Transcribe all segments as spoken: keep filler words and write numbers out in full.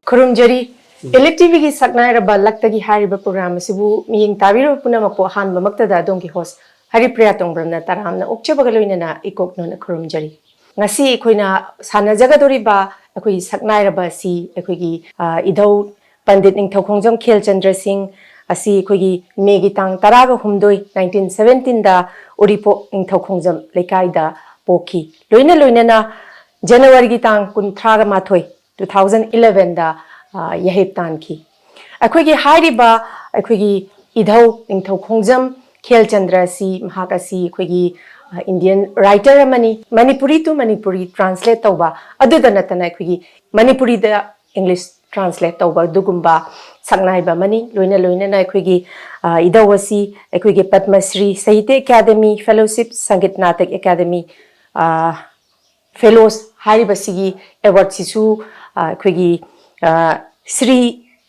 ꯈꯨꯔꯨꯝꯖꯔꯤ꯫ ꯎꯝ꯫ Elite ꯇꯤꯚꯤꯒꯤ ꯁꯛꯅꯥꯏꯔꯕ ꯂꯛꯇꯒꯤ ꯍꯥꯏꯔꯤꯕ programme ꯑꯁꯤꯕꯨ ꯃꯤꯠꯌꯦꯡ ꯇꯥꯕꯤꯔꯤꯕ ꯄꯨꯝꯅꯃꯛꯄꯨ ꯑꯍꯥꯟꯕꯃꯛꯇꯗ ꯑꯗꯣꯝꯒꯤ ꯍꯣꯁ ꯍꯔꯤꯄ꯭ꯔꯤꯌꯥ ꯇꯣꯡꯕ꯭ꯔꯝꯅ ꯇꯔꯥꯝꯅ ꯑꯣꯛꯆꯕꯒ ꯂꯣꯏꯅꯅ ꯏꯀꯣꯛꯅꯅ ꯈꯨꯔꯨꯝꯖꯔꯤ꯫ ꯉꯁꯤ ꯑꯩꯈꯣꯏꯅ ꯁꯥꯟꯅꯖꯒꯗꯧꯔꯤꯕ ꯑꯩꯈꯣꯏꯒꯤ ꯁꯛꯅꯥꯏꯔꯕ ꯑꯁꯤ ꯑꯩꯈꯣꯏꯒꯤ, ꯑ, ꯏꯙꯧ ꯄꯟꯗꯤꯠ ꯅꯤꯡꯊꯧꯈꯣꯡꯖꯝ ꯈꯦꯜꯆꯟꯗ꯭ꯔ ꯁꯤꯡ ꯑꯁꯤ ꯑꯩꯈꯣꯏꯒꯤ ꯃꯦꯒꯤ ꯇꯥꯡ ꯇꯔꯥꯒ ꯍꯨꯝꯗꯣꯏ, nineteen seventeen ꯗ ꯎꯔꯤꯄꯣꯛ ꯅꯤꯡꯊꯧꯈꯣꯡꯖꯝ ꯂꯩꯀꯥꯏꯗ ꯄꯣꯛꯈꯤ꯫ ꯂꯣꯏꯅ ꯂꯣꯏꯅꯅ ꯖꯅꯋꯥꯔꯤꯒꯤ ꯇꯥꯡ ꯀꯨꯟꯊ꯭ꯔꯥꯒ ꯃꯥꯊꯣꯏ, two thousand eleven ꯗ, ꯑ, ꯌꯥꯍꯤꯞ ꯇꯥꯟꯈꯤ꯫ ꯑꯩꯈꯣꯏꯒꯤ ꯍꯥꯏꯔꯤꯕ ꯑꯩꯈꯣꯏꯒꯤ ꯏꯙꯧ ꯅꯤꯡꯊꯧ ꯈꯣꯡꯖꯝ ꯈꯦꯜꯆꯟꯗ꯭ꯔ ꯑꯁꯤ, ꯃꯍꯥꯛ ꯑꯁꯤ ꯑꯩꯈꯣꯏꯒꯤ, ꯑ, Indian writer ꯑꯃꯅꯤ꯫ Manipuri to Manipuri translate ꯇꯧꯕ ꯑꯗꯨꯗ ꯅꯠꯇꯅ ꯑꯩꯈꯣꯏꯒꯤ ꯃꯅꯤꯄꯨꯔꯤꯗ English translate ꯇꯧꯕ ꯑꯗꯨꯒꯨꯝꯕ ꯁꯛꯅꯥꯏꯕ ꯑꯃꯅꯤ꯫ ꯂꯣꯏꯅ ꯂꯣꯏꯅꯅ ꯑꯩꯈꯣꯏꯒꯤ, ꯑ, ꯏꯙꯧ ꯑꯁꯤ ꯑꯩꯈꯣꯏꯒꯤ ꯄꯗꯃ ꯁ꯭ꯔꯤ ꯁꯥꯍꯤꯇ꯭ꯌ ꯑꯦꯀꯥꯗꯃꯤ ꯐꯦꯂꯣꯁꯤꯞ, ꯁꯪꯒꯤꯠ ꯅꯥꯇꯛ ꯑꯦꯀꯥꯗꯃꯤ, ꯑ, ꯐꯦꯂꯣꯁ ꯍꯥꯏꯔꯤꯕꯁꯤꯒꯤ ꯑꯦꯋꯥꯔꯗꯁꯤꯁꯨ, ꯑ, ꯑꯩꯈꯣꯏꯒꯤ, ꯑ, Shri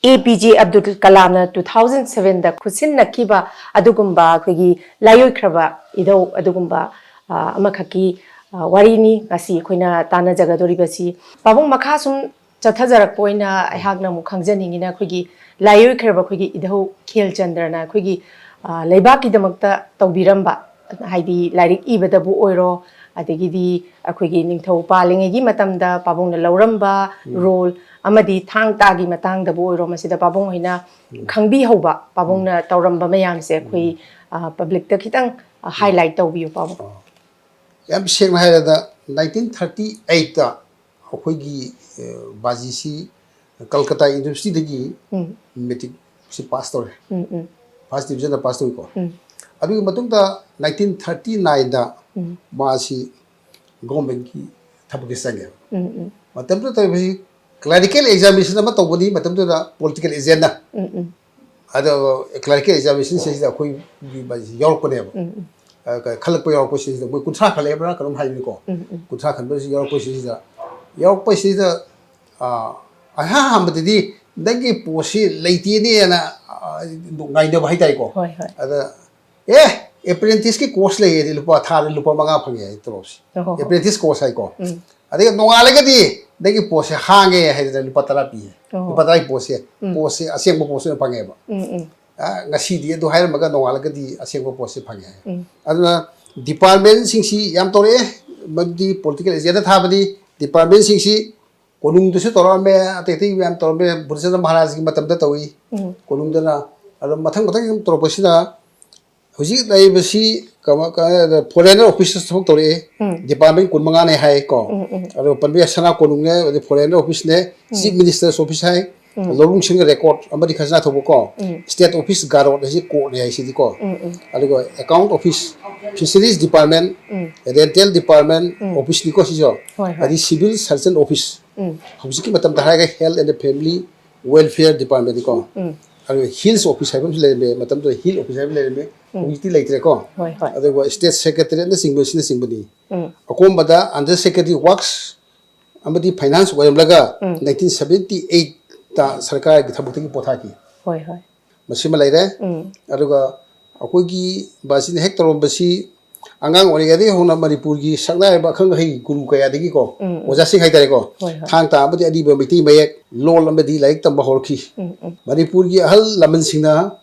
A P J Abdul ꯀꯂꯥꯝꯅ two thousand seven ꯗ ꯈꯨꯠꯁꯤꯟꯅꯈꯤꯕ ꯑꯗꯨꯒꯨꯝꯕ ꯑꯩꯈꯣꯏꯒꯤ ꯂꯥꯏꯑꯣꯏꯈ꯭ꯔꯕ ꯏꯙꯧ ꯑꯗꯨꯒꯨꯝꯕ, ꯑ, ꯑꯃꯈꯛꯀꯤ, ꯑ, ꯋꯥꯔꯤꯅꯤ ꯉꯁꯤ ꯑꯩꯈꯣꯏꯅ ꯇꯥꯟꯅꯖꯒꯗꯧꯔꯤꯕꯁꯤ꯫ ꯄꯥꯕꯨꯡ, ꯃꯈꯥ ꯁꯨꯝ ꯆꯠꯊꯖꯔꯛꯄ ꯑꯣꯏꯅ ꯑꯩꯍꯥꯛꯅ ꯑꯃꯨꯛ ꯈꯪꯖꯅꯤꯡꯉꯤꯅ, ꯑꯩꯈꯣꯏꯒꯤ ꯂꯥꯏꯑꯣꯏꯈ꯭ꯔꯕ ꯑꯩꯈꯣꯏꯒꯤ ꯏꯙꯧ ꯈꯦꯜꯆꯟꯗ꯭ꯔꯅ ꯑꯩꯈꯣꯏꯒꯤ, ꯑ, ꯂꯩꯕꯥꯛꯀꯤꯗꯃꯛꯇ ꯇꯧꯕꯤꯔꯝꯕ, ꯍꯥꯏꯗꯤ ꯂꯥꯏꯔꯤꯛ ꯏꯕꯗꯕꯨ ꯑꯣꯏꯔꯣ, ꯑꯗꯒꯤꯗꯤ ꯑꯩꯈꯣꯏꯒꯤ ꯅꯤꯡꯊꯧ ꯄꯥꯜꯂꯤꯉꯩꯒꯤ ꯃꯇꯝꯗ ꯄꯥꯕꯨꯡꯅ ꯂꯧꯔꯝꯕ ꯎꯝ꯫ ꯔꯣꯜ ꯑꯃꯗꯤ ꯊꯥꯡ ꯇꯥꯒꯤ ꯃꯇꯥꯡꯗꯕꯨ ꯑꯣꯏꯔꯣ, ꯃꯁꯤꯗ ꯄꯥꯕꯨꯡ ꯍꯣꯏꯅ ꯎꯝ꯫ ꯈꯪꯕꯤꯍꯧꯕ, ꯄꯥꯕꯨꯡꯅ ꯎꯝ꯫ ꯇꯧꯔꯝꯕ ꯃꯌꯥꯝꯁꯦ ꯑꯩꯈꯣꯏ, ꯎꯝ꯫ ꯑ, ꯄꯕ꯭ꯂꯤꯛꯇ ꯈꯤꯇꯪ, ꯑ, ꯎꯝ꯫ ꯍꯥꯏꯂꯥꯏꯠ ꯇꯧꯕꯤꯌꯨ, ꯄꯥꯕꯨꯡ꯫ ꯑꯣ꯫ ꯌꯥꯝ ꯁꯦꯡꯅ ꯍꯥꯏꯔꯕꯗ, nineteen thirty eight ꯇ ꯑꯩꯈꯣꯏꯒꯤ, ꯑ, ꯕꯥꯖꯤꯁꯤ ꯀꯜꯀꯇꯥ ꯌꯨꯅꯤꯚꯔꯁꯤꯇꯤꯗꯒꯤ ꯎꯝ꯫ ꯃꯦꯇ꯭ꯔꯤꯛꯁꯤ ꯄꯥꯁ ꯇꯧꯔꯦ꯫ ꯎꯝ, ꯎꯝ꯫ First division ꯗ ꯄꯥꯁ ꯇꯧꯏꯀꯣ꯫ ꯎꯝ꯫ ꯑꯗꯨꯒꯤ ꯃꯇꯨꯡꯗ nineteen thirty nine ꯗ ꯎꯝ꯫ ꯃꯥꯁꯤ ꯒꯣꯔꯃꯦꯟꯒꯤ ꯊꯕꯛꯇ ꯆꯪꯉꯦꯕ꯫ ꯎꯝ, ꯎꯝ꯫ ꯃꯇꯝꯗꯨꯗ ꯇꯧꯔꯤꯕꯁꯤ clerical examination ꯑꯃ ꯇꯧꯕꯅꯤ, ꯃꯇꯝꯗꯨꯗ political agent ꯅ꯫ ꯎꯝ, ꯎꯝ꯫ ꯑꯗꯣ clerical examination ꯁꯤꯗ ꯑꯩꯈꯣꯏꯒꯤ ꯌꯥꯎꯔꯛꯄꯅꯦꯕ꯫ ꯎꯝ, ꯎꯝ꯫ ꯑ, ꯈꯜꯂꯛꯄ ꯌꯥꯎꯔꯛꯄꯁꯤꯗ ꯃꯣꯏ ꯀꯨꯟꯊ꯭ꯔꯥ ꯈꯜꯂꯛꯑꯦꯕ꯭ꯔꯥ ꯀꯩꯅꯣꯝ ꯍꯥꯏꯕꯅꯤꯀꯣ꯫ ꯎꯝ, ꯎꯝ꯫ ꯀꯨꯟꯊ꯭ꯔꯥ ꯈꯟꯕꯁꯤ ꯌꯥꯎꯔꯛꯄꯁꯤꯗ, ꯌꯥꯎꯔꯛꯄꯁꯤꯗ, ꯑ, ꯑꯍꯥꯟ ꯑꯍꯥꯟꯕꯗꯗꯤ ꯅꯪꯒꯤ ꯄꯣꯁꯁꯤ ꯂꯩꯇꯦꯅꯦꯅ, ꯑ, ꯉꯥꯏꯅꯕ ꯍꯥꯏꯇꯥꯔꯦꯀꯣ꯫ ꯍꯣꯏ, ꯍꯣꯏ꯫ ꯑꯗ, "ꯑꯦ, apprentice ꯀꯤ course ꯂꯩꯌꯦꯗꯤ ꯂꯨꯄꯥ, ꯊꯥꯗ ꯂꯨꯄꯥ ꯃꯉꯥ ꯐꯪꯉꯦ" ꯍꯥꯏ ꯇꯣꯂꯣꯞꯁꯤ꯫ ꯑꯣ ꯍꯣ ꯍꯣ꯫ Apprentice course ꯍꯥꯏꯀꯣ꯫ ꯎꯝ꯫ ꯑꯗꯩ ꯅꯣꯡꯉꯥꯜꯂꯒꯗꯤ ꯅꯪꯒꯤ ꯄꯣꯠꯁꯦ ꯍꯥꯡꯉꯦ ꯍꯥꯏꯗꯅ ꯂꯨꯄꯥ ꯇꯔꯥ ꯄꯤꯌꯦ꯫ ꯑꯣ꯫ ꯂꯨꯄꯥ ꯇꯔꯥꯒꯤ ꯄꯣꯠꯁꯦ, ꯎꯝ꯫ ꯄꯣꯠꯁꯦ ꯑꯁꯦꯡꯕ ꯄꯣꯠꯁꯦ ꯑꯣꯏꯅ ꯐꯪꯉꯦꯕ꯫ ꯎꯝ, ꯎꯝ꯫ ꯑ, ꯉꯁꯤꯗꯤ ꯑꯗꯨ ꯍꯥꯏꯔꯝꯃꯒ ꯅꯣꯡꯉꯥꯜꯂꯒꯗꯤ ꯑꯁꯦꯡꯕ ꯄꯣꯠꯁꯦ ꯐꯪꯉꯦ ꯍꯥꯏ꯫ ꯎꯝ꯫ ꯑꯗꯨꯅ departmentꯁꯤꯡꯁꯤ ꯌꯥꯝ ꯇꯧꯔꯛꯑꯦ, ꯃꯗꯨꯗꯤ political agenda ꯊꯥꯕꯗꯤ departmentꯁꯤꯡꯁꯤ ꯀꯣꯅꯨꯡꯗꯁꯨ ꯇꯧꯔꯛꯑꯝꯃꯦ, ꯑꯇꯩ ꯑꯇꯩ ꯃꯌꯥꯝ ꯇꯧꯔꯝꯃꯦ, ꯕꯨꯙꯆꯟꯗ꯭ꯔ ꯃꯍꯥꯔꯥꯖꯒꯤ ꯃꯇꯝꯗ ꯇꯧꯏ꯫ ꯎꯝ꯫ ꯀꯣꯅꯨꯡꯗꯅ ꯑꯗꯨꯝ ꯃꯊꯪ ꯃꯊꯪ ꯁꯨꯝ ꯇꯧꯔꯛꯄꯁꯤꯅ ꯍꯧꯖꯤꯛ ꯂꯩꯔꯤꯕꯁꯤ ꯀꯃ-, ꯀ-, foreigner officeꯇ ꯊꯕꯛ ꯇꯧꯔꯛꯑꯦ꯫ ꯎꯝ꯫ Department ꯀꯨꯟꯃꯉꯥꯅꯦ ꯍꯥꯏꯀꯣ꯫ ꯎꯝ, ꯎꯝ꯫ ꯑꯗꯨꯒ ꯄꯟꯕ ꯌꯥꯏ, ꯁꯅꯥ ꯀꯣꯅꯨꯡꯅꯦ, ꯑꯗꯩ foreigner officeꯅꯦ, Chief Minister's office ꯍꯥꯏ, ꯎꯝ꯫ ꯂꯧꯕꯨꯡꯁꯤꯡꯒ record ꯑꯃꯗꯤ ꯈꯖꯅꯥ ꯊꯧꯕ ꯀꯣ, ꯎꯝ꯫ State Office ꯒꯥꯔꯣꯠ ꯍꯥꯏꯁꯤ courtꯅꯦ ꯍꯥꯏꯁꯤꯗꯤꯀꯣ꯫ ꯎꯝ, ꯎꯝ꯫ ꯑꯗꯨꯒ account office, fisheries department, ꯎꯝ꯫ rental department ꯎꯝ꯫ officeꯅꯤꯀꯣ ꯁꯤꯁꯨ꯫ ꯍꯣꯏ, ꯍꯣꯏ꯫ ꯑꯗꯩ civil surgeon office꯫ ꯎꯝ꯫ ꯍꯧꯖꯤꯛꯀꯤ ꯃꯇꯝꯗ ꯍꯥꯏꯔꯒ health and family welfare departmentꯅꯤꯀꯣ꯫ ꯎꯝ꯫ ꯑꯗꯨꯒ hills office ꯍꯥꯏꯕ ꯑꯃꯁꯨ ꯂꯩꯔꯝꯃꯦ, ꯃꯇꯝꯗꯨꯗ hill office ꯍꯥꯏꯕ ꯂꯩꯔꯝꯃꯦ, ꯎꯝ꯫ ꯍꯧꯖꯤꯛꯇꯤ ꯂꯩꯇ꯭ꯔꯦꯀꯣ꯫ ꯍꯣꯏ, ꯍꯣꯏ꯫ ꯑꯗꯨꯒ state secretariatꯅꯆꯤꯡꯕ, ꯁꯤꯅꯆꯤꯡꯕꯅꯤ꯫ ꯎꯝ꯫ ꯑꯀꯣꯟꯕꯗ under secretary works ꯑꯃꯗꯤ finance ꯑꯣꯏꯔꯝꯂꯒ ꯎꯝ꯫ nineteen seventy eightꯇ ꯁꯔꯀꯥꯔꯒꯤ ꯊꯕꯛꯇꯒꯤ ꯄꯣꯊꯥꯈꯤ꯫ ꯍꯣꯏ, ꯍꯣꯏ꯫ ꯃꯁꯤꯃ ꯂꯩꯔꯦ꯫ ꯎꯝ꯫ ꯑꯗꯨꯒ ꯑꯩꯈꯣꯏꯒꯤ ꯕꯥꯁꯤꯅ ꯍꯦꯛ ꯇꯧꯔꯝꯕꯁꯤ ꯑꯉꯥꯡ ꯑꯣꯏꯔꯤꯉꯩꯗꯒꯤ ꯍꯧꯅ ꯃꯅꯤꯄꯨꯔꯒꯤ ꯁꯛꯅꯥꯏꯔꯕ ꯑꯈꯪ ꯑꯍꯩ ꯒꯨꯔꯨ ꯀꯌꯥꯗꯒꯤꯀꯣ, ꯎꯝ, ꯎꯝ꯫ ꯑꯣꯖꯥꯁꯤꯡ ꯍꯥꯏꯇꯥꯔꯦꯀꯣ, ꯍꯣꯏ, ꯍꯣꯏ꯫ ꯊꯥꯡ ꯇꯥ ꯑꯃꯗꯤ ꯑꯔꯤꯕ ꯃꯩꯇꯩ ꯃꯌꯦꯛ ꯂꯣꯜ ꯑꯃꯗꯤ ꯂꯥꯏꯔꯤꯛ ꯇꯝꯕ ꯍꯧꯔꯛꯈꯤ꯫ ꯎꯝ, ꯎꯝ꯫ ꯃꯅꯤꯄꯨꯔꯒꯤ ꯑꯍꯜ ꯂꯃꯟꯁꯤꯡꯅ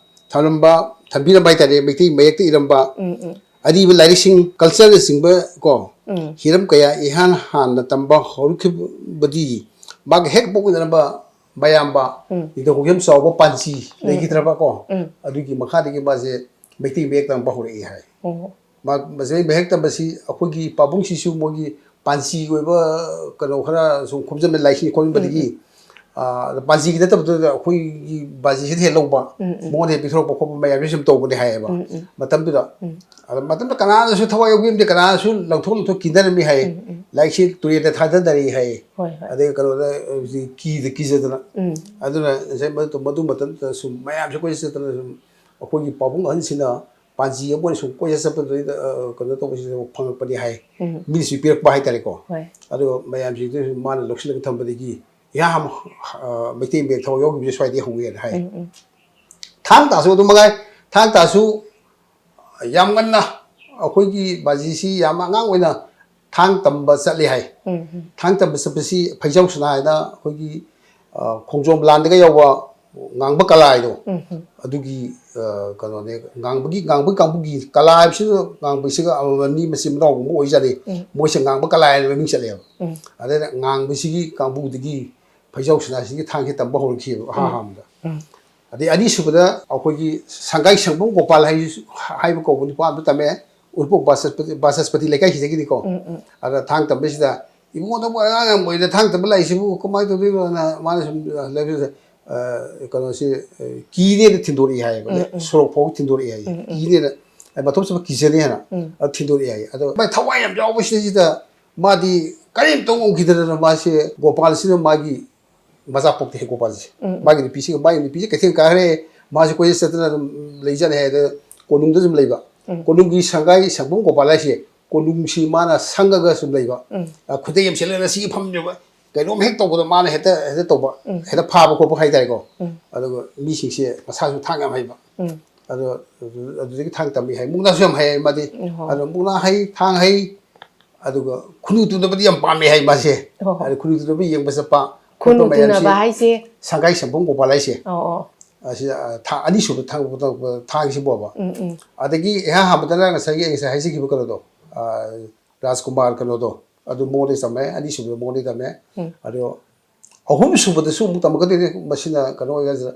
ꯊꯝꯂꯝꯕ, ꯊꯝꯕꯤꯔꯝꯕ ꯍꯥꯏꯇꯥꯔꯦ, ꯃꯩꯇꯩ ꯃꯌꯦꯛꯇ ꯏꯔꯝꯕ ꯎꯝ, ꯎꯝ꯫ ꯑꯔꯤꯕ ꯂꯥꯏꯔꯤꯛꯁꯤꯡ, cultureꯅꯆꯤꯡꯕ ꯀꯣ, ꯎꯝ꯫ ꯍꯤꯔꯝ ꯀꯌꯥ ꯏꯍꯥꯟ ꯍꯥꯟꯅ ꯇꯝꯕ ꯍꯧꯔꯛꯈꯤꯕꯗꯤ ꯃꯥꯒꯤ ꯍꯦꯛ ꯄꯣꯛꯃꯤꯟꯅꯔꯝꯕ ꯃꯌꯥꯝꯕ ꯎꯝ꯫ ꯅꯤꯡꯊꯧ ꯈꯣꯡꯖꯦꯝ ꯆꯥꯎꯕ ꯄꯥꯟꯆꯤ ꯂꯩꯈꯤꯗ꯭ꯔꯕ ꯀꯣ, ꯎꯝ꯫ ꯑꯗꯨꯒꯤ ꯃꯈꯥꯗꯒꯤ ꯃꯥꯁꯦ ꯃꯩꯇꯩ ꯃꯌꯦꯛ ꯇꯝꯕ ꯍꯧꯔꯛꯏ ꯍꯥꯏ꯫ ꯑꯣ꯫ ꯃꯥ-, ꯃꯁꯤꯗꯩ ꯃꯍꯦꯛ ꯇꯝꯕꯁꯤ ꯑꯩꯈꯣꯏꯒꯤ ꯄꯥꯕꯨꯡꯁꯤꯁꯨ ꯃꯣꯏꯒꯤ ꯄꯥꯟꯆꯤꯒꯤ ꯑꯣꯏꯕ ꯀꯩꯅꯣ ꯈꯔ ꯁꯨꯝ ꯈꯣꯝꯖꯟꯕ ꯂꯥꯏꯁꯤꯡ ꯈꯣꯝꯖꯟꯕꯗꯒꯤ, ꯎꯝ, ꯑꯥ, ꯄꯥꯟꯆꯤꯒꯤ ꯅꯠꯇꯕꯗꯨꯗ ꯑꯩꯈꯣꯏꯒꯤ ꯄꯥꯟꯆꯤꯁꯤꯗ ꯍꯦꯛ ꯂꯧꯕ, ꯎꯝ, ꯎꯝ꯫ ꯃꯉꯣꯟꯗ ꯍꯦꯛ ꯄꯤꯊꯣꯔꯛꯄ ꯈꯣꯠꯄ ꯃꯌꯥꯝꯁꯤ ꯁꯨꯝ ꯇꯧꯕꯅꯦ ꯍꯥꯏꯌꯦꯕ꯫ ꯎꯝ, ꯎꯝ꯫ ꯃꯇꯝꯗꯨꯗ꯫ ꯎꯝ꯫ ꯑꯗ ꯃꯇꯝꯗ ꯀꯅꯥꯅꯁꯨ ꯊꯋꯥꯏ ꯌꯥꯎꯕꯤꯔꯝꯗꯦ, ꯀꯅꯥꯅꯁꯨ ꯂꯧꯊꯣꯛ ꯂꯧꯊꯣꯛ ꯀꯤꯅꯔꯝꯃꯤ ꯍꯥꯏꯌꯦ꯫ ꯎꯝ, ꯎꯝ꯫ ꯂꯥꯏꯔꯤꯛꯁꯤ ꯇꯨꯔꯦꯟꯗ ꯊꯥꯗꯅꯔꯤ ꯍꯥꯏꯌꯦ꯫ ꯍꯣꯏ, ꯍꯣꯏ꯫ ꯑꯗꯩ ꯀꯩꯅꯣꯗ, ꯍꯧꯖꯤꯛ ꯀꯤꯗ ꯀꯤꯖꯗꯅ꯫ ꯎꯝ꯫ ꯑꯗꯨꯅ ꯉꯁꯥꯏ ꯃꯗꯨ, ꯃꯗꯨ ꯃꯇꯝꯗꯨꯗ ꯁꯨꯝ ꯃꯌꯥꯝꯁꯦ ꯀꯣꯏꯆꯠ ꯆꯠꯇꯅ ꯁꯨꯝ ꯑꯩꯈꯣꯏꯒꯤ ꯄꯥꯕꯨꯡ ꯑꯍꯟꯁꯤꯅ ꯄꯥꯟꯖꯤ ꯑꯃ ꯑꯣꯏꯅ ꯁꯨꯝ ꯀꯣꯏꯆꯠ ꯆꯠꯄꯗꯨꯗꯩꯗ, ꯑ, ꯀꯩꯅꯣ ꯇꯧꯕꯁꯤꯗ ꯐꯪꯉꯛꯄꯅꯤ ꯍꯥꯏ꯫ ꯎꯝ꯫ ꯃꯤꯅꯁꯨ ꯄꯤꯔꯛꯄ ꯍꯥꯏꯇꯥꯔꯦꯀꯣ꯫ ꯍꯣꯏ꯫ ꯑꯗꯨꯒ ꯃꯌꯥꯝꯁꯤꯡꯗꯨ ꯃꯥꯅ ꯂꯧꯁꯤꯜꯂꯒ ꯊꯝꯕꯗꯒꯤ ꯏꯍꯥꯟ ꯍꯥꯟꯕ, ꯑ, ꯃꯩꯇꯩ ꯃꯌꯦꯛ ꯊꯋꯥꯏ ꯌꯥꯎꯈꯤꯕꯁꯦ ꯁ꯭ꯋꯥꯏꯗꯒꯤ ꯍꯧꯋꯦꯅ ꯍꯥꯏ꯫ ꯎꯝ, ꯎꯝ꯫ ꯊꯥꯡ ꯇꯥꯁꯨ ꯑꯗꯨꯝ ꯃꯉꯥꯏ꯫ ꯊꯥꯡ ꯇꯥꯁꯨ ꯌꯥꯝ ꯉꯟꯅ ꯑꯩꯈꯣꯏꯒꯤ ꯕꯥꯖꯤꯁꯤ ꯌꯥꯝ ꯑꯉꯥꯡ ꯑꯣꯏꯅ ꯊꯥꯡ ꯇꯝꯕ ꯆꯠꯂꯤ ꯍꯥꯏ꯫ ꯎꯝ ꯎꯝ ꯊꯥꯡ ꯇꯝꯕ ꯆꯠꯄꯁꯤ ꯐꯩꯖꯧꯁꯅꯥ ꯍꯥꯏꯅ ꯑꯩꯈꯣꯏꯒꯤ ꯑ, ꯈꯣꯡꯖꯣꯝ ꯂꯥꯟꯗꯒ ꯌꯥꯎꯕ ꯉꯥꯡꯕ ꯀꯂꯥ ꯍꯥꯏꯗꯣ, ꯎꯝ ꯎꯝ ꯑꯗꯨꯒꯤ ꯑ, ꯀꯩꯅꯣꯅꯦ, ꯉꯥꯡꯕꯒꯤ ꯉꯥꯡꯕꯒꯤ ꯀꯥꯡꯕꯨꯒꯤ ꯀꯂꯥ ꯍꯥꯏꯕꯁꯤꯗ ꯉꯥꯡꯕꯁꯤꯒ ꯑꯃꯅꯤ ꯃꯆꯤꯟ ꯃꯅꯥꯎꯒꯨꯝꯕ ꯑꯣꯏꯖꯥꯠꯅꯤ꯫ ꯎꯝ ꯃꯣꯏꯁꯦ ꯉꯥꯡꯕ ꯀꯂꯥ ꯍꯥꯏꯅ ꯃꯃꯤꯡ ꯆꯠꯂꯦꯕ꯫ ꯎꯝ ꯑꯗꯩꯗ ꯉꯥꯡꯕꯁꯤꯒꯤ ꯀꯥꯡꯕꯨꯗꯒꯤ ꯐꯩꯖꯧꯁꯅꯥꯁꯤꯒꯤ ꯊꯥꯡꯁꯦ ꯇꯝꯕ ꯍꯧꯔꯛꯈꯤꯑꯕ ꯑꯍꯥ ꯑꯍꯥꯟꯕꯗ꯫ ꯎꯝ ꯑꯗꯩ ꯑꯅꯤꯁꯨꯕꯗ ꯑꯩꯈꯣꯏꯒꯤ ꯁꯪꯒꯥꯏ ꯁꯪꯕꯝ ꯒꯣꯄꯥꯜ ꯍꯥꯏ-, ꯍꯥꯏꯕ ꯀꯧꯕ ꯅꯨꯄꯥ ꯑꯃ ꯇꯝꯃꯦ꯫ ꯎꯔꯤꯄꯣꯛ ꯕꯥꯆꯁꯄꯇꯤ, ꯕꯥꯆꯁꯄꯇꯤ ꯂꯩꯀꯥꯏꯁꯤꯗꯒꯤꯅꯤꯀꯣ꯫ ꯎꯝ ꯎꯝ ꯑꯗ ꯊꯥꯡ ꯇꯝꯕꯁꯤꯗ, "ꯏꯕꯨꯡꯉꯣ, ꯅꯪꯕꯨ ꯑꯉꯥꯡ ꯌꯥꯝ ꯑꯣꯏꯅ ꯊꯥꯡ ꯇꯝꯕ ꯂꯥꯛꯏꯁꯤꯕꯨ ꯀꯃꯥꯏꯅ ꯇꯧꯗꯣꯏꯅꯣꯅ?" ꯃꯥꯅ ꯁꯨꯝ ꯂꯩꯕꯁꯤꯗ, ꯑ, ꯀꯩꯅꯣꯁꯤ, ꯑ, ꯀꯤꯅꯦꯅ ꯊꯤꯟꯗꯣꯔꯛꯏ ꯍꯥꯏꯌꯦꯕ꯫ ꯎꯝ, ꯎꯝ꯫ ꯁꯣꯔꯣꯛ ꯐꯥꯎꯕ ꯊꯤꯟꯗꯣꯔꯛꯏ ꯍꯥꯏꯌꯦ꯫ ꯎꯝ, ꯎꯝ꯫ ꯀꯤꯅꯦꯅ, ꯑ, ꯃꯇꯣꯝ ꯆꯠꯄ ꯀꯤꯖꯅꯤ ꯍꯥꯏꯅ꯫ ꯎꯝ꯫ ꯑꯗꯨ ꯊꯤꯟꯗꯣꯔꯛꯏ ꯍꯥꯏꯌꯦ꯫ ꯑꯗꯣ ꯃꯥꯏ ꯊꯋꯥꯏ ꯌꯥꯝ ꯌꯥꯎꯕꯁꯤꯗꯩꯁꯤꯗ ꯃꯥꯗꯤ ꯀꯔꯤꯝꯇ ꯉꯝꯈꯤꯗꯗꯅ ꯃꯥꯁꯦ ꯒꯣꯄꯥꯜꯁꯤꯅ ꯃꯥꯒꯤ ꯃꯆꯥ ꯄꯣꯛꯇꯦ ꯍꯦ ꯒꯣꯄꯥꯜꯁꯦ꯫ ꯎꯝ, ꯎꯝ꯫ ꯃꯥꯒꯤ ꯅꯨꯄꯤꯁꯤꯒ, ꯃꯥꯒꯤ ꯅꯨꯄꯤꯁꯦ ꯀꯩꯊꯦꯜ ꯀꯥꯈ꯭ꯔꯦ, ꯃꯥꯁꯦ ꯀꯣꯏꯆꯠ ꯆꯠꯇꯅ ꯑꯗꯨꯝ ꯂꯩꯖꯅꯤ ꯍꯥꯏ꯫ ꯑꯗ ꯀꯣꯅꯨꯡꯗ ꯑꯗꯨꯝ ꯂꯩꯕ꯫ ꯎꯝ꯫ ꯀꯣꯅꯨꯡꯒꯤ ꯁꯪꯒꯥꯏ ꯁꯪꯕꯝ ꯒꯣꯄꯥꯜ ꯍꯥꯏꯁꯦ ꯀꯣꯅꯨꯡꯁꯤ ꯃꯥꯅ ꯁꯪꯉꯒ ꯁꯨꯝ ꯂꯩꯕ꯫ ꯎꯝ꯫ ꯑ, ꯈꯨꯗꯩ ꯑꯃ ꯁꯦꯠꯂꯒ ꯁꯤꯒꯤ ꯐꯝꯃꯦꯕ꯫ ꯀꯩꯅꯣꯝ ꯍꯦꯛ ꯇꯧꯕꯗ ꯃꯥꯅ ꯍꯦꯛꯇ, ꯍꯦꯛꯇ ꯇꯧꯕ, ꯎꯝ꯫ ꯍꯦꯛꯇ ꯐꯥꯕ ꯈꯣꯠꯄ ꯍꯥꯏꯇꯥꯔꯦꯀꯣ꯫ ꯎꯝ꯫ ꯑꯗꯨꯒ ꯃꯤꯁꯤꯡꯁꯦ ꯃꯁꯥꯁꯨ ꯊꯥꯡ ꯌꯥꯝ ꯍꯩꯕ꯫ ꯎꯝ꯫ ꯑꯗꯣ ꯑꯗꯨꯗꯒꯤ ꯊꯥꯡ ꯇꯝꯃꯤ ꯍꯥꯏ꯫ ꯃꯨꯛꯅꯥꯁꯨ ꯌꯥꯝ ꯍꯩ ꯍꯥꯏ ꯃꯥꯗꯤ꯫ ꯑꯣꯍꯣ꯫ ꯑꯗꯣ ꯃꯨꯛꯅꯥ ꯍꯩ, ꯊꯥꯡ ꯍꯩ, ꯑꯗꯨꯒ ꯈꯨꯅꯨ ꯇꯨꯅꯕꯗꯤ ꯌꯥꯝ ꯄꯥꯝꯃꯦ ꯍꯥꯏ ꯃꯥꯁꯦ꯫ ꯑꯣꯍꯣ꯫ ꯑꯗꯣ ꯈꯨꯅꯨ ꯇꯨꯅꯕ ꯌꯦꯡꯕ ꯆꯠꯄ ꯈꯨꯅꯨ ꯈꯣꯠꯄ ꯃꯌꯥꯝꯁꯤ ꯇꯨꯅꯕ ꯍꯥꯏꯁꯦ? ꯁꯪꯒꯥꯏ ꯁꯪꯕꯝ ꯒꯣꯄꯥꯜ ꯍꯥꯏꯁꯦ꯫ ꯑꯣ ꯑꯣ꯫ ꯑꯁꯤ, ꯑ, ꯊꯥ-, ꯑꯅꯤꯁꯨꯕ ꯊꯥꯡ-, ꯊꯥꯡꯁꯤꯕꯣꯕ꯫ ꯎꯝ ꯎꯝ ꯑꯗꯒꯤ ꯏꯍꯥꯟ ꯍꯥꯟꯕꯗꯅ ꯉꯁꯥꯏꯒꯤ ꯑꯩ ꯉꯁꯥꯏ ꯍꯥꯏꯖꯈꯤꯕ ꯀꯩꯅꯣꯗꯣ, ꯑ, ꯔꯥꯖꯀꯨꯃꯥꯔ ꯀꯩꯅꯣꯗꯣ, ꯑꯗꯨ ꯃꯉꯣꯟꯗꯒꯤ ꯇꯝꯃꯦ, ꯑꯅꯤꯁꯨꯕꯗ ꯃꯉꯣꯟꯗꯒꯤ ꯇꯝꯃꯦ꯫ ꯎꯝ꯫ ꯑꯗꯣ ꯑꯍꯨꯝꯁꯨꯕꯗꯁꯨ ꯑꯃꯨꯛ ꯇꯝꯃꯛꯀꯗꯣꯏꯅꯤ꯫ ꯃꯁꯤꯅ ꯀꯩꯅꯣ ꯑꯣꯏꯒꯗ꯭ꯔꯥ,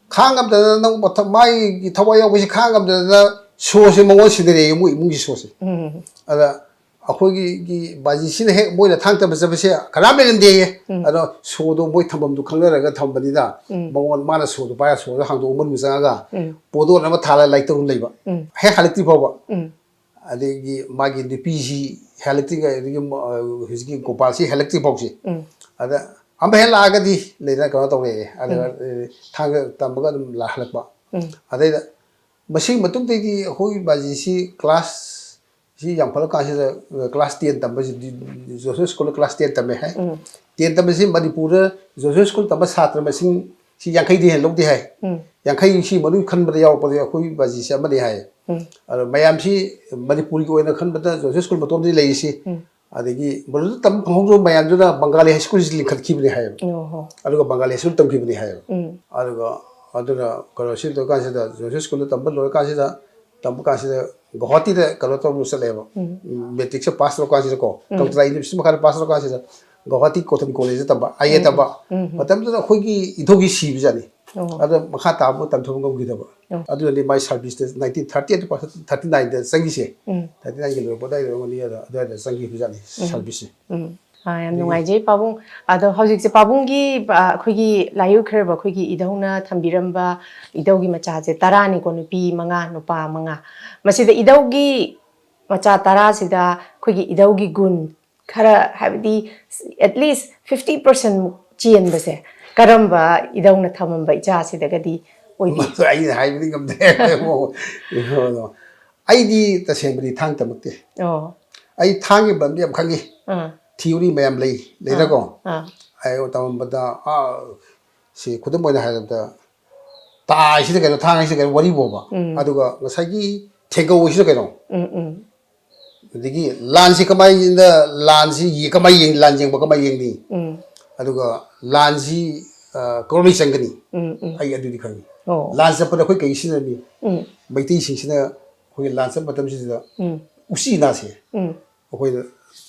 ꯈꯥꯡ ꯉꯝꯗꯅ ꯅꯪ ꯃꯊ-, ꯃꯥꯒꯤ ꯊꯋꯥꯏ ꯌꯥꯎꯕꯁꯤ ꯈꯥꯡ ꯉꯝꯗꯗꯅ ꯁꯣꯁꯦ ꯃꯉꯣꯟ ꯁꯤꯟꯅꯔꯛꯑꯦ, ꯃꯣꯏ ꯏꯃꯨꯡꯒꯤ ꯁꯣꯁꯦ꯫ ꯎꯝ ꯑꯗ ꯑꯩꯈꯣꯏꯒꯤ, ꯒꯤ ꯕꯥꯖꯤꯁꯤꯅ ꯍꯦꯛ ꯃꯣꯏꯅ ꯊꯥꯡ ꯇꯝꯕ ꯆꯠꯄꯁꯦ ꯀꯅꯥꯝ ꯂꯩꯔꯝꯗꯦꯌꯦ꯫ ꯎꯝ꯫ ꯑꯗꯣ ꯁꯣꯗꯣ ꯃꯣꯏ ꯊꯝꯐꯝꯗꯣ ꯈꯪꯅꯔꯒ ꯊꯝꯕꯅꯤꯅ, ꯎꯝ꯫ ꯃꯉꯣꯟ, ꯃꯥꯅ ꯁꯣꯗꯣ ꯄꯥꯏꯔ ꯁꯣꯗꯣ ꯍꯥꯡꯗꯣꯛꯑ ꯃꯅꯨꯡ ꯆꯪꯉꯒ ꯎꯝ꯫ ꯄꯣꯗꯣꯟ ꯑꯃ ꯊꯥꯜꯂ ꯂꯥꯏꯔꯤꯛ ꯇꯧꯔ ꯂꯩꯕ꯫ ꯎꯝ꯫ ꯍꯦꯛ ꯍꯜꯂꯛꯇ꯭ꯔꯤ ꯐꯥꯎꯕ꯫ ꯎꯝ꯫ ꯑꯗꯒꯤ ꯃꯥꯒꯤ ꯅꯨꯄꯤꯁꯤ ꯍꯦꯜꯂꯛꯇ꯭ꯔꯤꯉꯩ, ꯑꯗꯒꯤ ꯃ-, ꯍꯧꯖꯤꯛꯀꯤ ꯒꯣꯄꯥꯜꯁꯤ ꯍꯦꯜꯂꯛꯇ꯭ꯔꯤ ꯐꯥꯎꯁꯤ, ꯎꯝ꯫ ꯑꯗ ꯑꯃ ꯍꯦꯛ ꯂꯥꯛꯑꯒꯗꯤ ꯂꯩꯗꯅ ꯀꯩꯅꯣ ꯇꯧꯔꯛꯑꯦ꯫ ꯑꯗ, ꯎꯝ꯫ ꯑ, ꯊꯥꯡꯒ ꯇꯝꯃꯒ ꯑꯗꯨꯝ ꯂꯥꯛꯍꯜꯂꯛꯄ꯫ ꯎꯝ꯫ ꯑꯗꯩꯗ ꯃꯁꯤꯒꯤ ꯃꯇꯨꯡꯗꯩꯗꯤ ꯑꯩꯈꯣꯏ ꯕꯥꯖꯤꯁꯤ ꯀ꯭ꯂꯥꯁ ꯁꯤ ꯌꯥꯝꯈꯠꯂꯛ ꯀꯥꯟꯁꯤꯗ, ꯑ, ꯀ꯭ꯂꯥꯁ ꯇꯦꯟ ꯇꯝꯕꯁꯤ ꯗꯤ-, ꯖꯣꯁꯦꯐ ꯁ꯭ꯀꯨꯜꯗ ꯀ꯭ꯂꯥꯁ ꯇꯦꯟ ꯇꯝꯃꯦ ꯍꯥꯏ꯫ ꯎꯝ꯫ ꯇꯦꯟ ꯇꯝꯕꯁꯤ ꯃꯅꯤꯄꯨꯔꯗ ꯖꯣꯁꯦꯐ ꯁ꯭ꯀꯨꯜ ꯇꯝꯕ ꯁꯥꯇ꯭ꯔ ꯃꯁꯤꯡ ꯁꯤ ꯌꯥꯡꯈꯩꯗꯤ ꯍꯦꯟꯅ ꯂꯧꯗꯦ ꯍꯥꯏ꯫ ꯎꯝ꯫ ꯌꯥꯡꯈꯩ ꯁꯤ ꯃꯅꯨꯡ ꯈꯟꯕꯗ ꯌꯥꯎꯔꯛꯄꯗ ꯑꯩꯈꯣꯏ ꯕꯥꯖꯤꯁꯦ ꯑꯃꯅꯤ ꯍꯥꯏ꯫ ꯎꯝ꯫ ꯑꯗꯣ ꯃꯌꯥꯝꯁꯤ ꯃꯅꯤꯄꯨꯔꯒꯤ ꯑꯣꯏꯅ ꯈꯟꯕꯗ ꯖꯣꯁꯦꯐ ꯁ꯭ꯀꯨꯜ ꯃꯇꯣꯝꯗꯤ ꯂꯩꯔꯤꯁꯤ꯫ ꯎꯝ꯫ ꯑꯗꯒꯤ ꯃꯗꯨꯗ ꯇꯝꯕ ꯐꯪꯍꯧꯗꯕ ꯃꯌꯥꯝꯗꯨꯅ ꯕꯪꯒꯥꯂꯤ ꯍꯥꯏ ꯁ꯭ꯀꯨꯜꯁꯤ ꯂꯤꯡꯈꯠꯈꯤꯕꯅꯤ ꯍꯥꯏꯌꯦꯕ꯫ ꯑꯣ ꯍꯣ꯫ ꯑꯗꯨꯒ ꯕꯪꯒꯥꯂꯤ ꯍꯥꯏ ꯁ꯭ꯀꯨꯜ ꯇꯝꯈꯤꯕꯅꯤ ꯍꯥꯏꯌꯦꯕ꯫ ꯎꯝ꯫ ꯑꯗꯨꯒ ꯑꯗꯨꯅ ꯀꯩꯅꯣ ꯁꯤ ꯇꯧꯔꯀꯥꯟꯁꯤꯗ, ꯖꯣꯟꯁꯟ ꯁ꯭ꯀꯨꯜꯗ ꯇꯝꯕ ꯂꯣꯏꯔꯀꯥꯟꯁꯤꯗ, ꯇꯝꯕ ꯀꯥꯟꯁꯤꯗ ꯒꯧꯍꯥꯇꯤꯗ ꯀꯩꯅꯣ ꯇꯧꯕ ꯆꯠꯂꯦꯕ꯫ ꯎꯝ꯫ ꯃꯦꯇ꯭ꯔꯤꯛꯁꯦ ꯄꯥꯁ ꯇꯧꯔꯀꯥꯟꯁꯤꯗꯀꯣ, ꯎꯝ꯫ ꯀꯜꯀꯇꯥ ꯌꯨꯅꯤꯚꯔꯁꯤꯇꯤ ꯃꯈꯥꯗ ꯄꯥꯁ ꯇꯧꯔꯀꯥꯟꯁꯤꯗ ꯒꯧꯍꯥꯇꯤ ꯀꯣꯇꯟ ꯀꯣꯂꯦꯖꯇ ꯇꯝꯕ, ꯑꯥꯏ ꯑꯦ ꯎꯝ, ꯇꯝꯕ꯫ ꯎꯝ, ꯎꯝ꯫ ꯃꯇꯝꯗꯨꯗ ꯑꯩꯈꯣꯏꯒꯤ ꯏꯙꯧꯒꯤ ꯁꯤꯕꯖꯥꯠꯅꯤ꯫ ꯑꯣ꯫ ꯑꯗꯣ ꯃꯈꯥ ꯇꯥꯕ ꯇꯝꯊꯕ ꯉꯝꯈꯤꯗꯕ꯫ ꯑꯣ꯫ ꯑꯗꯨꯅꯗꯤ ꯃꯥꯏ ꯁꯥꯔꯚꯤꯁꯇ ꯅꯥꯏꯟꯇꯤꯟ ꯊꯥꯔꯇꯤ ꯑꯩꯠ ꯊꯥꯔꯇꯤ ꯅꯥꯏꯟꯗ ꯆꯪꯈꯤꯁꯦ꯫ ꯎꯝ꯫ ꯊꯥꯔꯇꯤ ꯅꯥꯏꯟꯒꯤ ꯂꯣꯏꯔꯛꯄ ꯑꯗꯨꯋꯥꯏꯗ ꯑꯣꯏꯔꯝꯒꯅꯤ, ꯑꯗ ꯑꯗꯨꯋꯥꯏꯗ ꯆꯪꯈꯤꯕꯖꯥꯠꯅꯤ ꯎꯝ꯫ ꯁꯥꯔꯚꯤꯁꯁꯦ꯫ ꯎꯝ꯫ ꯑꯥ, ꯌꯥꯝ ꯅꯨꯡꯉꯥꯏꯖꯩ ꯄꯥꯕꯨꯡ꯫ ꯑꯗꯣ ꯍꯧꯖꯤꯛꯁꯦ ꯄꯥꯕꯨꯡꯒꯤ, ꯑꯥ, ꯑꯩꯈꯣꯏꯒꯤ ꯂꯥꯏꯑꯣꯏꯈ꯭ꯔꯕ ꯑꯩꯈꯣꯏꯒꯤ ꯏꯙꯧꯅ ꯊꯝꯕꯤꯔꯝꯕ ꯏꯙꯧꯒꯤ ꯃꯆꯥꯁꯦ ꯇꯔꯥꯅꯤꯀꯣ, ꯅꯨꯄꯤ ꯃꯉꯥ, ꯅꯨꯄꯥ ꯃꯉꯥ꯫ ꯃꯁꯤꯗ ꯏꯙꯧꯒꯤ ꯃꯆꯥ ꯇꯔꯥꯁꯤꯗ ꯑꯩꯈꯣꯏꯒꯤ ꯏꯙꯧꯒꯤ ꯒꯨꯟ ꯈꯔ, ꯍꯥꯏꯕꯗꯤ, at least fifty percent ꯃꯨꯛ ꯆꯦꯟꯕꯁꯦ ꯀꯔꯝꯕ ꯏꯙꯧꯅ ꯊꯝꯃꯝꯕ ꯏꯆꯥꯁꯤꯗꯒꯗꯤ ꯑꯣꯏꯕꯤ? ꯃꯗꯨ ꯑꯩꯅ ꯍꯥꯏꯕꯗꯤ ꯉꯝꯗꯦ꯫ ꯑꯩꯗꯤ ꯇꯁꯦꯡꯕꯗꯤ ꯊꯥꯡ ꯇꯝꯃꯛꯇꯦ꯫ ꯑꯣ꯫ ꯑꯩ ꯊꯥꯡꯒꯤ ꯃꯔꯝꯗꯤ ꯌꯥꯝ ꯈꯪꯉꯤ꯫ ꯑꯥ꯫ ꯊꯤꯑꯣꯔꯤ ꯃꯌꯥꯝ ꯂꯩ, ꯂꯩꯅꯀꯣ꯫ ꯑꯥ꯫ ꯑꯩ ꯇꯝꯃꯝꯕꯗ, ꯑꯥ, ꯁꯤ ꯈꯨꯗꯝ ꯑꯣꯏꯅ ꯍꯥꯏꯔꯕꯗ, ꯇꯥ ꯍꯥꯏꯁꯤꯅ ꯀꯩꯅꯣ, ꯊꯥꯡ ꯍꯥꯏꯁꯤꯅ ꯀꯩꯅꯣ, ꯋꯥꯔꯤ ꯕꯣꯕ꯫ ꯎꯝ꯫ ꯑꯗꯨꯒ ꯉꯁꯥꯏꯒꯤ ꯊꯦꯡꯒꯧ ꯍꯥꯏꯁꯤꯅ ꯀꯩꯅꯣ? ꯎꯝ, ꯎꯝ꯫ ꯑꯗꯒꯤ ꯂꯥꯟꯁꯤ ꯀꯃꯥꯏꯅ, ꯂꯥꯟꯁꯤ ꯌꯦ-, ꯀꯃꯥꯏ ꯌꯦꯡ-, ꯂꯥꯟ ꯌꯦꯡꯕ ꯀꯃꯥꯏ ꯌꯦꯡꯅꯤ? ꯎꯝ꯫ ꯑꯗꯨꯒ ꯂꯥꯟꯁꯤ, ꯑ, ꯀꯔꯣꯝꯗꯩ ꯆꯪꯒꯅꯤ? ꯎꯝ, ꯎꯝ꯫ ꯑꯩ ꯑꯗꯨꯗꯤ ꯈꯪꯉꯤ꯫ ꯑꯣ꯫ ꯂꯥꯟ ꯆꯠꯄꯗ ꯑꯩꯈꯣꯏ ꯀꯩ ꯁꯤꯖꯤꯟꯅꯅꯤ? ꯎꯝ꯫ ꯃꯩꯇꯩꯁꯤꯡꯁꯤꯅ ꯑꯩꯈꯣꯏꯒꯤ ꯂꯥꯟ ꯆꯠꯄ ꯃꯇꯝꯁꯤꯗ ꯎꯝ꯫ ꯎꯆꯤꯅꯥꯁꯦ ꯎꯝ꯫ ꯑꯩꯈꯣꯏꯅ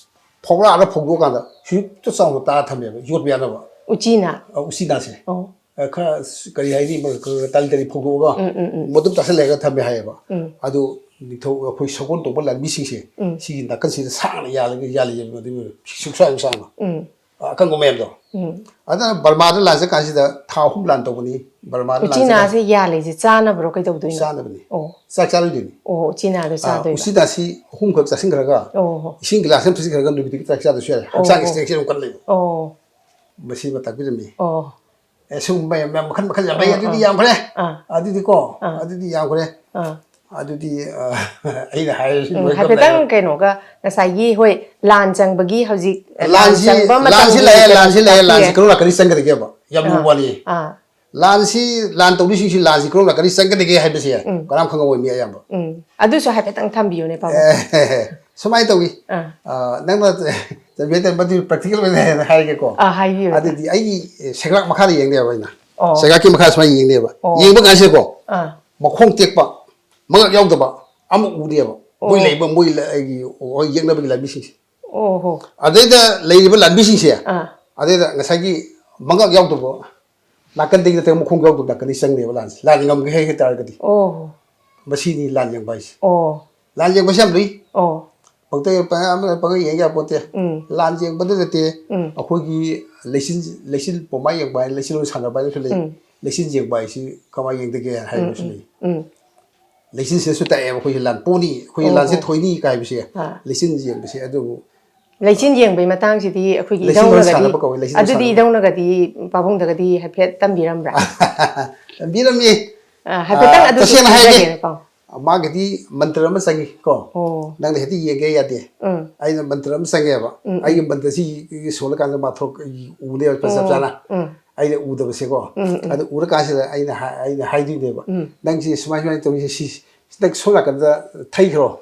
ꯐꯧꯔꯥꯗ ꯐꯧꯗꯣꯛꯑꯀꯥꯟꯗ ꯍꯧꯖꯤꯛꯇ ꯆꯥꯎꯅ ꯇꯥꯔ ꯊꯝꯃꯦꯕ, ꯌꯣꯠꯄ ꯌꯥꯅꯕ꯫ ꯎꯆꯤꯅꯥ? ꯑ, ꯎꯆꯤꯅꯥꯁꯦ꯫ ꯑꯣ꯫ ꯑ, ꯈꯔ ꯁ-, ꯀꯔꯤ ꯍꯥꯏꯅꯤ, ꯃ-, ꯈ-, ꯈ-, ꯇꯔꯤ ꯇꯔꯤ ꯐꯧꯗꯣꯛꯑꯒ ꯎꯝ, ꯎꯝ, ꯎꯝ꯫ ꯃꯇꯨꯝ ꯇꯥꯁꯜꯂꯒ ꯊꯝꯃꯦ ꯍꯥꯏꯌꯦꯕ꯫ ꯎꯝ꯫ ꯑꯗꯨ ꯅꯤꯡꯊꯧ, ꯑꯩꯈꯣꯏ ꯁꯒꯣꯜ ꯇꯣꯡꯕ ꯂꯥꯟꯃꯤꯁꯤꯡꯁꯦ, ꯎꯝ꯫ ꯁꯤꯒꯤ ꯅꯥꯀꯟꯁꯤꯗ ꯁꯥꯡꯅ ꯌꯥꯜꯂꯒ, ꯌꯥꯜꯂꯤꯑꯕ, ꯑꯗꯨ ꯁꯨꯛꯁꯥꯡ ꯁꯥꯡꯅ꯫ ꯎꯝ꯫ ꯑ, ꯑꯀꯪꯕ ꯃꯌꯥꯝꯗꯣ꯫ ꯎꯝ꯫ ꯑꯗꯨꯅ ꯕꯔꯃꯥꯗ ꯂꯥꯟ ꯆꯠ ꯀꯥꯟꯁꯤꯗ ꯊꯥ ꯑꯍꯨꯝ ꯂꯥꯟ ꯇꯧꯕꯅꯤ, ꯕꯔꯃꯥꯗ ꯂꯥꯟ ꯆꯠ ꯀꯥꯟꯁꯤꯗ꯫ ꯎꯆꯤꯅꯥꯁꯦ ꯌꯥꯜꯂꯤꯁꯦ ꯆꯥꯅꯕ꯭ꯔꯣ, ꯀꯩꯗꯧꯗꯣꯏꯅꯣ? ꯆꯥꯅꯕꯅꯤ꯫ ꯑꯣ꯫ ꯆꯥꯛ ꯆꯥꯔꯣꯏꯗꯣꯏꯅꯤ꯫ ꯑꯣ, ꯎꯆꯤꯅꯥꯗꯣ ꯑ, ꯆꯥꯗꯣꯏꯕ? ꯎꯆꯤꯅꯥꯁꯤ ꯑꯍꯨꯝꯈꯛ ꯆꯥꯁꯤꯟꯈ꯭ꯔꯒ, ꯑꯣ ꯍꯣ꯫ ꯏꯁꯤꯡ ꯒꯤꯂꯥꯁ ꯑꯃ ꯊꯛꯆꯤꯟꯈ꯭ꯔꯒ ꯅꯨꯃꯤꯠꯇꯨꯒꯤ ꯆꯥꯛ ꯆꯥꯗ꯭ꯔꯁꯨ ꯌꯥꯔꯦ꯫ ꯑꯣ, ꯍꯛꯆꯥꯡ ꯑꯣ꯫ ꯏꯁꯇ꯭ꯔꯦꯡꯁꯦ ꯑꯗꯨꯝ ꯀꯟꯅ ꯂꯩꯕ꯫ ꯑꯣ꯫ ꯃꯁꯤꯃ ꯇꯥꯛꯄꯤꯔꯝꯃꯤ꯫ ꯑꯣ꯫ ꯑꯦ, ꯁꯤꯒꯨꯝꯕ ꯃꯌꯥꯝ, ꯃꯌꯥꯝ ꯃꯈꯜ ꯃꯈꯜ ꯌꯥꯝ ꯂꯩ꯫ ꯑꯥ, ꯑꯗꯨꯗꯤ ꯑꯥ꯫ ꯌꯥꯝꯈ꯭ꯔꯦ꯫ ꯑꯥ꯫ ꯑꯗꯨꯗꯤꯀꯣ, ꯑꯥ꯫ ꯑꯗꯨꯗꯤ ꯌꯥꯝꯈ꯭ꯔꯦ꯫ ꯑꯥ꯫ ꯑꯗꯨꯗꯤ, ꯑ, ꯑꯩꯅ ꯍꯥꯏꯔꯁꯨ ꯎꯝ, ꯂꯣꯏ ꯍꯥꯏꯐꯦꯠꯇꯪ ꯈꯪꯗ꯭ꯔꯦ꯫ ꯀꯩꯅꯣꯒ ꯉꯁꯥꯏꯒꯤ, ꯍꯣꯏ, ꯂꯥꯟ ꯆꯪꯕꯒꯤ ꯍꯧꯖꯤꯛ ꯂꯥꯟ ꯂꯥꯟꯁꯤ, ꯆꯪꯕ ꯂꯥꯟꯁꯤ ꯃꯇꯝꯒꯤ ꯂꯥꯛꯑꯦ, ꯀꯩꯅꯣ ꯂꯥꯟꯁꯤ ꯂꯥꯛꯑꯦ, ꯂꯥꯟꯁꯤ ꯇꯥꯛꯄꯤꯔꯦ꯫ ꯀꯔꯣꯝ ꯅꯥꯀꯟꯗꯤ ꯆꯪꯒꯗꯒꯦꯕ? ꯌꯥꯝ ꯂꯨꯕ ꯑꯥ꯫ ꯋꯥꯅꯤ꯫ ꯑꯥ꯫ ꯂꯥꯟꯁꯤ, ꯂꯥꯟ ꯇꯧꯔꯤꯁꯤꯡꯁꯤ ꯂꯥꯟꯁꯤ ꯀꯔꯣꯝ ꯅꯥꯀꯟꯗꯤ ꯆꯪꯒꯗꯒꯦ ꯍꯥꯏꯕꯁꯦ ꯎꯝ꯫ ꯀꯅꯥꯝ ꯈꯪꯉꯝꯃꯣꯏ, ꯃꯤ ꯑꯌꯥꯝꯕ꯫ ꯎꯝ꯫ ꯑꯗꯨꯁꯨ ꯍꯥꯏꯐꯦꯠꯇꯪ ꯊꯝꯕꯤꯌꯨꯅꯦ, ꯄꯥꯕꯨꯡ꯫ ꯑꯦ, ꯁꯨꯃꯥꯏꯅ ꯇꯧꯏ꯫ ꯑꯥ ꯑ, ꯅꯪꯅ ꯆꯠꯃꯤꯟꯅ ꯃꯗꯨ ꯄ꯭ꯔꯦꯛꯇꯤꯀꯦꯜ ꯑꯣꯏꯅ ꯍꯦꯟꯅ ꯍꯥꯏꯔꯒꯦꯀꯣ꯫ ꯑꯥ ꯍꯥꯏꯕꯤꯌꯨ꯫ ꯑꯗꯨꯗꯤ ꯑꯩꯒꯤ ꯁꯦꯒ꯭ꯔꯥꯛ ꯃꯈꯥꯗ ꯌꯦꯡꯅꯦꯕ ꯑꯩꯅ꯫ ꯑꯣ꯫ ꯁꯦꯒ꯭ꯔꯥꯛꯀꯤ ꯃꯈꯥ ꯁꯨꯃꯥꯏꯅ ꯌꯦꯡꯅꯦꯕ꯫ ꯑꯣ꯫ ꯌꯦꯡꯕ ꯀꯥꯟꯁꯤꯗꯀꯣ, ꯑꯥ ꯃꯈꯣꯡ ꯇꯦꯛꯄ, ꯃꯉꯛ ꯌꯥꯎꯗꯕ ꯑꯃ ꯎꯗꯦꯕ꯫ ꯃꯣꯏ ꯑꯣ꯫ ꯂꯩꯕ, ꯃꯣꯏ ꯂ-, ꯑꯩꯒꯤ, ꯍꯣꯏ, ꯌꯦꯛꯅꯕꯒꯤ ꯂꯥꯟꯃꯤꯁꯤꯡꯁꯦ꯫ ꯑꯣ ꯍꯣ꯫ ꯑꯗꯩꯗ ꯂꯩꯔꯤꯕ ꯂꯥꯟꯃꯤꯁꯤꯡꯁꯦ, ꯑꯥ ꯑꯗꯩꯗ ꯉꯁꯥꯏꯒꯤ ꯃꯉꯛ ꯌꯥꯎꯗꯕ, ꯅꯥꯀꯟꯗꯒꯤ ꯅꯠꯇ꯭ꯔꯒ ꯃꯈꯣꯡ ꯌꯥꯎꯗꯕ ꯅꯥꯀꯟꯗꯒꯤ ꯆꯪꯅꯦꯕ ꯂꯥꯟꯁꯦ꯫ ꯂꯥꯟ ꯉꯝꯒꯦ ꯍꯥꯏ ꯇꯥꯔꯒꯗꯤ꯫ ꯑꯣ ꯍꯣ꯫ ꯃꯁꯤꯅꯤ ꯂꯥꯟ ꯌꯦꯡꯕ ꯍꯥꯏꯁꯦ꯫ ꯑꯣ꯫ ꯂꯥꯟ ꯌꯦꯡꯕꯁꯦ ꯌꯥꯝ ꯂꯨꯏ꯫ ꯑꯣ꯫ ꯄꯪꯇ-, ꯄꯪ-, ꯑꯃꯅ ꯄꯪꯌꯦꯡ ꯌꯦꯡ ꯌꯥꯄꯣꯠꯇꯦ꯫ ꯎꯝ꯫ ꯂꯥꯟ ꯌꯦꯡꯕꯗ ꯅꯠꯇꯦ, ꯎꯝ꯫ ꯑꯩꯈꯣꯏꯒꯤ ꯂꯩꯆꯤꯜ, ꯂꯩꯆꯤꯜ ꯄꯣꯝꯃꯥ ꯌꯦꯡꯕ ꯍꯥꯏ, ꯂꯩꯆꯤꯜ ꯁꯥꯟꯅꯕ ꯍꯥꯏꯅꯁꯨ ꯂꯩ꯫ ꯎꯝ꯫ ꯂꯩꯆꯤꯜ ꯌꯦꯡꯕ ꯍꯥꯏꯁꯤ ꯀꯃꯥꯏꯅ ꯌꯦꯡꯗꯒꯦ ꯍꯥꯏꯕꯁꯨ ꯂꯩ꯫ ꯎꯝ꯫ ꯂꯩꯆꯤꯜꯁꯤꯅꯁꯨ ꯇꯥꯛꯑꯦꯕ ꯑꯩꯈꯣꯏꯒꯤ ꯂꯥꯟ ꯄꯣꯅꯤ, ꯑꯩꯈꯣꯏꯒꯤ ꯑꯣ, ꯂꯥꯟꯁꯦ ꯑꯣ꯫ ꯑꯥ꯫ ꯂꯩꯆꯤꯜ ꯌꯦꯡꯕꯁꯦ ꯑꯗꯨꯕꯨ ꯂꯩꯆꯤꯜ ꯌꯦꯡꯕꯩ ꯃꯇꯥꯡꯁꯤꯗꯤ ꯑꯩꯈꯣꯏꯒꯤ ꯂꯩꯆꯤꯜ ꯂꯣꯏ ꯏꯙꯧꯅꯒꯗꯤ, ꯁꯥꯟꯅꯕ ꯀꯧꯋꯦ, ꯂꯩꯆꯤꯜ ꯂꯣꯏ ꯑꯗꯨꯗꯤ ꯁꯥꯟꯅꯕ꯫ ꯏꯙꯧꯅꯒꯗꯤ ꯄꯥꯕꯨꯡꯗꯒꯗꯤ ꯍꯥꯏꯐꯦꯠ ꯇꯝꯕꯤꯔꯝꯕ꯭ꯔꯥ? ꯇꯝꯕꯤꯔꯝꯃꯤ꯫ ꯑꯥ, ꯍꯥꯏꯐꯦꯠꯇꯪ ꯑꯥ, ꯑꯗꯨꯁꯨ ꯇꯁꯦꯡꯅ ꯍꯥꯏꯒꯦ꯫ ꯈꯪꯖꯒꯦꯅ, ꯄꯥꯎ꯫ ꯃꯥꯒꯤꯗꯤ ꯃꯟꯇ꯭ꯔ ꯑꯃ ꯆꯪꯉꯤ ꯀꯣ꯫ ꯑꯣ꯫ ꯅꯪꯅ ꯍꯦꯛꯇ ꯌꯦꯡꯒꯦ ꯌꯥꯗꯦ꯫ ꯎꯝ꯫ ꯑꯩꯅ ꯃꯟꯇ꯭ꯔ ꯑꯃ ꯆꯪꯉꯦꯕ꯫ ꯎꯝ, ꯎꯝ꯫ ꯑꯩꯒꯤ ꯃꯟꯇ꯭ꯔꯁꯤ ꯁꯣꯜꯂꯀꯥꯟꯗ ꯃꯥ ꯊꯣꯛ-, ꯎꯅꯦꯕ ꯆꯞ ꯑꯣ꯫ ꯆꯥꯅ꯫ ꯎꯝ꯫ ꯑꯩꯅ ꯎꯗꯕꯁꯦꯀꯣ꯫ ꯎꯝ, ꯎꯝ꯫ ꯑꯗꯨ ꯎꯔꯀꯥꯟꯁꯤꯗ ꯑꯩꯅ ꯍꯥꯏ-, ꯑꯩꯅ ꯍꯥꯏꯗꯣꯏꯅꯦꯕ꯫ ꯎꯝ꯫ "ꯅꯪꯁꯤ ꯁꯨꯃꯥꯏ ꯁꯨꯃꯥꯏꯅ ꯇꯧꯔꯤꯁꯦ, ꯁꯤ, ꯁꯤ ꯅꯪ ꯁꯣꯝ ꯅꯥꯀꯟꯗ ꯊꯩꯈ꯭ꯔꯣ,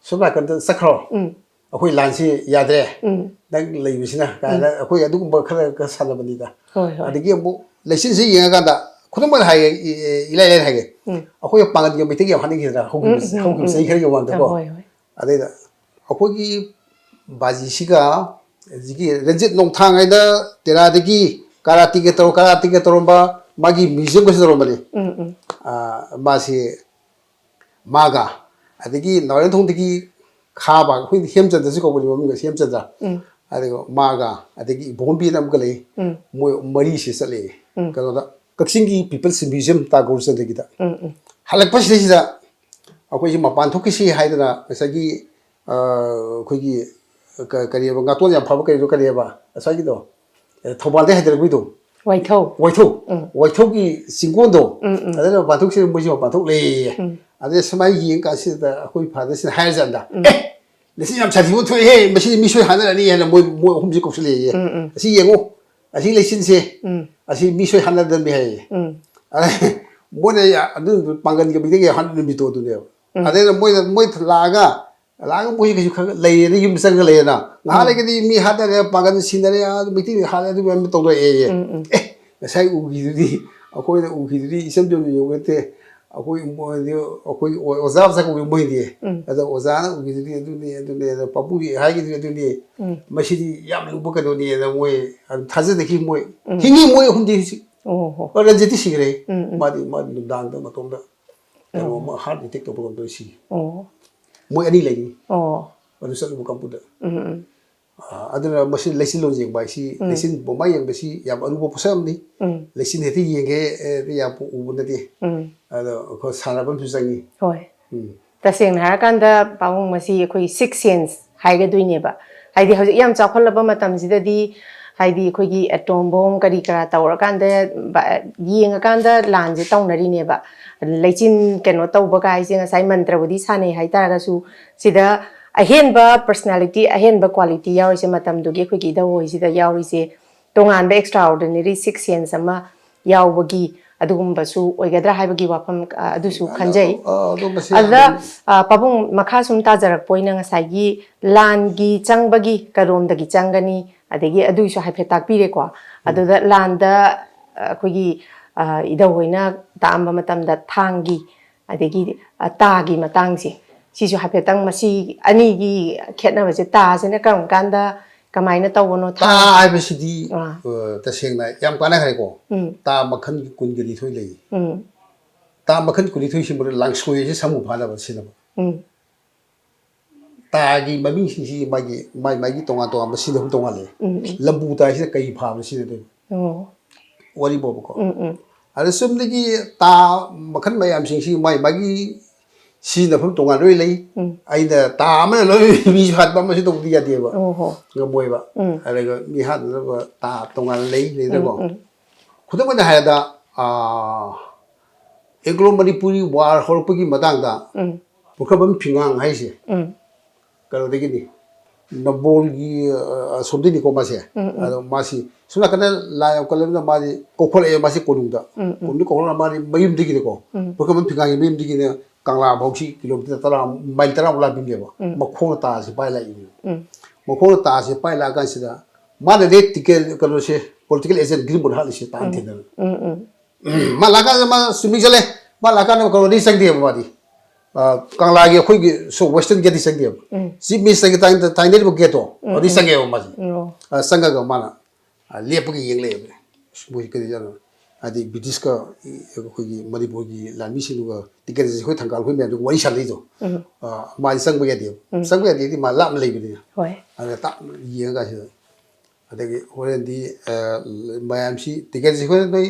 ꯁꯣꯝ ꯅꯥꯀꯟꯗ ꯆꯠꯈ꯭ꯔꯣ, ꯎꯝ꯫ ꯑꯩꯈꯣꯏ ꯂꯥꯟꯁꯤ ꯌꯥꯗ꯭ꯔꯦ, ꯎꯝ꯫ ꯅꯪ ꯂꯩꯕꯁꯤꯅ" ꯀꯥꯏꯅ ꯑꯩꯈꯣꯏ ꯑꯗꯨꯒꯨꯝꯕ ꯈꯔ ꯈꯔ ꯁꯥꯟꯅꯕꯅꯤꯗ꯫ ꯍꯣꯏ, ꯍꯣꯏ꯫ ꯑꯗꯒꯤ ꯑꯃꯨꯛ ꯂꯩꯆꯤꯜꯁꯤ ꯌꯦꯡꯉꯀꯥꯟꯗ ꯈꯨꯗꯝ ꯑꯣꯏꯅ ꯍꯥꯏꯒꯦ, ꯏ-, ꯏ-, ꯏꯂꯥꯏ ꯂꯥꯏꯅ ꯍꯥꯏꯒꯦ꯫ ꯎꯝ꯫ ꯑꯩꯈꯣꯏ ꯄꯥꯡꯒꯟꯒ ꯃꯩꯇꯩꯒ ꯌꯥꯝ ꯍꯥꯠꯅꯈꯤꯗꯅ ꯍꯧꯈꯤꯕ, ꯎꯝ, ꯎꯝ, ꯍꯧꯈꯤꯕ ꯎꯝ, ꯆꯍꯤ ꯎꯝ꯫ ꯈꯔꯒꯤ ꯃꯃꯥꯡꯗꯀꯣ꯫ ꯑ, ꯍꯣꯏ, ꯍꯣꯏ꯫ ꯑꯗꯩꯗ ꯑꯩꯈꯣꯏꯒꯤ ꯕꯥꯖꯤꯁꯤꯒ ꯍꯧꯖꯤꯛꯀꯤ ꯔꯟꯖꯤꯠ ꯅꯣꯡꯊꯥꯡ ꯍꯥꯏꯅ ꯇꯦꯔꯥꯗꯒꯤ ꯀꯥꯔꯥꯇꯤꯒ ꯇꯧꯔ-, ꯀꯥꯔꯥꯇꯤꯒ ꯇꯧꯔꯝꯕ ꯃꯥꯒꯤ ꯃ꯭ꯌꯨꯖꯤꯌꯝꯒꯁꯨ ꯇꯧꯔꯝꯕꯅꯤ꯫ ꯎꯝ, ꯎꯝ꯫ ꯑꯥ, ꯃꯥꯁꯤ ꯃꯥꯒ, ꯑꯗꯒꯤ ꯅꯥꯎꯔꯦꯝꯊꯣꯡꯗꯒꯤ ꯈꯥꯕ, ꯑꯩꯈꯣꯏꯗꯤ ꯍꯦꯝꯆꯟꯗ꯭ꯔꯁꯨ ꯀꯧꯕꯅꯤ ꯃꯃꯤꯡꯗ, ꯍꯦꯝꯆꯟꯗ꯭ꯔ꯫ ꯎꯝ꯫ ꯑꯗꯨꯒ ꯃꯥꯒ, ꯑꯗꯒꯤ ꯏꯕꯣꯝꯕꯤꯅ ꯑꯃꯒ ꯂꯩ꯫ ꯎꯝ꯫ ꯃꯣꯏ ꯃꯔꯤꯁꯤ ꯆꯠꯂꯦ꯫ ꯎꯝ꯫ ꯀꯩꯅꯣꯗ, ꯀꯛꯆꯤꯡꯒꯤ People's Museum ꯇꯥ ꯒꯧꯔꯆꯟꯗ꯭ꯔꯒꯤꯗ꯫ ꯎꯝ, ꯎꯝ꯫ ꯍꯜꯂꯛꯄꯁꯤꯗꯩꯁꯤꯗ ꯑꯩꯈꯣꯏꯁꯤ ꯃꯄꯥꯟ ꯊꯣꯛꯈꯤꯁꯤ ꯍꯥꯏꯗꯅ ꯉꯁꯥꯏꯒꯤ, ꯑ, ꯑꯩꯈꯣꯏꯒꯤ ꯀ-, ꯀꯔꯤꯑꯕ, ꯉꯥꯇꯣꯟ ꯌꯥꯝ ꯐꯕ ꯀꯔꯤꯗꯣ, ꯀꯔꯤꯑꯕ, ꯉꯁꯥꯏꯒꯤꯗꯣ, ꯑ, ꯊꯧꯕꯥꯜꯗꯩ ꯍꯥꯏꯊꯔꯛꯄꯩꯗꯣ꯫ ꯋꯥꯏꯊꯧ꯫ ꯋꯥꯏꯊꯧ꯫ ꯎꯝ꯫ ꯋꯥꯏꯊꯧꯒꯤ ꯆꯤꯡꯒꯣꯟꯗꯣ꯫ ꯎꯝ, ꯎꯝ꯫ ꯑꯗꯨꯅ ꯃꯄꯥꯟ ꯊꯣꯛꯁꯤꯗ ꯃꯣꯏꯁꯨ ꯃꯄꯥꯟ ꯊꯣꯛ ꯂꯩꯌꯦ꯫ ꯎꯝ꯫ ꯑꯗꯩ ꯁꯨꯃꯥꯏꯅ ꯌꯦꯡ ꯀꯥꯟꯁꯤꯗ ꯑꯩꯈꯣꯏ ꯐꯥꯗꯔꯁꯤꯅ ꯍꯥꯏꯔꯖꯥꯠꯅꯤꯗ, ꯎꯝ꯫ "ꯑꯦ, ꯂꯤꯁꯤꯡ ꯌꯥꯝ ꯁꯥꯊꯤꯕ ꯊꯣꯛꯑꯦꯍꯦ, ꯃꯁꯤꯗꯤ ꯃꯤ ꯁꯣꯏ ꯍꯥꯠꯅꯔꯅꯤ" ꯍꯥꯏꯅ ꯃꯣꯏ, ꯃꯣꯏ ꯑꯍꯨꯝꯁꯦ ꯀꯧꯁꯤꯜꯂꯛꯑꯦ꯫ ꯎꯝ, ꯎꯝ꯫ "ꯑꯁꯤ ꯌꯦꯡꯉꯨ, ꯑꯁꯤ ꯂꯩꯆꯤꯟꯁꯦ, ꯎꯝ꯫ ꯑꯁꯤ ꯃꯤ ꯁꯣꯏ ꯍꯥꯠꯅꯗꯕꯅꯤ" ꯍꯥꯏꯌꯦ꯫ ꯎꯝ꯫ ꯑꯗ ꯃꯣꯏꯅ ꯌꯥ-, ꯑꯗꯨ ꯄꯥꯡꯒꯟꯒ ꯃꯤꯇꯩꯒ ꯍꯥꯠꯅ ꯅꯨꯃꯤꯠꯇꯣ ꯑꯗꯨꯅꯦꯕ꯫ ꯎꯝ꯫ ꯑꯗꯩꯗ ꯃꯣꯏꯅ, ꯃꯣꯏ ꯂꯥꯛꯑꯒ ꯂꯥꯛꯑꯒ ꯃꯣꯏꯁꯦ ꯀꯩꯁꯨ ꯈꯔ ꯂꯩꯔꯦꯅ ꯌꯨꯝꯗ ꯆꯪꯉꯒ ꯂꯩꯔꯦꯅ꯫ ꯉꯥꯏꯍꯥꯛ ꯂꯩꯔꯒꯗꯤ ꯃꯤ ꯍꯥꯠꯅꯔꯦ, ꯄꯥꯡꯒꯜ ꯁꯤꯅꯔꯦ, ꯑꯥ, ꯃꯩꯇꯩ ꯍꯥꯠꯂꯦ, ꯑꯗꯨ ꯃꯌꯥꯝ ꯇꯧꯅꯔꯛꯑꯦꯌꯦ꯫ ꯎꯝ, ꯎꯝ꯫ ꯑꯦ, ꯉꯁꯥꯏ ꯎꯈꯤꯗꯨꯗꯤ, ꯑꯩꯈꯣꯏꯅ ꯎꯈꯤꯗꯨꯗꯤ ꯏꯆꯝ ꯆꯝꯅ ꯌꯧꯕ ꯅꯠꯇꯦ꯫ ꯑꯩꯈꯣꯏ ꯃꯣꯏꯗꯤ, ꯑꯩꯈꯣꯏ ꯑꯣ-, ꯑꯣꯖꯥ ꯃꯁꯛ ꯎꯏ ꯃꯣꯏꯗꯤ꯫ ꯎꯝ꯫ ꯑꯗ ꯑꯣꯖꯥꯅ ꯎꯈꯤꯗꯨꯗꯤ ꯑꯗꯨꯅꯤ, ꯑꯗꯨꯅꯤ, ꯑꯗ ꯄꯥꯕꯨꯡꯗꯤ ꯍꯥꯏꯈꯤꯗꯨꯗꯤ ꯑꯗꯨꯅꯤ꯫ ꯎꯝ꯫ ꯃꯁꯤꯗꯤ ꯌꯥꯝ ꯂꯨꯕ ꯀꯩꯅꯣꯅꯤꯅ ꯃꯣꯏ ꯑꯗꯨꯝ ꯊꯥꯖꯅꯈꯤ ꯃꯣꯏ꯫ ꯎꯝ꯫ ꯍꯤꯡꯉꯤ ꯃꯣꯏ ꯑꯍꯨꯝꯗꯤ ꯍꯧꯖꯤꯛ꯫ ꯑꯣ ꯍꯣ꯫ ꯍꯣꯏ, ꯔꯟꯖꯤꯠꯇꯤ ꯁꯤꯈ꯭ꯔꯦ꯫ ꯎꯝ, ꯎꯝ꯫ ꯃꯥꯗꯤ, ꯃꯥꯗꯤ ꯅꯨꯡꯗꯥꯡꯗ ꯃꯇꯣꯝꯗ ꯀꯩꯅꯣ ꯑꯣ꯫ ꯑꯃ heart attack ꯇꯧꯕ ꯀꯩꯅꯣ ꯇꯧꯔ ꯁꯤ꯫ ꯑꯣ꯫ ꯃꯣꯏ ꯑꯅꯤ ꯂꯩꯔꯤ꯫ ꯑꯣ꯫ ꯑꯗꯨ ꯆꯠꯂꯨꯕ ꯀꯥꯡꯕꯨꯗ꯫ ꯎꯝ, ꯎꯝ꯫ ꯑꯥ, ꯑꯗꯨꯅ ꯃꯁꯤ ꯂꯩꯆꯤꯜꯂꯣꯟ ꯌꯦꯡꯕ ꯍꯥꯏꯁꯤ, ꯎꯝ꯫ ꯂꯩꯆꯤꯜ ꯄꯨꯝꯕ ꯌꯦꯡꯕꯁꯤ ꯌꯥꯝ ꯑꯔꯨꯕ ꯄꯣꯠꯁꯛ ꯑꯃꯅꯤ꯫ ꯎꯝ꯫ ꯂꯩꯆꯤꯜ ꯍꯦꯛꯇ ꯌꯦꯡꯒꯦ, ꯑꯦ, ꯌꯥꯝ ꯎꯕ ꯅꯠꯇꯦ꯫ ꯎꯝ꯫ ꯑꯗꯣ ꯑꯩꯈꯣꯏ ꯁꯥꯟꯅꯕ ꯑꯃꯁꯨ ꯆꯪꯉꯤ꯫ ꯍꯣꯏ꯫ ꯎꯝ꯫ ꯇꯁꯦꯡꯅ ꯍꯥꯏꯔꯀꯥꯟꯗ ꯄꯥꯕꯨꯡ ꯃꯁꯤ ꯑꯩꯈꯣꯏ sixth sense ꯍꯥꯏꯒꯗꯣꯏꯅꯦꯕ꯫ ꯍꯥꯏꯗꯤ ꯍꯧꯖꯤꯛ ꯌꯥꯝ ꯆꯥꯎꯈꯠꯂꯕ ꯃꯇꯝꯁꯤꯗꯗꯤ, ꯍꯥꯏꯗꯤ ꯑꯩꯈꯣꯏꯒꯤ atom bomb ꯀꯔꯤ ꯀꯔꯥ ꯇꯧꯔꯀꯥꯟꯗ ꯕ-, ꯌꯦꯡꯉꯀꯥꯟꯗ ꯂꯥꯟꯁꯦ ꯇꯧꯅꯔꯤꯅꯦꯕ꯫ ꯂꯩꯆꯤꯟ ꯀꯩꯅꯣ ꯇꯧꯕ ꯀꯥꯏꯁꯦ ꯉꯁꯥꯏ ꯃꯟꯇ꯭ꯔꯕꯨꯗꯤ ꯁꯥꯟꯅꯩ ꯍꯥꯏꯇꯥꯔꯒꯁꯨ, ꯁꯤꯗ ꯑꯍꯦꯟꯕ personality, ꯑꯍꯦꯟꯕ quality ꯌꯥꯎꯔꯤꯁꯦ, ꯃꯇꯝꯗꯨꯒꯤ ꯑꯩꯈꯣꯏꯒꯤ ꯏꯙꯧ ꯍꯣꯏꯁꯤꯗ ꯌꯥꯎꯔꯤꯁꯦ, ꯇꯣꯉꯥꯟꯕ extraordinary sixth sense ꯑꯃ ꯌꯥꯎꯕꯒꯤ ꯑꯗꯨꯒꯨꯝꯕꯁꯨ ꯑꯣꯏꯒꯗ꯭ꯔꯥ ꯍꯥꯏꯕꯒꯤ ꯋꯥꯐꯝ, ꯑ, ꯑꯗꯨꯁꯨ ꯑꯗꯣ, ꯈꯟꯖꯩ꯫ ꯑ, ꯑꯗꯣ ꯃꯁꯤ ꯑꯗꯨꯗ, ꯌꯥꯝꯅ ꯑ, ꯄꯥꯕꯨꯡ, ꯃꯈꯥ ꯁꯨꯝ ꯇꯥꯖꯔꯛꯄ ꯑꯣꯏꯅ ꯉꯁꯥꯏꯒꯤ ꯂꯥꯟꯒꯤ ꯆꯪꯕꯒꯤ ꯀꯔꯣꯝꯗꯒꯤ ꯆꯪꯒꯅꯤ, ꯑꯗꯒꯤ ꯑꯗꯨꯒꯤꯁꯨ ꯍꯥꯏꯐꯦꯠ ꯇꯥꯛꯄꯤꯔꯦꯀꯣ꯫ ꯎꯝ꯫ ꯑꯗꯨꯗ ꯂꯥꯟꯗ, ꯑ, ꯑꯩꯈꯣꯏꯒꯤ, ꯑ, ꯏꯙꯧ ꯍꯣꯏꯅ ꯇꯥꯛꯑꯝꯕ ꯃꯇꯝꯗ ꯊꯥꯡꯒꯤ, ꯑꯗꯒꯤ, ꯑ, ꯇꯥꯒꯤ ꯃꯇꯥꯡꯁꯦ, ꯁꯤꯁꯨ ꯍꯥꯏꯐꯦꯠꯇꯪ, ꯃꯁꯤ ꯑꯅꯤꯒꯤ ꯈꯦꯠꯅꯕꯁꯦ, ꯇꯥꯁꯤꯅ ꯀꯔꯝ ꯀꯥꯟꯗ ꯀꯃꯥꯏꯅ ꯇꯧꯕꯅꯣ? ꯇꯥ ꯊꯥꯡ ꯍꯥꯏꯕꯁꯤꯗꯤ, ꯑꯥ꯫ ꯑ, ꯇꯁꯦꯡꯅ ꯌꯥꯝ ꯀꯥꯟꯅꯈ꯭ꯔꯦꯀꯣ꯫ ꯎꯝ꯫ ꯇꯥ ꯃꯈꯜ ꯀꯨꯟꯒ ꯅꯤꯊꯣꯏ ꯂꯩ꯫ ꯎꯝ꯫ ꯇꯥ ꯃꯈꯜ ꯀꯨꯟꯅꯤꯊꯣꯏꯁꯤ ꯃꯔꯨ ꯂꯥꯡꯁꯣꯏ ꯍꯥꯏꯁꯦ ꯁꯥꯃꯨ ꯐꯥꯅꯕ ꯁꯤꯖꯤꯟꯅꯕ꯫ ꯎꯝ꯫ ꯇꯥꯒꯤ ꯃꯃꯤꯡꯁꯤꯡꯁꯤ ꯃꯥꯒꯤ, ꯃꯥꯏ ꯃꯥꯒꯤ ꯇꯣꯉꯥꯟ ꯇꯣꯉꯥꯟꯕ ꯁꯤꯖꯤꯟꯅꯐꯝ ꯇꯣꯉꯥꯜꯂꯦ꯫ ꯎꯝ, ꯎꯝ꯫ ꯂꯝꯕꯨ ꯇꯥ ꯍꯥꯏꯁꯤꯅ ꯀꯩ ꯐꯥꯕꯗ ꯁꯤꯖꯤꯟꯅꯗꯣꯏꯅꯣ? ꯑꯣ꯫ ꯋꯥꯔꯤ ꯕꯣꯕꯀꯣ꯫ ꯎꯝ, ꯎꯝ꯫ ꯑꯗ ꯆꯨꯝꯅꯒꯤ ꯇꯥ ꯃꯈꯜ ꯃꯌꯥꯝꯁꯤꯡꯁꯤ ꯃꯥꯏ ꯃꯥꯒꯤ ꯁꯤꯖꯤꯟꯅꯐꯝ ꯇꯣꯉꯥꯟꯅ ꯂꯣꯏ ꯂꯩ꯫ ꯎꯝ꯫ ꯑꯩꯅ ꯇꯥ ꯑꯃꯅ ꯂꯣꯏ ꯃꯤꯁꯨ ꯍꯥꯠꯄ ꯑꯃꯁꯨ ꯇꯧꯕꯗꯤ ꯌꯥꯗꯦꯕ꯫ ꯑꯣ ꯍꯣ꯫ ꯉꯝꯃꯣꯏꯕ꯫ ꯎꯝ꯫ ꯑꯗꯨꯒ ꯃꯤ ꯍꯥꯠꯅꯅꯕ ꯇꯥ ꯇꯣꯉꯥꯟꯅ ꯂꯩ, ꯂꯩꯗꯅꯀꯣ꯫ ꯎꯝ, ꯎꯝ꯫ ꯈꯨꯗꯝ ꯑꯣꯏꯅ ꯍꯥꯏꯔꯕꯗ, ꯑꯥ, Anglo Manipuri War ꯍꯧꯔꯛꯄꯒꯤ ꯃꯇꯥꯡꯗ ꯎꯝ꯫ ꯄꯨꯈ꯭ꯔꯝꯕꯝ ꯐꯤꯉꯥꯡ ꯍꯥꯏꯁꯦ ꯎꯝ꯫ ꯀꯩꯅꯣꯗꯒꯤꯅꯤ, ꯅꯝꯕꯣꯜꯒꯤ, ꯑ, ꯑꯁꯣꯝꯗꯒꯤꯅꯤꯀꯣ ꯃꯥꯁꯦ꯫ ꯎꯝ, ꯎꯝ꯫ ꯑꯗꯣ ꯃꯥꯁꯤ ꯁꯣꯝ ꯅꯥꯀꯟꯗ ꯂꯥꯟ ꯌꯥꯝ ꯀꯜꯂꯕꯅꯤꯅ ꯃꯥꯗꯤ ꯀꯧꯈꯠꯂꯛꯑꯦ, ꯃꯥꯁꯤ ꯀꯣꯅꯨꯡꯗ꯫ ꯎꯝ, ꯎꯝ꯫ ꯀꯣꯅꯨꯡꯗ ꯀꯧꯈꯠꯂꯒ ꯃꯥꯗꯤ ꯃꯌꯨꯝꯗꯒꯤꯅꯤꯀꯣ, ꯎꯝ꯫ ꯄꯨꯈ꯭ꯔꯝꯕꯝ ꯐꯤꯉꯥꯡꯒꯤ ꯃꯌꯨꯝꯗꯒꯤꯅꯦ ꯀꯪꯂꯥ ꯐꯥꯎꯁꯤ ꯀꯤꯂꯣꯃꯤꯇꯔ ꯇꯔꯥ, ꯃꯥꯏꯜ ꯇꯔꯥꯃꯨꯛ ꯂꯥꯛꯄꯤꯅꯦꯕ꯫ ꯎꯝ꯫ ꯃꯈꯣꯡꯅ ꯇꯥꯁꯤ ꯄꯥꯏ ꯂꯥꯛꯏꯅꯦꯕ꯫ ꯎꯝ꯫ ꯃꯈꯣꯡꯅ ꯇꯥꯁꯤ ꯄꯥꯏ ꯂꯥꯛꯑꯀꯥꯟꯁꯤꯗ ꯃꯥꯅꯗꯤ ꯇꯤꯀꯦꯠ ꯀꯩꯅꯣꯁꯦ, ꯄꯣꯂꯤꯇꯤꯀꯦꯜ ꯑꯦꯖꯦꯟ ꯒ꯭ꯔꯤꯟ ꯕꯣꯔꯗ ꯍꯥꯠꯂꯤꯁꯦ ꯇꯥꯟ ꯎꯝ꯫ ꯊꯦꯡꯅꯅ꯫ ꯎꯝ, ꯎꯝ꯫ ꯃꯥ ꯂꯥꯛꯀꯥꯟꯗ ꯃꯥ ꯁ꯭ꯋꯤꯃꯤꯡ ꯆꯠꯂꯦ꯫ ꯃꯥ ꯂꯥꯛꯀꯥꯟꯗ ꯀꯩꯅꯣꯗꯤ ꯆꯪꯗꯦꯕ ꯃꯥꯗꯤ꯫ ꯑ, ꯀꯪꯂꯥꯒꯤ ꯑꯩꯈꯣꯏꯒꯤ ꯁꯣ ꯋꯦꯁꯇꯔꯟ ꯒꯦꯠꯇꯤ ꯆꯪꯗꯦꯕ꯫ ꯎꯝ꯫ ꯆꯤꯐ ꯃꯤꯅꯤꯁꯇꯔꯒꯤ ꯇꯥꯏ-, ꯇꯥꯏꯅꯔꯤꯕ ꯒꯦꯠꯇꯣ, ꯎꯝ, ꯑꯗꯨꯗꯤ ꯎꯝ꯫ ꯆꯪꯉꯦꯕ ꯃꯥꯁꯦ꯫ ꯎꯝ, ꯑꯣ꯫ ꯑ, ꯆꯪꯉꯒ ꯃꯥꯅ, ꯑ, ꯂꯦꯞꯄꯒ ꯌꯦꯡ ꯂꯩꯌꯦꯕ꯫ ꯑꯁ, ꯃꯣꯏ ꯀꯔꯤ ꯆꯠꯅꯣ? ꯍꯥꯏꯗꯤ ꯕ꯭ꯔꯤꯇꯤꯁꯀ ꯑꯩꯈꯣꯏꯒꯤ ꯃꯅꯤꯄꯨꯔꯒꯤ ꯂꯥꯟꯃꯤꯁꯤꯡꯗꯨꯒ ꯇꯤꯀꯦꯠꯁꯦ ꯑꯩꯈꯣꯏ ꯊꯪꯒꯥꯜ ꯑꯩꯈꯣꯏ ꯃꯌꯥꯝꯗꯨꯒ ꯋꯥꯔꯤ ꯁꯥꯟꯅꯩꯗꯣ꯫ ꯎꯝ꯫ ꯑ, ꯃꯥꯗꯤ ꯆꯪꯕ ꯌꯥꯗꯦꯕ꯫ ꯎꯝ꯫ ꯆꯪꯕ ꯌꯥꯗꯦꯗꯤ ꯃꯥ ꯂꯥꯞꯅ ꯂꯩꯕꯅꯤꯅ꯫ ꯍꯣꯏ꯫ ꯑꯗ ꯇꯥꯞꯅ ꯌꯦꯡꯉꯒ ꯁꯤꯗ ꯑꯗꯒꯤ ꯍꯣꯔꯦꯟꯗꯤ, ꯑ, ꯃꯌꯥꯝꯁꯤ ꯇꯤꯀꯦꯠꯁꯤ ꯑꯩꯈꯣꯏ ꯅꯣꯏ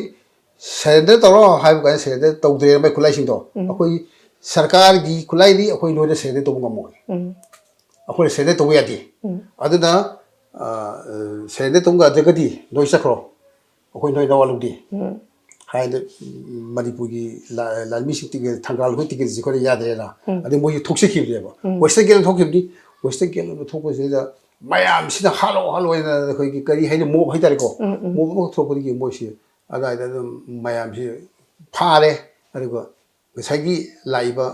ꯁꯔꯦꯟꯗꯔ ꯇꯧꯔꯣ ꯍꯥꯏꯕ ꯀꯥꯟꯗ ꯁꯔꯦꯟꯗꯔ ꯇꯧꯗ꯭ꯔꯦ ꯃꯣꯏ ꯈꯨꯠꯂꯥꯏꯁꯤꯡꯗꯣ꯫ ꯎꯝ꯫ ꯑꯩꯈꯣꯏ ꯁꯔꯀꯥꯔꯒꯤ ꯈꯨꯠꯂꯥꯏꯗꯤ ꯑꯩꯈꯣꯏ ꯅꯣꯏꯗ ꯁꯔꯦꯟꯗꯔ ꯇꯧꯕ ꯉꯝꯃꯣꯏ꯫ ꯎꯝ꯫ ꯑꯩꯈꯣꯏꯅ ꯁꯔꯦꯟꯗꯔ ꯇꯧꯕ ꯌꯥꯗꯦ꯫ ꯎꯝ꯫ ꯑꯗꯨꯅ, ꯑ, ꯑ, ꯁꯔꯦꯟꯗꯔ ꯇꯧꯕ ꯌꯥꯗ꯭ꯔꯒꯗꯤ ꯅꯣꯏ ꯆꯠꯈ꯭ꯔꯣ, ꯑꯩꯈꯣꯏ ꯅꯣꯏ ꯅꯋꯥ ꯂꯧꯗꯦ꯫ ꯎꯝ꯫ ꯍꯥꯏꯅ, ꯎꯝ, ꯃꯅꯤꯄꯨꯔꯒꯤ ꯂꯥ-, ꯂꯥꯟꯃꯤꯁꯤꯡ ꯇꯤꯀꯦꯠ, ꯊꯪꯒꯥꯜ ꯑꯩꯈꯣꯏ ꯇꯤꯀꯦꯠꯁꯦ ꯑꯩꯈꯣꯏꯅ ꯌꯥꯗ꯭ꯔꯦꯅ꯫ ꯎꯝ꯫ ꯑꯗꯩ ꯃꯣꯏꯁꯨ ꯊꯣꯛꯆꯈꯤꯕꯅꯦꯕ꯫ ꯎꯝ꯫ ꯋꯦꯁꯇꯔꯟ ꯒꯦꯠ ꯊꯣꯛꯈꯤꯕꯅꯤ꯫ ꯋꯦꯁꯇꯔꯟ ꯒꯦꯠ ꯊꯣꯛꯄꯁꯤꯗ ꯃꯌꯥꯝꯁꯤꯅ "ꯍꯥꯠꯂꯣ, ꯍꯥꯠꯂꯣ" ꯍꯥꯏꯅ ꯑꯩꯈꯣꯏꯒꯤ ꯀꯔꯤ ꯍꯥꯏꯅꯤ, ꯃꯣꯞ ꯍꯥꯏꯇꯥꯔꯦꯀꯣ꯫ ꯎꯝ, ꯎꯝ꯫ ꯃꯣꯞ ꯑꯃ ꯊꯣꯛꯄꯗꯒꯤ ꯃꯣꯏꯁꯤ ꯑꯗꯨꯋꯥꯏꯗ ꯑꯗꯨꯝ ꯃꯌꯥꯝꯁꯤ ꯐꯥꯔꯦ꯫ ꯑꯗꯨꯒ ꯉꯁꯥꯏꯒꯤ ꯂꯥꯛꯏꯕ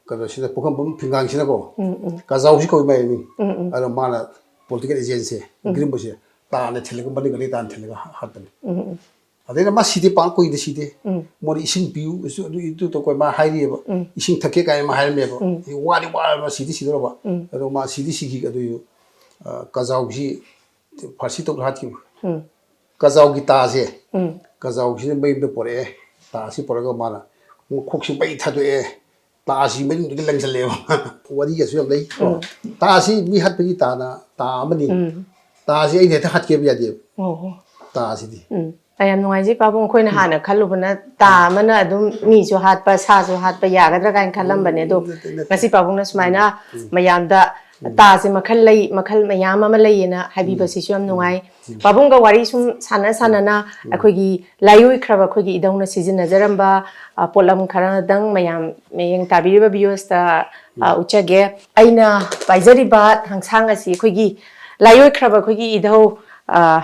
ꯀꯩꯅꯣꯁꯤꯅ, ꯄꯨꯈꯝꯕꯝ ꯐꯤꯡꯒꯥꯡꯁꯤꯅꯀꯣ, ꯎꯝ, ꯎꯝ꯫ ꯀꯖꯥꯎꯁꯤ ꯀꯧꯏ ꯃꯥꯏ ꯃꯤꯡ꯫ ꯎꯝ, ꯎꯝ꯫ ꯑꯗꯣ ꯃꯥꯅ ꯄꯣꯂꯤꯇꯤꯀꯦꯜ ꯑꯦꯖꯦꯟꯁꯦ, ꯎꯝ꯫ ꯒ꯭ꯔꯤꯟꯕꯨꯁꯦ ꯇꯥꯅ ꯊꯤꯜꯂꯒ, ꯃꯅꯤꯡ ꯒꯥꯔꯤ ꯇꯥꯅ ꯊꯤꯜꯂꯒ ꯍꯥ-, ꯍꯥꯠꯄꯅꯤ꯫ ꯎꯝ, ꯎꯝ꯫ ꯑꯗꯩꯗ ꯃꯥ ꯁꯤꯗꯤ ꯄꯥꯛ ꯀꯨꯏꯗ ꯁꯤꯗꯦ꯫ ꯎꯝ꯫ ꯃꯣꯏꯅ "ꯏꯁꯤꯡ ꯄꯤꯌꯨ", ꯑꯗꯨ, ꯑꯗꯨ ꯇꯧ ꯃꯥ ꯍꯥꯏꯔꯤꯑꯕ꯫ ꯎꯝ꯫ "ꯏꯁꯤꯡ ꯊꯛꯀꯦ" ꯀꯥꯏꯅ ꯃꯥ ꯍꯥꯏꯔꯝꯃꯦꯕ꯫ ꯎꯝ꯫ ꯋꯥꯗꯤ ꯋꯥꯔꯕ, ꯁꯤꯗꯤ ꯁꯤꯗꯧꯔꯕ꯫ ꯎꯝ꯫ ꯑꯗꯣ ꯃꯥ ꯁꯤꯗꯤ ꯁꯤꯈꯤ꯫ ꯑꯗꯨꯏꯁꯨ, ꯑ, ꯀꯖꯥꯎꯁꯤ ꯐꯥꯔꯁꯤ ꯇꯧꯗꯅ ꯍꯥꯠꯈꯤꯕ꯫ ꯎꯝ꯫ ꯀꯖꯥꯎꯒꯤ ꯇꯥꯁꯦ, ꯎꯝ꯫ ꯀꯖꯥꯎꯁꯤꯅ ꯃꯌꯨꯝꯗ ꯄꯣꯔꯛꯑꯦ꯫ ꯇꯥꯁꯤ ꯄꯨꯔꯛꯑꯒ ꯃꯥꯅ ꯃꯈꯣꯛꯁꯤ ꯃꯩ ꯊꯥꯗꯣꯛꯑꯦ꯫ ꯇꯥꯁꯤ ꯃꯅꯨꯡꯗꯒꯤ ꯂꯪꯁꯤꯜꯂꯦꯕ꯫ ꯋꯥꯔꯤꯒꯁꯨ ꯌꯥꯝ ꯂꯩ꯫ ꯎꯝ꯫ ꯇꯥꯁꯤ ꯃꯤ ꯍꯥꯠꯄꯒꯤ ꯇꯥꯅ ꯇꯥ ꯑꯃꯅꯤ꯫ ꯎꯝ꯫ ꯇꯥꯁꯤ ꯑꯩꯅ ꯍꯦꯛꯇ ꯍꯥꯠꯀꯦꯕ ꯌꯥꯗꯦꯕ꯫ ꯑꯣ, ꯑꯣ꯫ ꯇꯥꯁꯤꯗꯤ꯫ ꯎꯝ꯫ ꯑ, ꯌꯥꯝ ꯅꯨꯡꯉꯥꯏꯖꯩ ꯄꯥꯕꯨꯡ꯫ ꯑꯩꯈꯣꯏꯅ ꯎꯝ꯫ ꯍꯥꯟꯅ ꯈꯜꯂꯨꯕꯅ ꯇꯥ ꯎꯝ꯫ ꯑꯃꯅ ꯑꯗꯨꯝ ꯃꯤꯁꯨ ꯍꯥꯠꯄ, ꯁꯥꯁꯨ ꯍꯥꯠꯄ ꯌꯥꯒꯗ꯭ꯔꯥ ꯀꯥꯏꯅ ꯈꯜꯂꯝꯕꯅꯦ꯫ ꯑꯗꯣ ꯎꯝ, ꯅꯠꯇꯦ, ꯅꯠꯇꯦ꯫ ꯉꯁꯤ ꯄꯥꯕꯨꯡꯅ ꯁꯨꯃꯥꯏꯅ ꯎꯝ꯫ ꯃꯌꯥꯝꯗ ꯎꯝ꯫ ꯇꯥꯁꯦ ꯃꯈꯜ ꯂꯩ, ꯃꯈꯜ ꯃꯌꯥꯝ ꯑꯃ ꯂꯩꯌꯦꯅ ꯎꯝ꯫ ꯍꯥꯏꯕꯤꯕꯁꯤꯁꯨ ꯌꯥꯝ ꯎꯝ꯫ ꯅꯨꯡꯉꯥꯏ꯫ ꯎꯝ꯫ ꯄꯥꯕꯨꯡꯒ ꯋꯥꯔꯤ ꯁꯨꯝ ꯁꯥꯟꯅ ꯁꯥꯟꯅꯅ ꯎꯝ꯫ ꯑꯩꯈꯣꯏꯒꯤ ꯂꯥꯏꯑꯣꯏꯈ꯭ꯔꯕ ꯑꯩꯈꯣꯏꯒꯤ ꯏꯙꯧꯅ ꯁꯤꯖꯤꯟꯅꯖꯔꯝꯕ, ꯑ, ꯄꯣꯠꯂꯝ ꯈꯔꯗꯪ ꯃꯌꯥꯝ ꯃꯤꯠꯌꯦꯡ ꯇꯥꯕꯤꯔꯤꯕ viewers-ꯇ, ꯑ, ꯎꯝ꯫ ꯎꯠꯆꯒꯦ꯫ ꯑꯩꯅ ꯄꯥꯏꯖꯔꯤꯕ ꯊꯥꯡꯁꯥꯡ ꯑꯁꯤ ꯑꯩꯈꯣꯏꯒꯤ ꯂꯥꯏꯑꯣꯏꯈ꯭ꯔꯕ ꯑꯩꯈꯣꯏꯒꯤ ꯏꯙꯧ, ꯑ,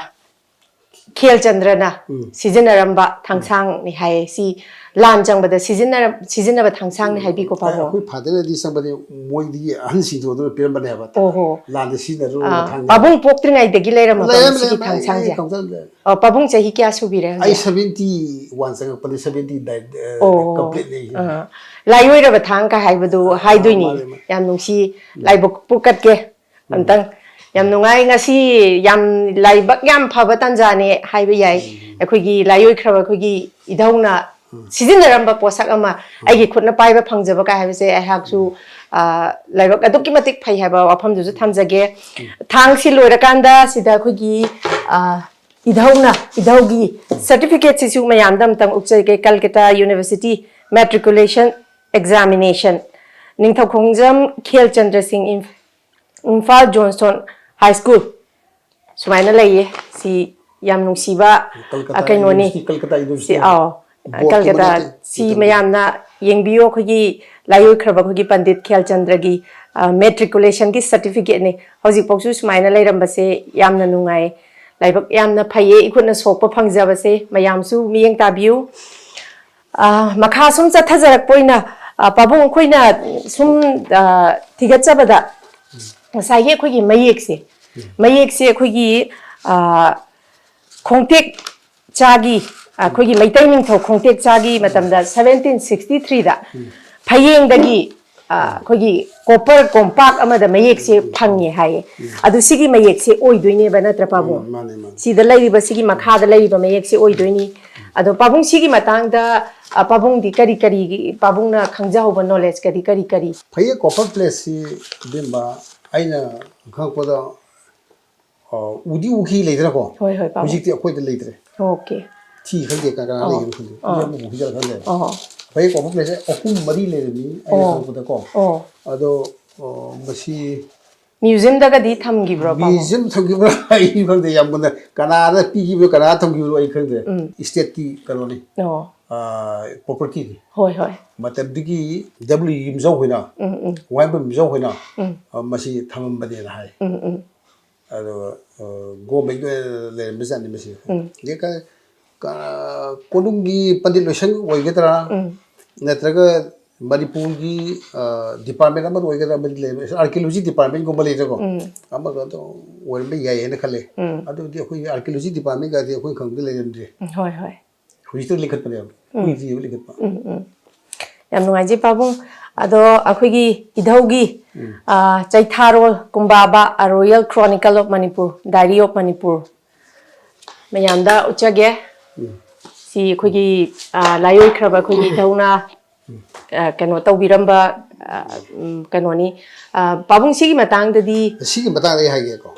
ꯈꯦꯜꯆꯟꯗ꯭ꯔꯅ ꯎꯝ꯫ ꯁꯤꯖꯤꯟꯅꯔꯝꯕ ꯊꯥꯡꯁꯥꯡꯅꯤ ꯍꯥꯏꯌꯦ꯫ ꯁꯤ ꯂꯥꯟ ꯆꯪꯕꯗ ꯁꯤꯖꯤꯟꯅꯔꯝ-, ꯁꯤꯖꯤꯟꯅꯕ ꯊꯥꯡꯁꯥꯡꯅꯤ ꯍꯥꯏꯕꯤꯀꯣ, ꯄꯥꯕꯨꯡ꯫ ꯑꯩꯈꯣꯏ ꯐꯥꯗꯔꯅꯗꯤ ꯆꯪꯕꯗꯤ ꯃꯣꯏꯗꯒꯤ ꯑꯍꯟꯁꯤꯡꯗꯣ ꯑꯗꯨꯅ ꯄꯤꯔꯝꯕꯅꯦꯕ꯫ ꯑꯣꯍꯣ꯫ ꯂꯥꯟꯗ ꯁꯤꯖꯤꯟꯅꯔꯨꯔꯕ ꯑꯥ, ꯊꯥꯡꯅꯦꯕ꯫ ꯄꯥꯕꯨꯡ ꯄꯣꯛꯇ꯭ꯔꯤꯉꯩꯗꯒꯤ ꯂꯩꯔꯝꯃꯕ꯭ꯔꯣ ꯂꯩꯔꯝꯃꯦ, ꯁꯤꯒꯤ ꯂꯩꯔꯝꯃꯦ꯫ ꯑꯩ ꯊꯥꯡꯁꯥꯡꯁꯦ? ꯀꯝꯇ ꯂꯩ-, ꯑꯣ, ꯄꯥꯕꯨꯡ ꯆꯍꯤ ꯀꯌꯥ ꯁꯨꯕꯤꯔꯦ ꯍꯧꯖꯤꯛ? ꯑꯩ seventy one ꯆꯪꯉꯛꯄꯅꯦ, seventy nine, ꯑ, ꯑꯣ꯫ Complete ꯅꯦ ꯑꯩꯁꯦ꯫ ꯑꯥ꯫ ꯂꯥꯏꯑꯣꯏꯔꯕ ꯊꯥꯡ ꯀ ꯍꯥꯏꯕꯗꯨ ꯑꯥ, ꯍꯥꯏꯗꯣꯏꯅꯤ꯫ ꯃꯥꯅꯦ, ꯃꯥꯅꯦ꯫ ꯌꯥꯝ ꯅꯨꯡꯁꯤ꯫ ꯎꯝ꯫ ꯂꯥꯏꯕꯛꯄꯨ ꯀꯠꯀꯦ꯫ ꯎꯝ꯫ ꯑꯝꯇꯪ꯫ ꯌꯥꯝ ꯅꯨꯡꯉꯥꯏ ꯉꯁꯤ, ꯌꯥꯝ ꯂꯥꯏꯕꯛ ꯌꯥꯝ ꯐꯕ ꯇꯥꯟꯖꯥꯅꯦ ꯍꯥꯏꯕ ꯌꯥꯏ꯫ ꯎꯝ꯫ ꯑꯩꯈꯣꯏꯒꯤ ꯂꯥꯏꯑꯣꯏꯈ꯭ꯔꯕ ꯑꯩꯈꯣꯏꯒꯤ ꯏꯙꯧꯅ ꯎꯝ꯫ ꯁꯤꯖꯤꯟꯅꯔꯝꯕ ꯄꯣꯠꯁꯛ ꯑꯃ ꯎꯝ꯫ ꯑꯩꯒꯤ ꯈꯨꯠꯅ ꯄꯥꯏꯕ ꯐꯪꯖꯕ ꯀꯥꯏ ꯍꯥꯏꯕꯁꯦ ꯑꯩꯍꯥꯛꯁꯨ, ꯎꯝ꯫ ꯑ, ꯂꯥꯏꯕꯛ ꯑꯗꯨꯛꯀꯤ ꯃꯇꯤꯛ ꯐꯩ ꯍꯥꯏꯕ ꯋꯥꯐꯝꯗꯨꯁꯨ ꯊꯝꯖꯒꯦ꯫ ꯎꯝ꯫ ꯊꯥꯡꯁꯤ ꯂꯣꯏꯔꯀꯥꯟꯗ ꯁꯤꯗ ꯑꯩꯈꯣꯏꯒꯤ, ꯑ, ꯏꯙꯧꯅ, ꯏꯙꯧꯒꯤ certificate ꯁꯤꯁꯨ ꯃꯌꯥꯝꯗ ꯑꯝꯇꯪ ꯎꯠꯆꯒꯦ꯫ Calcutta University Matriculation Examination, ꯅꯤꯡꯊꯧ ꯈꯣꯡꯖꯝ ꯈꯦꯜꯆꯟꯗ꯭ꯔ ꯁꯤꯡ, ꯏꯝ-, ꯏꯝꯐꯥꯜ Johnstone High School꯫ ꯁꯨꯃꯥꯏꯅ ꯂꯩꯌꯦ꯫ ꯁꯤ ꯌꯥꯝ ꯅꯨꯡꯁꯤꯕ, ꯀꯜꯀꯇꯥ ꯑ, ꯀꯩꯅꯣꯅꯤ꯫ University, ꯀꯜꯀꯇꯥ University ꯁꯤ, ꯍꯥꯏꯕ꯫ ꯑꯥꯎ, board ꯀꯜꯀꯇꯥ꯫ ꯇꯨꯃ ꯅꯠꯇꯦ, ꯁꯤ ꯅꯠꯇꯦ꯫ ꯃꯌꯥꯝꯅ ꯌꯦꯡꯕꯤꯌꯨ, ꯑꯩꯈꯣꯏꯒꯤ ꯂꯥꯏꯑꯣꯏꯈ꯭ꯔꯕ ꯑꯩꯈꯣꯏꯒꯤ ꯄꯟꯗꯤꯠ ꯈꯦꯜꯆꯟꯗ꯭ꯔꯒꯤ, ꯑ, matriculation ꯒꯤ certificate ꯅꯤ꯫ ꯍꯧꯖꯤꯛꯐꯥꯎꯁꯨ ꯁꯨꯃꯥꯏꯅ ꯂꯩꯔꯝꯕꯁꯦ ꯌꯥꯝꯅ ꯅꯨꯡꯉꯥꯏ꯫ ꯂꯥꯏꯕꯛ ꯌꯥꯝꯅ ꯐꯩꯌꯦ, ꯏꯈꯨꯠꯅ ꯁꯣꯛꯄ ꯐꯪꯖꯕꯁꯦ꯫ ꯃꯌꯥꯝꯁꯨ ꯃꯤꯠꯌꯦꯡ ꯇꯥꯕꯤꯌꯨ꯫ ꯑ, ꯃꯈꯥ ꯁꯨꯝ ꯆꯠꯊꯖꯔꯛꯄ ꯑꯣꯏꯅ, ꯑ, ꯄꯥꯕꯨꯡ, ꯑꯩꯈꯣꯏꯅ ꯁꯨꯝ, ꯑ, ꯊꯤꯒꯠꯆꯕꯗ ꯉꯁꯥꯏꯒꯤ ꯑꯩꯈꯣꯏꯒꯤ ꯃꯌꯦꯛꯁꯦ, ꯎꯝ꯫ ꯃꯌꯦꯛꯁꯦ ꯑꯩꯈꯣꯏꯒꯤ, ꯑ, ꯈꯣꯡꯇꯦꯛ ꯆꯥꯒꯤ, ꯑ, ꯑꯩꯈꯣꯏꯒꯤ ꯃꯩꯇꯩ ꯅꯤꯡꯊꯧ ꯈꯣꯡꯇꯦꯛ ꯆꯥꯒꯤ ꯃꯇꯝꯗ seventeen sixty three ꯗ ꯎꯝ꯫ ꯐꯌꯦꯡꯗꯒꯤ, ꯑ, ꯑꯩꯈꯣꯏꯒꯤ copper ꯀꯣꯝꯄꯥꯛ ꯑꯃꯗ ꯃꯌꯦꯛꯁꯦ ꯐꯪꯉꯦ ꯍꯥꯏꯌꯦ꯫ ꯎꯝ꯫ ꯑꯗꯨ ꯁꯤꯒꯤ ꯃꯌꯦꯛꯁꯦ ꯑꯣꯏꯗꯣꯏꯅꯦꯕ, ꯅꯠꯇ꯭ꯔꯥ, ꯄꯥꯕꯨꯡ? ꯎꯝ, ꯃꯥꯅꯦ, ꯃꯥꯅꯦ꯫ ꯁꯤꯗ ꯂꯩꯔꯤꯕ, ꯁꯤꯒꯤ ꯃꯈꯥꯗ ꯂꯩꯔꯤꯕ ꯃꯌꯦꯛꯁꯦ ꯑꯣꯏꯗꯣꯏꯅꯤ꯫ ꯑꯗꯣ ꯄꯥꯕꯨꯡ, ꯁꯤꯒꯤ ꯃꯇꯥꯡꯗ, ꯑ, ꯄꯥꯕꯨꯡꯗꯤ ꯀꯔꯤ ꯀꯔꯤ, ꯄꯥꯕꯨꯡꯅ ꯈꯪꯖꯍꯧꯕ knowledge ꯀꯗꯤ ꯀꯔꯤ ꯀꯔꯤ? ꯐꯌꯦꯡ copper plate ꯁꯤ, ꯏꯕꯦꯝꯃ, ꯑꯩꯅ ꯈꯪꯉꯛꯄꯗ, ꯑ, ꯎꯗꯤ ꯎꯈꯤ ꯂꯩꯗꯅꯀꯣ? ꯍꯣꯏ, ꯍꯣꯏ, ꯄꯥꯕꯨꯡ꯫ ꯍꯧꯖꯤꯛꯇꯤ ꯑꯩꯈꯣꯏꯗ ꯂꯩꯇ꯭ꯔꯦ꯫ Okay꯫ ꯊꯤ ꯈꯪꯗꯦ, ꯀꯅꯥ ꯀꯅꯥ ꯑꯣ꯫ ꯂꯩꯒꯦꯅꯣ ꯈꯪꯗꯦ꯫ ꯑꯣ꯫ ꯃꯤ ꯑꯃꯃꯨꯛ ꯍꯨꯖꯜꯂ ꯈꯔ ꯂꯩꯔꯦ꯫ ꯑꯣ꯫ ꯐꯌꯦꯡ copper plate ꯁꯦ ꯑꯍꯨꯝ ꯃꯔꯤ ꯂꯩꯔꯝꯃꯤ, ꯑꯩꯅ ꯑꯣ꯫ ꯈꯪꯉꯛꯄꯗꯀꯣ꯫ ꯑꯣ꯫ ꯑꯗꯣ, ꯑ, ꯃꯁꯤ museum ꯗꯒꯗꯤ ꯊꯝꯈꯤꯕ꯭ꯔꯣ, ꯄꯥꯕꯨꯡ? Museum ꯊꯝꯈꯤꯕ꯭ꯔꯥ ꯑꯩ ꯈꯪꯗꯦ, ꯌꯥꯝ ꯃꯨꯟꯅ꯫ ꯀꯅꯥꯗ ꯄꯤꯈꯤꯕꯅꯣ, ꯀꯅꯥꯗ ꯊꯝꯈꯤꯕꯅꯣ ꯑꯩ ꯈꯪꯗꯦ꯫ ꯎꯝ꯫ State ꯀꯤ ꯀꯩꯅꯣꯅꯤ꯫ ꯑꯣ꯫ ꯑ, property ꯅꯤ꯫ ꯍꯣꯏ, ꯍꯣꯏ꯫ ꯃꯇꯝꯗꯨꯒꯤ W ꯌꯨꯝꯖꯧ ꯍꯣꯏꯅ, ꯎꯝ, ꯎꯝ꯫ ꯋꯥꯍꯦꯡꯕꯝ ꯌꯨꯝꯖꯧ ꯍꯣꯏꯅ, ꯎꯝ꯫ ꯑ, ꯃꯁꯤ ꯊꯝꯃꯝꯕꯅꯦꯅ ꯍꯥꯏ꯫ ꯎꯝ, ꯎꯝ꯫ ꯑꯗꯨꯒ ꯒꯣꯃꯩꯒꯤ ꯑꯣꯏꯅ ꯂꯩꯔꯝꯕꯖꯥꯠꯅꯤ ꯃꯁꯤ꯫ ꯎꯝ꯫ ꯑꯗꯩ ꯀ- ꯀ- ꯀꯣꯅꯨꯡꯒꯤ ꯄꯟꯗꯤꯠ ꯂꯣꯏꯁꯪ ꯑꯣꯏꯒꯗ꯭ꯔꯥ? ꯎꯝ꯫ ꯅꯠꯇ꯭ꯔꯒ ꯃꯅꯤꯄꯨꯔꯒꯤ ꯗꯤꯄꯥꯔꯠꯃꯦꯟ ꯑꯃ ꯑꯣꯏꯒꯗ꯭ꯔꯥ? ꯑꯃꯗꯤ ꯂꯩꯔꯝꯃꯦ, ꯑꯥꯔꯀꯤꯑꯣꯂꯣꯖꯤ ꯗꯤꯄꯥꯔꯠꯃꯦꯟꯒꯨꯝꯕ ꯂꯩꯔꯦꯀꯣ꯫ ꯎꯝ꯫ ꯑꯃꯒ ꯑꯗꯨꯝ ꯑꯣꯏꯔꯝꯕ ꯌꯥꯏ ꯍꯥꯏꯅ ꯈꯜꯂꯦ꯫ ꯎꯝ꯫ ꯑꯗꯨꯗꯤ ꯑꯩꯈꯣꯏꯒꯤ ꯑꯥꯔꯀꯤꯑꯣꯂꯣꯖꯤ ꯗꯤꯄꯥꯔꯠꯃꯦꯟꯒꯗꯤ ꯑꯩꯈꯣꯏ ꯈꯪꯕꯗ ꯂꯩꯔꯝꯗ꯭ꯔꯦ꯫ ꯎꯝ, ꯍꯣꯏ, ꯍꯣꯏ꯫ ꯍꯧꯖꯤꯛꯇ ꯂꯤꯡꯈꯠꯄꯅꯦꯕ꯫ ꯎꯝ꯫ ꯀꯨꯏꯗ꯭ꯔꯤꯕ ꯂꯤꯡꯈꯠꯄ꯫ ꯎꯝ, ꯎꯝ꯫ ꯌꯥꯝ ꯅꯨꯡꯉꯥꯏꯖꯩ ꯄꯥꯕꯨꯡ꯫ ꯑꯗꯣ ꯑꯩꯈꯣꯏꯒꯤ ꯏꯙꯧꯒꯤ, ꯎꯝ꯫ ꯑ, Cheitharol Kumbaba, A Royal Chronicle of Manipur, Diary of Manipur, ꯃꯌꯥꯝꯗ ꯎꯠꯆꯒꯦ꯫ ꯎꯝ꯫ ꯁꯤ ꯑꯩꯈꯣꯏꯒꯤ, ꯑ, ꯂꯥꯏꯑꯣꯏꯈ꯭ꯔꯕ ꯑꯩꯈꯣꯏꯒꯤ ꯏꯙꯧꯅ, ꯑ, ꯀꯩꯅꯣ ꯇꯧꯕꯤꯔꯝꯕ, ꯑ, ꯎꯝ, ꯀꯩꯅꯣꯅꯤ꯫ ꯑ, ꯄꯥꯕꯨꯡ, ꯁꯤꯒꯤ ꯃꯇꯥꯡꯗꯗꯤ ꯁꯤꯒꯤ ꯃꯇꯥꯡꯗ ꯑꯩ ꯍꯥꯏꯒꯦꯀꯣ꯫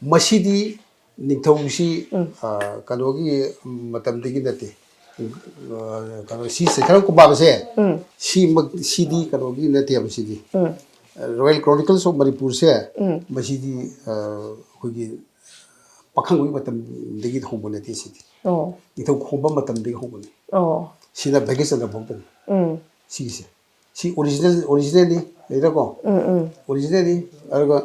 ꯃꯁꯤꯗꯤ ꯅꯤꯡꯊꯧꯁꯤ, ꯎꯝ꯫ ꯑ, ꯀꯩꯅꯣꯒꯤ ꯃꯇꯝꯗꯒꯤ ꯅꯠꯇꯦ꯫ ꯑ, ꯀꯩꯅꯣ, ꯁꯤ ꯆꯩꯊꯥꯔꯣꯜ ꯀꯨꯝꯕꯥꯕꯁꯦ, ꯎꯝ꯫ ꯁꯤꯃꯛ, ꯁꯤꯗꯤ ꯀꯩꯅꯣꯒꯤ ꯅꯠꯇꯦꯕ ꯁꯤꯗꯤ꯫ ꯎꯝ꯫ Royal Chronicles of ꯃꯅꯤꯄꯨꯔꯁꯦ, ꯎꯝ꯫ ꯃꯁꯤꯗꯤ, ꯑ, ꯑꯩꯈꯣꯏꯒꯤ ꯄꯥꯈꯪꯕꯒꯤ ꯃꯇꯝꯗꯒꯤ ꯍꯧꯕ ꯅꯠꯇꯦ ꯁꯤꯗꯤ꯫ ꯑꯣ꯫ ꯅꯤꯡꯊꯧ ꯈꯣꯡꯕ ꯃꯇꯝꯗꯒꯤ ꯍꯧꯕꯅꯤ꯫ ꯑꯣ꯫ ꯁꯤꯅ ꯚꯥꯒ꯭ꯌꯆꯟꯗ꯭ꯔ ꯐꯥꯎꯕꯅꯤ꯫ ꯎꯝ꯫ ꯁꯤꯒꯤꯁꯦ꯫ ꯁꯤ ꯑꯣꯔꯤꯖꯤꯅꯦꯜ, ꯑꯣꯔꯤꯖꯤꯅꯦꯜꯅꯤ, ꯂꯩꯗꯅꯀꯣ? ꯎꯝ, ꯎꯝ꯫ ꯑꯣꯔꯤꯖꯤꯅꯦꯜꯅꯤ꯫ ꯑꯗꯨꯒ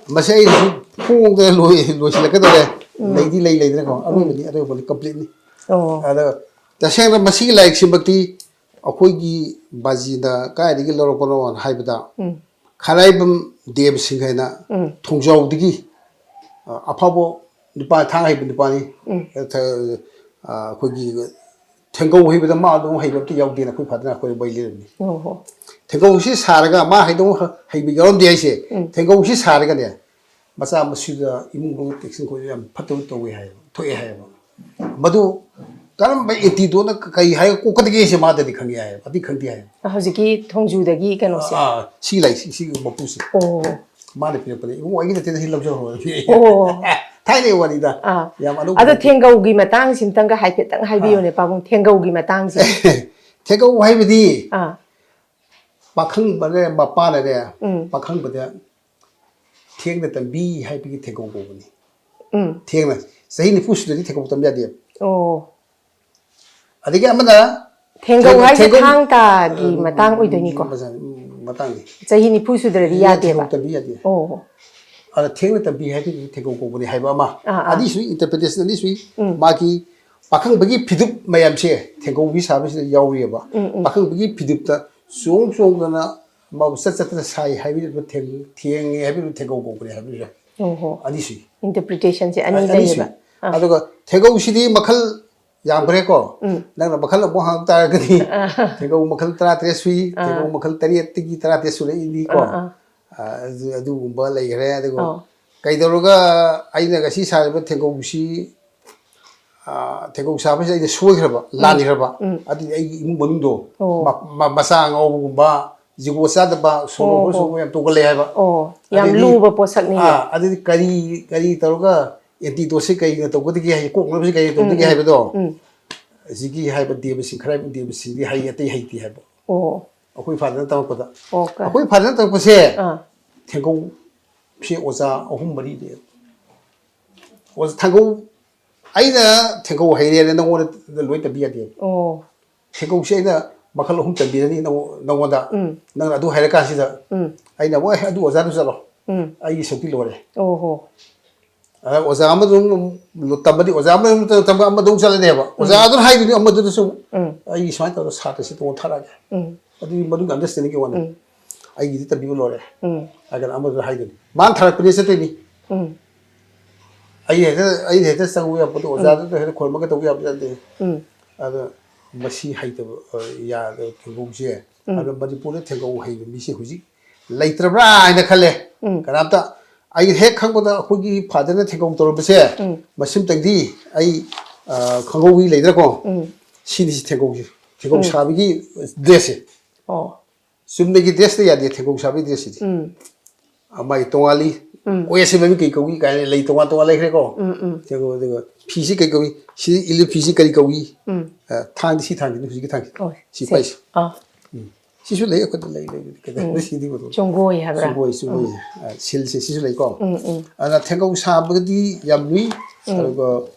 ꯃꯁꯤ ꯑꯩꯅ ꯁꯨꯝ ꯐꯣꯡꯗꯅ ꯂꯣꯏ-, ꯂꯣꯏꯁꯤꯜꯂꯛꯀꯗꯧꯔꯦ꯫ ꯎꯝ꯫ ꯂꯩꯗꯤ ꯂꯩ, ꯂꯩꯗꯅꯀꯣ? ꯎꯝ꯫ ꯑꯔꯣꯏꯕꯅꯤ, ꯑꯔꯣꯏꯕꯅꯤ, ꯀꯝꯄ꯭ꯂꯤꯠꯅꯤ꯫ ꯑꯣ꯫ ꯑꯗ ꯇꯁꯦꯡꯅ ꯃꯁꯤꯒꯤ ꯂꯥꯏꯔꯤꯛꯁꯤꯃꯛꯇꯤ ꯑꯩꯈꯣꯏꯒꯤ ꯕꯥꯖꯤꯅ ꯀꯥꯏꯗꯒꯤ ꯂꯧꯔꯛꯄꯅꯣ ꯍꯥꯏꯕꯗ, ꯎꯝ꯫ ꯈꯔꯥꯏꯕꯝ ꯗꯦꯕ ꯁꯤꯡ ꯍꯥꯏꯅ ꯎꯝ꯫ ꯊꯣꯡꯖꯥꯎꯗꯒꯤ, ꯑ, ꯑꯐꯥꯎꯕ ꯅꯨꯄꯥ, ꯊꯥꯡ ꯍꯩꯕ ꯅꯨꯄꯥꯅꯤ꯫ ꯎꯝ꯫ ꯑ, ꯊ-, ꯑ, ꯑꯩꯈꯣꯏꯒꯤ ꯊꯦꯡꯒꯧ ꯍꯩꯕꯗ ꯃꯥ ꯑꯗꯨꯝ ꯍꯩꯕ ꯑꯝꯇ ꯌꯥꯎꯗꯦꯅ ꯑꯩꯈꯣꯏ ꯐꯥꯗꯔꯅ ꯑꯩꯈꯣꯏ ꯋꯥꯔꯤ ꯂꯤꯔꯝꯃꯤ꯫ ꯑꯣ ꯍꯣ꯫ ꯊꯦꯡꯒꯧꯁꯤ ꯁꯥꯔꯒ ꯃꯥ ꯍꯩꯗꯧ ꯍꯩꯕ ꯌꯥꯎꯔꯝꯗꯦ ꯍꯥꯏꯁꯦ꯫ ꯎꯝ꯫ ꯊꯦꯡꯒꯧꯁꯤ ꯁꯥꯔꯒꯅꯦ, ꯃꯆꯥ ꯃꯁꯨꯗ ꯏꯃꯨꯡ ꯃꯅꯨꯡ ꯇꯦꯛꯁꯤꯟ ꯈꯣꯠꯆꯤꯟ ꯌꯥꯝ ꯐꯠꯇꯕ ꯇꯧꯋꯦ ꯍꯥꯏꯌꯦꯕ, ꯊꯣꯛꯑꯦ ꯍꯥꯏꯌꯦꯕ꯫ ꯃꯗꯨ ꯀꯔꯝꯕ ꯑꯦꯟꯇꯤꯗꯣꯠꯅ ꯀ-, ꯀꯔꯤ ꯍꯥꯏꯔꯒ ꯀꯣꯛꯀꯗꯒꯦꯁꯦ ꯃꯥꯗꯗꯤ ꯈꯪꯉꯦ ꯍꯥꯏꯌꯦꯕ, ꯑꯗꯨꯗꯤ ꯈꯪꯗꯦ ꯍꯥꯏꯌꯦꯕ꯫ ꯍꯧꯖꯤꯛꯀꯤ ꯊꯣꯡꯖꯨꯗꯒꯤ ꯀꯩꯅꯣꯁꯦ? ꯑꯥ, ꯑꯥ, ꯁꯤ ꯂꯥꯏ, ꯁꯤ, ꯁꯤꯒꯤ ꯃꯄꯨꯁꯦ꯫ ꯑꯣ꯫ ꯃꯥꯅ ꯄꯤꯔꯛꯄꯅꯦ꯫ ꯏꯕꯨꯡꯉꯣ, ꯑꯩꯒꯤ ꯅꯠꯇꯦꯗ, ꯁꯤ ꯂꯧꯖꯍꯧꯔꯣ꯫ ꯑꯣ꯫ ꯊꯥꯏꯅꯒꯤ ꯋꯥꯔꯤꯗ꯫ ꯑꯥ꯫ ꯌꯥꯝ ꯑꯅꯧꯕ ꯑꯗꯣ ꯅꯠꯇꯦ꯫ ꯊꯦꯡꯒꯧꯒꯤ ꯃꯇꯥꯡꯁꯤꯝꯇꯪꯒ ꯍꯥꯏꯐꯦꯠꯇꯪ ꯍꯥꯏꯕꯤꯌꯨꯅꯦ, ꯑꯥ꯫ ꯄꯥꯕꯨꯡ, ꯊꯦꯡꯒꯧꯒꯤ ꯃꯇꯥꯡꯁꯦ꯫ ꯊꯦꯡꯒꯧ ꯍꯥꯏꯕꯗꯤ ꯑꯥ꯫ ꯄꯥꯈꯪꯕꯅꯦ, ꯃꯄꯥꯅꯅꯦ, ꯎꯝ꯫ ꯄꯥꯈꯪꯕꯗ ꯊꯦꯡꯅ ꯇꯝꯕꯤ ꯍꯥꯏꯕꯒꯤ ꯊꯦꯡꯒꯧ ꯀꯧꯕꯅꯤ꯫ ꯎꯝ꯫ ꯊꯦꯡꯅ, ꯆꯍꯤ ꯅꯤꯐꯨ ꯁꯨꯗ꯭ꯔꯗꯤ ꯊꯦꯡꯒꯧ ꯇꯝ ꯌꯥꯗꯦꯕ꯫ ꯑꯣ꯫ ꯑꯗꯒꯤ ꯑꯃꯅ ꯊꯦꯡꯒꯧ ꯊꯦꯡ-, ꯍꯥꯏꯁꯦ ꯊꯦꯡꯒꯧ, ꯊꯥꯡ ꯇꯥꯒꯤ ꯑ, ꯃꯇꯥꯡ ꯑꯣꯏꯗꯣꯏꯅꯤꯀꯣ? ꯃꯁꯥ-, ꯎꯝ, ꯃꯇꯥꯡꯅꯤ꯫ ꯆꯍꯤ ꯅꯤꯐꯨ ꯁꯨꯗ꯭ꯔꯗꯤ ꯊꯦꯡꯒꯧ ꯌꯥꯗꯦꯕ? ꯇꯝꯕꯤ ꯌꯥꯗꯦ꯫ ꯑꯣ꯫ ꯑꯗ ꯊꯦꯡꯅ ꯇꯝꯕꯤ ꯍꯥꯏꯕꯗꯤ ꯊꯦꯡꯒꯧ ꯀꯧꯕꯅꯤ ꯍꯥꯏꯕ ꯑꯃ꯫ ꯑꯥ, ꯑꯥ꯫ ꯑꯅꯤꯁꯨꯏ, interpretation ꯑꯅꯤꯁꯨꯏ꯫ ꯎꯝ꯫ ꯃꯥꯒꯤ ꯄꯥꯈꯪꯕꯒꯤ ꯐꯤꯗꯨꯞ ꯃꯌꯥꯝꯁꯦ ꯊꯦꯡꯒꯧꯒꯤ ꯁꯥꯕꯁꯤꯗ ꯌꯥꯎꯔꯤꯑꯕ꯫ ꯎꯝ, ꯎꯝ꯫ ꯄꯥꯈꯪꯕꯒꯤ ꯐꯤꯗꯨꯞꯇ ꯆꯣꯡ ꯆꯣꯡꯗꯅ ꯃꯥꯕꯨ ꯆꯠ ꯆꯠꯇꯅ ꯁꯥꯏ ꯍꯥꯏꯕꯤꯔꯤꯕ ꯊꯦꯡ-, ꯊꯦꯡꯉꯦ ꯍꯥꯏꯕꯤꯔꯤꯕ ꯊꯦꯡꯒꯧ ꯀꯧꯕꯅꯤ ꯍꯥꯏꯕꯤꯔꯤꯕ꯫ ꯑꯣ ꯍꯣ꯫ ꯑꯅꯤꯁꯨꯏ꯫ Interpretationꯁꯦ ꯑꯅꯤ ꯑꯅꯤꯁꯨꯏ꯫ ꯂꯩꯌꯦꯕ꯫ ꯑꯥ꯫ ꯑꯗꯨꯒ ꯊꯦꯡꯒꯧꯁꯤꯗꯤ ꯃꯈꯜ ꯌꯥꯝꯈ꯭ꯔꯦꯀꯣ꯫ ꯎꯝ꯫ ꯅꯪꯅ ꯃꯈꯜ ꯑꯃꯨꯛ ꯍꯪꯉꯛ ꯇꯥꯔꯒꯗꯤ ꯑꯥ꯫ ꯊꯦꯡꯒꯧ ꯃꯈꯜ ꯇꯔꯥꯇꯔꯦꯠ ꯁꯨꯏ, ꯑꯥ꯫ ꯊꯦꯡꯒꯧ ꯃꯈꯜ ꯇꯔꯦꯠꯇꯒꯤ ꯇꯔꯥꯇꯔꯦꯠ ꯁꯨꯔꯛꯏꯅꯤꯀꯣ꯫ ꯑꯥ, ꯑꯥ꯫ ꯑꯥ, ꯑꯗꯨ-, ꯑꯗꯨꯒꯨꯝꯕ ꯂꯩꯈ꯭ꯔꯦ꯫ ꯑꯗꯨꯒ ꯑꯣ꯫ ꯀꯩꯗꯧꯔꯒ ꯑꯩꯅ ꯉꯁꯤ ꯁꯥꯔꯤꯕ ꯊꯦꯡꯒꯧꯁꯤ, ꯑꯥ, ꯊꯦꯡꯒꯧ ꯁꯥꯕꯁꯤꯗ ꯑꯩꯅ ꯁꯣꯏꯈ꯭ꯔꯕ, ꯂꯥꯟꯈ꯭ꯔꯕ, ꯎꯝ꯫ ꯑꯗꯨꯗꯤ ꯑꯩꯒꯤ ꯏꯃꯨꯡ ꯃꯅꯨꯡꯗꯣ ꯑꯣ꯫ ꯃ-, ꯃ-, ꯃꯆꯥ ꯉꯥꯎꯕꯒꯨꯝꯕ, ꯖꯨꯒꯣꯠ ꯆꯥꯗꯕ, ꯁꯣꯔ ꯑꯣ, ꯍꯣꯟꯕ ꯑꯣ꯫ ꯁꯣꯔ ꯌꯥꯝ ꯇꯧꯒꯜꯂꯦ ꯍꯥꯏꯕ꯫ ꯑꯣ, ꯌꯥꯝ ꯑꯗꯩꯗꯤ, ꯂꯨꯕ ꯄꯣꯠꯁꯛꯅꯤꯅꯦ꯫ ꯑꯥ, ꯑꯗꯨꯗꯤ ꯀꯔꯤ, ꯀꯔꯤ ꯇꯧꯔꯒ antidoteꯁꯦ ꯀꯩꯅ ꯇꯧꯒꯗꯒꯦ ꯍꯥꯏ, ꯀꯣꯛꯅꯕꯁꯦ ꯀꯩꯅ ꯎꯝ, ꯇꯧꯒꯗꯒꯦ ꯎꯝ꯫ ꯍꯥꯏꯕꯗꯣ? ꯎꯝ꯫ ꯍꯧꯖꯤꯛꯀꯤ ꯍꯥꯏꯕ ꯗꯦꯕꯁꯤꯡ ꯈꯔ ꯗꯦꯕꯁꯤꯡꯗꯤ ꯍꯩ, ꯑꯇꯩ ꯍꯩꯇꯦ ꯍꯥꯏꯕ꯫ ꯑꯣ꯫ ꯑꯩꯈꯣꯏ ꯐꯥꯗꯔꯅ ꯇꯝꯃꯛꯄꯗ꯫ ꯑꯣ, ꯀ-, ꯑꯩꯈꯣꯏ ꯐꯥꯗꯔꯅ ꯇꯝꯃꯛꯄꯁꯦ ꯑꯥ꯫ ꯊꯦꯡꯒꯧꯁꯦ ꯑꯣꯖꯥ ꯑꯍꯨꯝ ꯃꯔꯤꯅꯦ꯫ ꯑꯣꯖꯥ ꯊꯦꯡꯒꯧ, ꯑꯩꯅ ꯊꯦꯡꯒꯧ ꯍꯩꯔꯦꯅ ꯅꯪꯉꯣꯟꯗ ꯂꯣꯏ ꯇꯝꯕꯤ ꯌꯥꯗꯦ꯫ ꯑꯣ꯫ ꯊꯦꯡꯒꯧꯁꯦ ꯑꯩꯅ ꯃꯈꯜ ꯑꯍꯨꯝ ꯇꯝꯕꯤꯔꯅꯤ ꯅꯪꯉꯣ-, ꯅꯪꯉꯣꯟꯗ꯫ ꯎꯝ꯫ ꯅꯪꯅ ꯑꯗꯨ ꯍꯩꯔꯀꯥꯟꯁꯤꯗ ꯎꯝ꯫ ꯑꯩꯅ ꯑꯃꯨꯛ, "ꯑꯦ, ꯑꯗꯨ ꯑꯣꯖꯥꯗꯨ ꯆꯠꯂꯣ꯫ ꯎꯝ꯫ ꯑꯩꯒꯤ ꯁꯛꯇꯤ ꯂꯣꯏꯔꯦ"꯫ ꯑꯣ ꯍꯣ꯫ ꯑꯗ ꯑꯣꯖꯥ ꯑꯃꯗ ꯑꯃꯨꯛ ꯇꯝꯕꯗꯤ, ꯑꯣꯖꯥ ꯑꯃꯗ ꯑꯃꯨꯛ ꯇꯝꯕ ꯑꯃꯗ ꯑꯃꯨꯛ ꯆꯠꯂꯅꯦꯕ꯫ ꯑꯣꯖꯥ ꯑꯗꯨꯅ ꯍꯥꯏꯗꯣꯏꯅꯤ ꯑꯃꯗꯨꯗꯁꯨ ꯑꯃꯨꯛ, ꯎꯝ꯫ "ꯑꯩꯒꯤ ꯁꯨꯃꯥꯏꯅ ꯇꯧꯗꯅ ꯁꯥꯇ꯭ꯔꯁꯤ ꯇꯣꯉꯥꯟ ꯊꯥꯔꯛꯑꯒꯦ"꯫ ꯎꯝ꯫ ꯑꯗꯨꯒꯤ ꯃꯅꯨꯡꯗ understandingꯒꯤ ꯋꯥꯅꯤ꯫ ꯎꯝ꯫ "ꯑꯩꯒꯤꯗꯤ ꯇꯝꯕꯤꯕ ꯂꯣꯏꯔꯦ"꯫ ꯎꯝ꯫ ꯍꯥꯏꯗꯅ ꯑꯃꯗꯨꯅ ꯍꯥꯏꯗꯣꯏꯅꯤ꯫ ꯃꯥꯅ ꯊꯥꯔꯛꯄꯅꯦ ꯆꯠꯇꯣꯏꯅꯤ꯫ ꯎꯝ꯫ ꯑꯩ ꯍꯦꯛꯇ, ꯑꯩꯅ ꯍꯦꯛꯇ ꯆꯪꯉꯨ ꯌꯥꯄꯣꯠꯇꯦ, ꯑꯣꯖꯥꯗꯨꯗ ꯍꯦꯛꯇ ꯈꯣꯏꯔꯝꯃꯒ ꯇꯧꯕ ꯌꯥꯕ ꯅꯠꯇꯦ꯫ ꯎꯝ꯫ ꯑꯗ ꯃꯁꯤ ꯍꯩꯇꯕ, ꯑ, ꯌꯥꯗꯕ ꯊꯦꯡꯒꯧꯁꯦ꯫ ꯎꯝ꯫ ꯑꯗꯣ ꯃꯅꯤꯄꯨꯔꯗ ꯊꯦꯡꯒꯧ ꯍꯩꯕ ꯃꯤꯁꯦ ꯍꯧꯖꯤꯛ ꯂꯩꯇ꯭ꯔꯕ꯭ꯔꯥ ꯍꯥꯏꯅ ꯈꯜꯂꯦ꯫ ꯎꯝ꯫ ꯀꯅꯥꯝꯇ꯫ ꯑꯩ ꯍꯦꯛ ꯈꯪꯕꯗ ꯑꯩꯈꯣꯏꯒꯤ ꯐꯥꯗꯔꯅ ꯊꯦꯡꯒꯧ ꯇꯧꯔꯝꯕꯁꯦ, ꯎꯝ꯫ ꯃꯁꯤꯝꯇꯪꯗꯤ ꯑꯩ, ꯑ, ꯈꯪꯍꯧꯏ ꯂꯩꯗꯅꯀꯣ꯫ ꯎꯝ꯫ ꯁꯤꯅꯤ ꯁꯤ ꯊꯦꯡꯒꯧꯁꯦ, ꯊꯦꯡꯒꯧ ꯎꯝ꯫ ꯁꯥꯕꯒꯤ dressꯁꯦ꯫ ꯑꯣ꯫ ꯆꯨꯝꯅꯒꯤ dressꯇ ꯌꯥꯗꯦ ꯊꯦꯡꯒꯧ ꯁꯥꯕꯒꯤ dressꯁꯤꯗꯤ꯫ ꯎꯝ꯫ ꯑ, ꯃꯥꯒꯤ ꯇꯣꯉꯥꯜꯂꯤ꯫ ꯎꯝ꯫ ꯀꯣꯏ ꯑꯁꯤ ꯃꯃꯤꯡ ꯀꯩ ꯀꯧꯏ ꯀꯥꯏꯅ ꯂꯩ ꯇꯣꯉꯥꯟ ꯇꯣꯉꯥꯟ ꯂꯩꯈ꯭ꯔꯦꯀꯣ꯫ ꯎꯝ, ꯎꯝ꯫ ꯊꯦꯡꯒꯧ, ꯑꯗꯨꯒ ꯐꯤꯁꯤ ꯀꯩ ꯀꯧꯏ? ꯁꯤ ꯏꯜꯂꯤ ꯐꯤꯁꯤ ꯀꯔꯤ ꯀꯧꯏ? ꯎꯝ꯫ ꯑ, ꯊꯥꯡꯗꯤ ꯁꯤ ꯊꯥꯡꯗꯤ, ꯍꯧꯖꯤꯛꯀꯤ ꯊꯥꯡꯗꯤ꯫ ꯑꯣ, ꯁꯤ ꯁꯦ꯫ ꯄꯥꯏꯁꯤ꯫ ꯑꯥ꯫ ꯎꯝ꯫ ꯁꯤꯁꯨ ꯂꯩ, ꯑꯩꯈꯣꯏꯗ ꯂꯩ, ꯂꯩ, ꯀꯩꯗꯧ-, ꯎꯝ꯫ ꯁꯤꯗꯤ ꯎꯗꯧ-, ꯆꯣꯡꯒꯣꯏ ꯍꯥꯏꯕ꯭ꯔꯥ? ꯆꯣꯡꯒꯣꯏ, ꯆꯣꯡꯒꯣꯏ꯫ ꯑ, ꯁꯤꯜꯁꯦ, ꯁꯤꯁꯨ ꯂꯩꯀꯣ꯫ ꯎꯝ, ꯎꯝ꯫ ꯑꯗꯨꯅ ꯊꯦꯡꯒꯧ ꯁꯥꯕꯒꯗꯤ ꯌꯥꯝ ꯂꯨꯏ, ꯎꯝ꯫ ꯑꯗꯨꯒ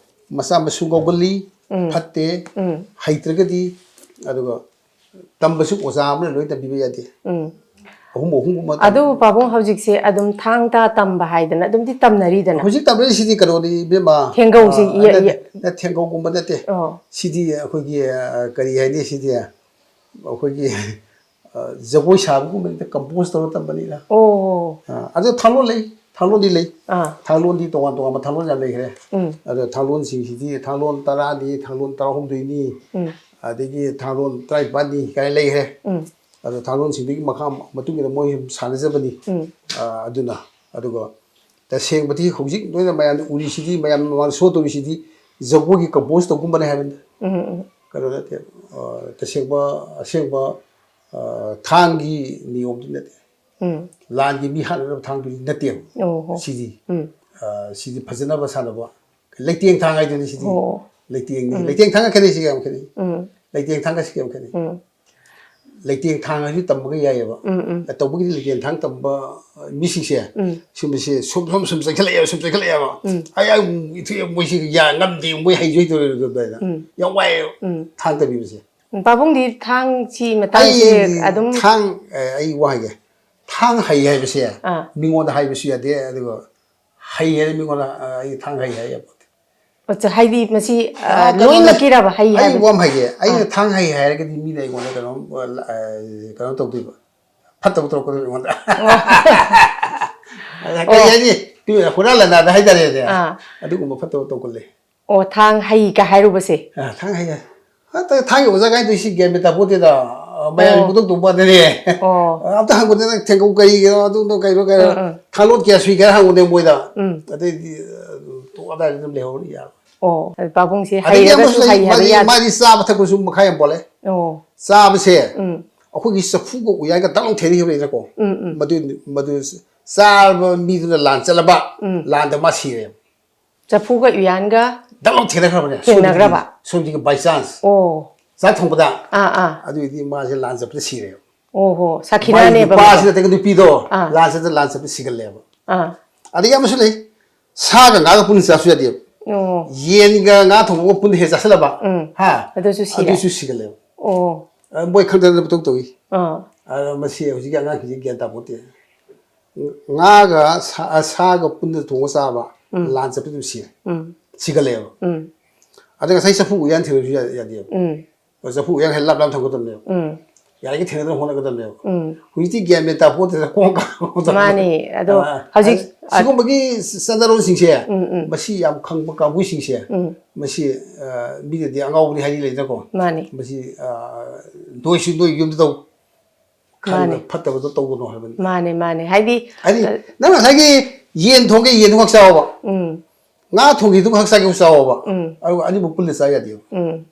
ꯃꯆꯥ ꯃꯁꯨ ꯉꯥꯎꯒꯜꯂꯤ, ꯎꯝ꯫ ꯐꯠꯇꯦ, ꯎꯝ꯫ ꯍꯩꯇ꯭ꯔꯒꯗꯤ, ꯑꯗꯨꯒ ꯇꯝꯕꯁꯨ ꯑꯣꯖꯥ ꯑꯃꯅ ꯂꯣꯏ ꯇꯝꯕꯤꯕ ꯌꯥꯗꯦ꯫ ꯎꯝ꯫ ꯑꯍꯨꯝ ꯑꯍꯨꯝꯒꯨꯝꯕ ꯑꯗꯨꯕꯨ ꯄꯥꯕꯨꯡ ꯍꯧꯖꯤꯛꯁꯦ ꯑꯗꯨꯝ ꯊꯥꯡ ꯇꯥ ꯇꯝꯕ ꯍꯥꯏꯗꯅ ꯑꯗꯨꯝꯗꯤ ꯇꯝꯅꯔꯤꯗꯅ꯫ ꯍꯧꯖꯤꯛ ꯇꯝꯅꯔꯤꯁꯤꯗꯤ ꯀꯩꯅꯣꯅꯤ ꯏꯕꯦꯝꯃ꯫ ꯊꯦꯡꯒꯧꯁꯤ ꯑ, ꯌꯦ- ꯅꯠꯇꯦ, ꯌꯦ- ꯅꯠꯇꯦ, ꯊꯦꯡꯒꯧꯒꯨꯝꯕ ꯅꯠꯇꯦ꯫ ꯑꯣ꯫ ꯁꯤꯗꯤ ꯑꯩꯈꯣꯏꯒꯤ ꯑ, ꯀꯔꯤ ꯍꯥꯏꯅꯤ ꯁꯤꯗꯤ ꯑꯩꯈꯣꯏꯒꯤ ꯑ, ꯖꯒꯣꯏ ꯁꯥꯕꯒꯨꯝꯕꯅꯤꯗ ꯀꯝꯄꯣꯁ ꯇꯧꯔ ꯇꯝꯕꯅꯤꯅ꯫ ꯑꯣ꯫ ꯑ, ꯑꯗꯣ ꯊꯥꯡꯂꯣꯟ ꯂꯩ, ꯊꯥꯡꯂꯣꯟꯗꯤ ꯂꯩ꯫ ꯑꯥ꯫ ꯊꯥꯡꯂꯣꯟꯗꯤ ꯇꯣꯉꯥꯟ ꯇꯣꯉꯥꯟꯕ ꯊꯥꯡꯂꯣꯟ ꯌꯥꯝ ꯂꯩꯈ꯭ꯔꯦ꯫ ꯎꯝ꯫ ꯑꯗꯣ ꯊꯥꯡꯂꯣꯟꯁꯤꯡꯁꯤꯗꯤ ꯊꯥꯡꯂꯣꯟ ꯇꯔꯥꯅꯤ, ꯊꯥꯡꯂꯣꯟ ꯇꯔꯥꯍꯨꯝꯗꯣꯏꯅꯤ, ꯎꯝ꯫ ꯑꯗꯒꯤ ꯊꯥꯡꯂꯣꯟ ꯇꯔꯥꯅꯤꯄꯥꯜꯅꯤ ꯀꯥꯏꯅ ꯂꯩꯈ꯭ꯔꯦ꯫ ꯎꯝ꯫ ꯑꯗꯣ ꯊꯥꯡꯂꯣꯟꯁꯤꯡꯗꯨꯒꯤ ꯃꯈꯥ ꯃꯇꯨꯡ ꯏꯟꯅ ꯃꯣꯏ ꯁꯨꯝ ꯁꯥꯟꯅꯖꯕꯅꯤ꯫ ꯎꯝ꯫ ꯑ, ꯑꯗꯨꯅ ꯑꯗꯨꯒ ꯇꯁꯦꯡꯕꯗꯤ ꯍꯧꯖꯤꯛ ꯅꯣꯏꯅ ꯃꯌꯥꯝꯅ ꯎꯔꯤꯁꯤꯗꯤ, ꯃꯌꯥꯝꯅ ꯃꯃꯥꯡꯗ ꯁꯣ ꯇꯧꯔꯤꯁꯤꯗꯤ ꯖꯒꯣꯏꯒꯤ ꯀꯝꯄꯣꯁ ꯇꯧꯒꯨꯝꯕꯅꯦ ꯍꯥꯏꯕꯅꯤ꯫ ꯎꯝ, ꯎꯝ꯫ ꯀꯩꯅꯣ ꯅꯠꯇꯦ, ꯑ, ꯇꯁꯦꯡꯕ ꯑꯁꯦꯡꯕ ꯑ, ꯊꯥꯡꯒꯤ ꯅꯤꯌꯣꯝꯗꯤ ꯅꯠꯇꯦ꯫ ꯎꯝ꯫ ꯂꯥꯟꯒꯤ ꯃꯤ ꯍꯥꯠꯅꯅꯕ ꯊꯥꯡꯗꯨꯗꯤ ꯅꯠꯇꯦꯕ꯫ ꯑꯣ ꯍꯣ꯫ ꯁꯤꯗꯤ ꯎꯝ꯫ ꯑ, ꯁꯤꯗꯤ ꯐꯖꯅꯕ ꯁꯥꯟꯅꯕ ꯂꯩꯇꯦꯡ ꯊꯥꯡ ꯍꯥꯏꯗꯨꯅꯤ ꯁꯤꯗꯤ꯫ ꯑꯣ꯫ ꯂꯩꯇꯦꯡꯅꯤ꯫ ꯎꯝ꯫ ꯂꯩꯇꯦꯡ ꯊꯥꯡꯒ ꯈꯦꯠꯅꯩꯁꯤꯒ ꯌꯥꯝ ꯈꯦꯠꯅꯩ꯫ ꯎꯝ꯫ ꯂꯩꯇꯦꯡ ꯊꯥꯡꯒ ꯁꯤꯒ ꯌꯥꯝ ꯈꯦꯠꯅꯩ꯫ ꯎꯝ꯫ ꯂꯩꯇꯦꯡ ꯊꯥꯡ ꯍꯥꯏꯁꯤ ꯇꯝꯕꯒ ꯌꯥꯏꯑꯕ꯫ ꯎꯝ, ꯎꯝ꯫ ꯇꯧꯕꯒꯤꯗꯤ ꯂꯩꯇꯦꯡ ꯊꯥꯡ ꯇꯝꯕ ꯃꯤꯁꯤꯡꯁꯦ ꯎꯝ꯫ ꯁꯨꯝꯕꯁꯦ ꯁꯨꯝ ꯁꯨꯝ ꯁꯨꯝ ꯆꯪꯁꯤꯜꯂꯛꯑꯦꯕ, ꯁꯨꯝ ꯆꯪꯁꯤꯜꯂꯛꯑꯦꯕ꯫ ꯎꯝ꯫ ꯑꯩ ꯑꯩ ꯏꯊꯨ ꯃꯣꯏꯁꯤ ꯌꯥ ꯉꯝꯗꯦ, ꯃꯣꯏ ꯍꯩꯁꯨ ꯍꯩꯇꯧꯔꯦ ꯑꯗꯨꯃꯥꯏꯅ꯫ ꯎꯝ꯫ ꯌꯥꯝ ꯋꯥꯏꯑꯦꯕ꯫ ꯎꯝ꯫ ꯊꯥꯡ ꯇꯝꯕꯤꯕꯁꯦ꯫ ꯎꯝ, ꯄꯥꯕꯨꯡꯗꯤ ꯊꯥꯡꯁꯤ ꯃꯇꯥꯡꯁꯦ ꯑꯩ ꯑꯗꯨꯝ ꯊꯥꯡ ꯑꯦ, ꯑꯩ ꯋꯥ ꯍꯥꯏꯒꯦ꯫ ꯊꯥꯡ ꯍꯩ ꯍꯥꯏꯕꯁꯦ ꯑꯥ꯫ ꯃꯤꯉꯣꯟꯗ ꯍꯥꯏꯕꯁꯨ ꯌꯥꯗꯦ, ꯑꯗꯨꯒ ꯍꯩ ꯍꯥꯏꯅ ꯃꯤꯉꯣꯟꯗ ꯑ, ꯑꯩ ꯊꯥꯡ ꯍꯩ ꯍꯥꯏ ꯌꯥꯄꯣꯠꯇꯦ꯫ ꯑꯠꯆꯥ, ꯍꯥꯏꯗꯤ ꯃꯁꯤ ꯑ, ꯑꯥ, ꯀꯩꯅꯣ, ꯂꯣꯏꯅꯃꯛꯀꯤꯔꯕ ꯍꯩ ꯑꯩ ꯍꯥꯏꯕ? ꯋꯥ ꯑꯃ ꯍꯥꯏꯒꯦ꯫ ꯑꯩꯅ ꯑꯥ꯫ ꯊꯥꯡ ꯍꯩ ꯍꯥꯏꯔꯒꯗꯤ ꯃꯤꯅ ꯑꯩꯉꯣꯟꯗ ꯀꯩꯅꯣꯝ ꯑ, ꯀꯩꯅꯣ ꯇꯧꯗꯣꯏꯕ, ꯐꯠꯇꯕ ꯇꯧꯔꯛꯀꯗꯣꯏꯕ ꯑꯩꯉꯣꯟꯗ꯫ ꯑꯗ ꯀꯔꯤ ꯑꯣ꯫ ꯍꯥꯏꯅꯤ? ꯍꯨꯔꯥꯟ ꯂꯥꯟꯗꯥꯗ ꯍꯥꯏꯇꯥꯔꯦꯅꯦ꯫ ꯑꯥ꯫ ꯑꯗꯨꯒꯨꯝꯕ ꯐꯠꯇꯕ ꯇꯧꯒꯜꯂꯦ꯫ ꯑꯣ, ꯊꯥꯡ ꯍꯩ ꯀ ꯍꯥꯏꯔꯨꯕꯁꯦ꯫ ꯑ, ꯊꯥꯡ ꯍꯩ ꯍꯥꯏ꯫ ꯑ, ꯊꯥꯡꯒꯤ ꯑꯣꯖꯥ ꯀꯥꯏꯗꯣꯏ ꯁꯤ ꯒ꯭ꯌꯥꯟ ꯃꯦꯟ ꯇꯥꯄꯣꯠꯇꯦꯗ꯫ ꯑ, ꯃꯌꯥꯝꯒꯤ ꯑꯣ꯫ ꯄꯨꯊꯣꯛ ꯇꯧꯕ ꯋꯥꯗꯅꯦ꯫ ꯑꯣ꯫ ꯑꯝꯇ ꯍꯪꯕꯗ ꯅꯪ ꯊꯦꯡꯒꯧ ꯀꯔꯤ ꯀꯩꯅꯣ ꯑꯗꯨꯗꯣ ꯀꯩꯅꯣ ꯀꯩꯅꯣ ꯎꯝ, ꯎꯝ꯫ ꯊꯥꯡꯂꯣꯟ ꯀꯌꯥ ꯁꯨꯏ ꯀꯥꯏꯅ ꯍꯪꯕꯅꯦ ꯃꯣꯏꯗ꯫ ꯎꯝ꯫ ꯑꯗꯩꯗꯤ, ꯑ, ꯇꯣꯛ ꯑꯗꯥꯏꯗ ꯑꯗꯨꯝ ꯂꯩꯍꯧꯔꯅꯤ ꯌꯥꯔꯣꯏ꯫ ꯑꯣ, ꯑꯗꯨ ꯄꯥꯕꯨꯡꯁꯦ ꯑꯗꯒꯤ ꯍꯩꯔꯒꯁꯨ ꯑꯃꯁꯨ ꯂꯩ, ꯍꯩ ꯍꯥꯏꯕ ꯃꯥꯗꯤ, ꯌꯥꯗꯦ꯫ ꯃꯥꯗꯤ ꯆꯥꯕ ꯊꯛꯄꯁꯨ ꯃꯈꯥ ꯌꯥꯝ ꯄꯣꯜꯂꯦ꯫ ꯑꯣ꯫ ꯆꯥꯕꯁꯦ ꯎꯝ꯫ ꯑꯩꯈꯣꯏꯒꯤ ꯆꯐꯨꯒ ꯎꯌꯥꯟꯒ ꯗꯛ ꯂꯥꯎ ꯊꯦꯡꯅꯈꯤꯕꯅꯤꯅꯀꯣ꯫ ꯎꯝ, ꯎꯝ꯫ ꯃꯗꯨ, ꯃꯗꯨ ꯆꯥꯔꯕ ꯃꯤꯗꯨꯅ ꯂꯥꯟ ꯆꯠꯂꯕ, ꯎꯝ꯫ ꯂꯥꯟꯗ ꯃꯥ ꯁꯤꯔꯦ꯫ ꯆꯐꯨꯒ ꯎꯌꯥꯟꯒ ꯗꯛ ꯂꯥꯎ ꯊꯦꯡꯅꯈ꯭ꯔꯕꯅꯦ꯫ ꯊꯦꯡꯅꯈ꯭ꯔꯕ? ꯁꯣꯝꯒꯤ, ꯁꯣꯝꯒꯤ by chance꯫ ꯑꯣ꯫ ꯆꯥꯛ ꯊꯣꯡꯕꯗ꯫ ꯑꯥ, ꯑꯥ꯫ ꯑꯗꯨꯏꯗꯤ ꯃꯥꯁꯦ ꯂꯥꯟ ꯆꯠꯄꯗ ꯁꯤꯔꯦꯕ꯫ ꯑꯣ ꯍꯣ, ꯃꯥꯒꯤ ꯁꯥꯈꯤꯅꯥꯅꯦꯕ ꯅꯨꯄꯥꯁꯤ ꯃꯗꯣ꯫ ꯅꯠꯇ꯭ꯔꯒ ꯅꯨꯄꯤꯗꯣ ꯑꯥ꯫ ꯂꯥꯟ ꯆꯠꯄꯗ, ꯂꯥꯟ ꯆꯠꯄꯗ ꯁꯤꯒꯜꯂꯦꯕ꯫ ꯑꯥ꯫ ꯑꯗꯒꯤ ꯑꯃꯁꯨ ꯂꯩ, ꯁꯥꯒ ꯉꯥꯒ ꯄꯨꯟꯅ ꯆꯥꯁꯨ ꯌꯥꯗꯦꯕ꯫ ꯑꯣ꯫ ꯌꯦꯟꯒ ꯉꯥ ꯊꯣꯡꯕꯒ ꯄꯨꯟꯅ ꯍꯦꯛ ꯆꯥꯁꯤꯜꯂꯕ, ꯎꯝ꯫ ꯍꯥ? ꯑꯗꯨꯁꯨ ꯁꯤꯔꯦ? ꯑꯗꯨꯁꯨ ꯁꯤꯒꯜꯂꯦꯕ꯫ ꯑꯣ꯫ ꯑ, ꯃꯣꯏ ꯈꯪꯗꯅ ꯄꯨꯊꯣꯛ ꯇꯧꯏ꯫ ꯑꯥ꯫ ꯑꯗ ꯃꯁꯤ ꯍꯧꯖꯤꯛꯀꯤ ꯑꯉꯥꯡꯁꯤꯡꯁꯤ ꯒ꯭ꯌꯥꯟ ꯇꯥꯄꯣꯠꯇꯦ꯫ ꯉꯥꯒ ꯁꯥ- ꯁꯥꯒ ꯄꯨꯟꯅ ꯊꯣꯡꯉ ꯆꯥꯕ, ꯎꯝ꯫ ꯂꯥꯟ ꯆꯠꯄꯗꯨ ꯁꯤ ꯎꯝ꯫ ꯁꯤꯒꯠꯂꯛꯑꯦꯕ꯫ ꯎꯝ꯫ ꯑꯗ ꯉꯁꯥꯏ ꯆꯐꯨ ꯎꯌꯥꯟ ꯊꯤꯕꯁꯨ ꯌꯥ- ꯌꯥꯗꯦꯕ꯫ ꯎꯝ꯫ ꯑꯗ ꯆꯐꯨ ꯎꯌꯥꯟ ꯍꯦꯛ ꯂꯥꯞ ꯂꯥꯞ ꯊꯝꯒꯗꯕꯅꯦꯕ꯫ ꯎꯝ꯫ ꯌꯥꯔꯤꯒꯩ ꯊꯦꯡꯅꯗꯅꯕ ꯍꯣꯠꯅꯒꯗꯕꯅꯦꯕ꯫ ꯎꯝ꯫ ꯍꯧꯖꯤꯛꯇꯤ ꯒ꯭ꯌꯥꯟ ꯃꯦꯟ ꯇꯥꯄꯣꯠꯇꯦꯗ, ꯀꯣꯛ ꯉꯥꯎꯕ ꯇꯧꯔꯦ꯫ ꯃꯥꯅꯦ꯫ ꯑꯗꯣ ꯑ, ꯍꯧꯖꯤꯛ, ꯑ, ꯁꯤꯒꯨꯝꯕꯒꯤ ꯆꯠꯅꯔꯣꯜꯁꯤꯡꯁꯦ, ꯎꯝ, ꯎꯝ꯫ ꯃꯁꯤ ꯌꯥꯝ ꯈꯪꯕ ꯀꯥꯡꯕꯨꯁꯤꯡꯁꯦ, ꯎꯝ꯫ ꯃꯁꯤ, ꯑ, ꯃꯤꯅꯗꯤ ꯑꯉꯥꯎꯕꯅꯤ ꯍꯥꯏꯗꯤ ꯂꯩꯗꯅꯀꯣ꯫ ꯃꯥꯅꯦ꯫ ꯃꯁꯤ, ꯑ, ꯅꯣꯏꯁꯨ ꯅꯣꯏ ꯌꯨꯝꯗ ꯇꯧ꯫ ꯈꯟꯕ ꯃꯥꯅꯦ꯫ ꯐꯠꯇꯕꯗꯣ ꯇꯧꯒꯅꯨ ꯍꯥꯏꯕꯅꯤ꯫ ꯃꯥꯅꯦ, ꯃꯥꯅꯦ꯫ ꯍꯥꯏꯗꯤ, ꯍꯥꯏꯗꯤ, ꯑ, ꯅꯪ ꯉꯁꯥꯏꯒꯤ ꯌꯦꯟ ꯊꯣꯡꯒꯦ, ꯌꯦꯟꯗꯨ ꯈꯛ ꯆꯥꯎꯕ꯫ ꯎꯝ꯫ ꯉꯥ ꯊꯣꯡꯒꯦꯗꯨ ꯈꯛ ꯆꯥꯒꯦ, ꯆꯥꯎꯕ꯫ ꯎꯝ꯫ ꯑꯗꯨꯒ ꯑꯅꯤꯃꯛ ꯄꯨꯟꯅ ꯆꯥ ꯌꯥꯗꯦꯕ꯫ ꯎꯝ꯫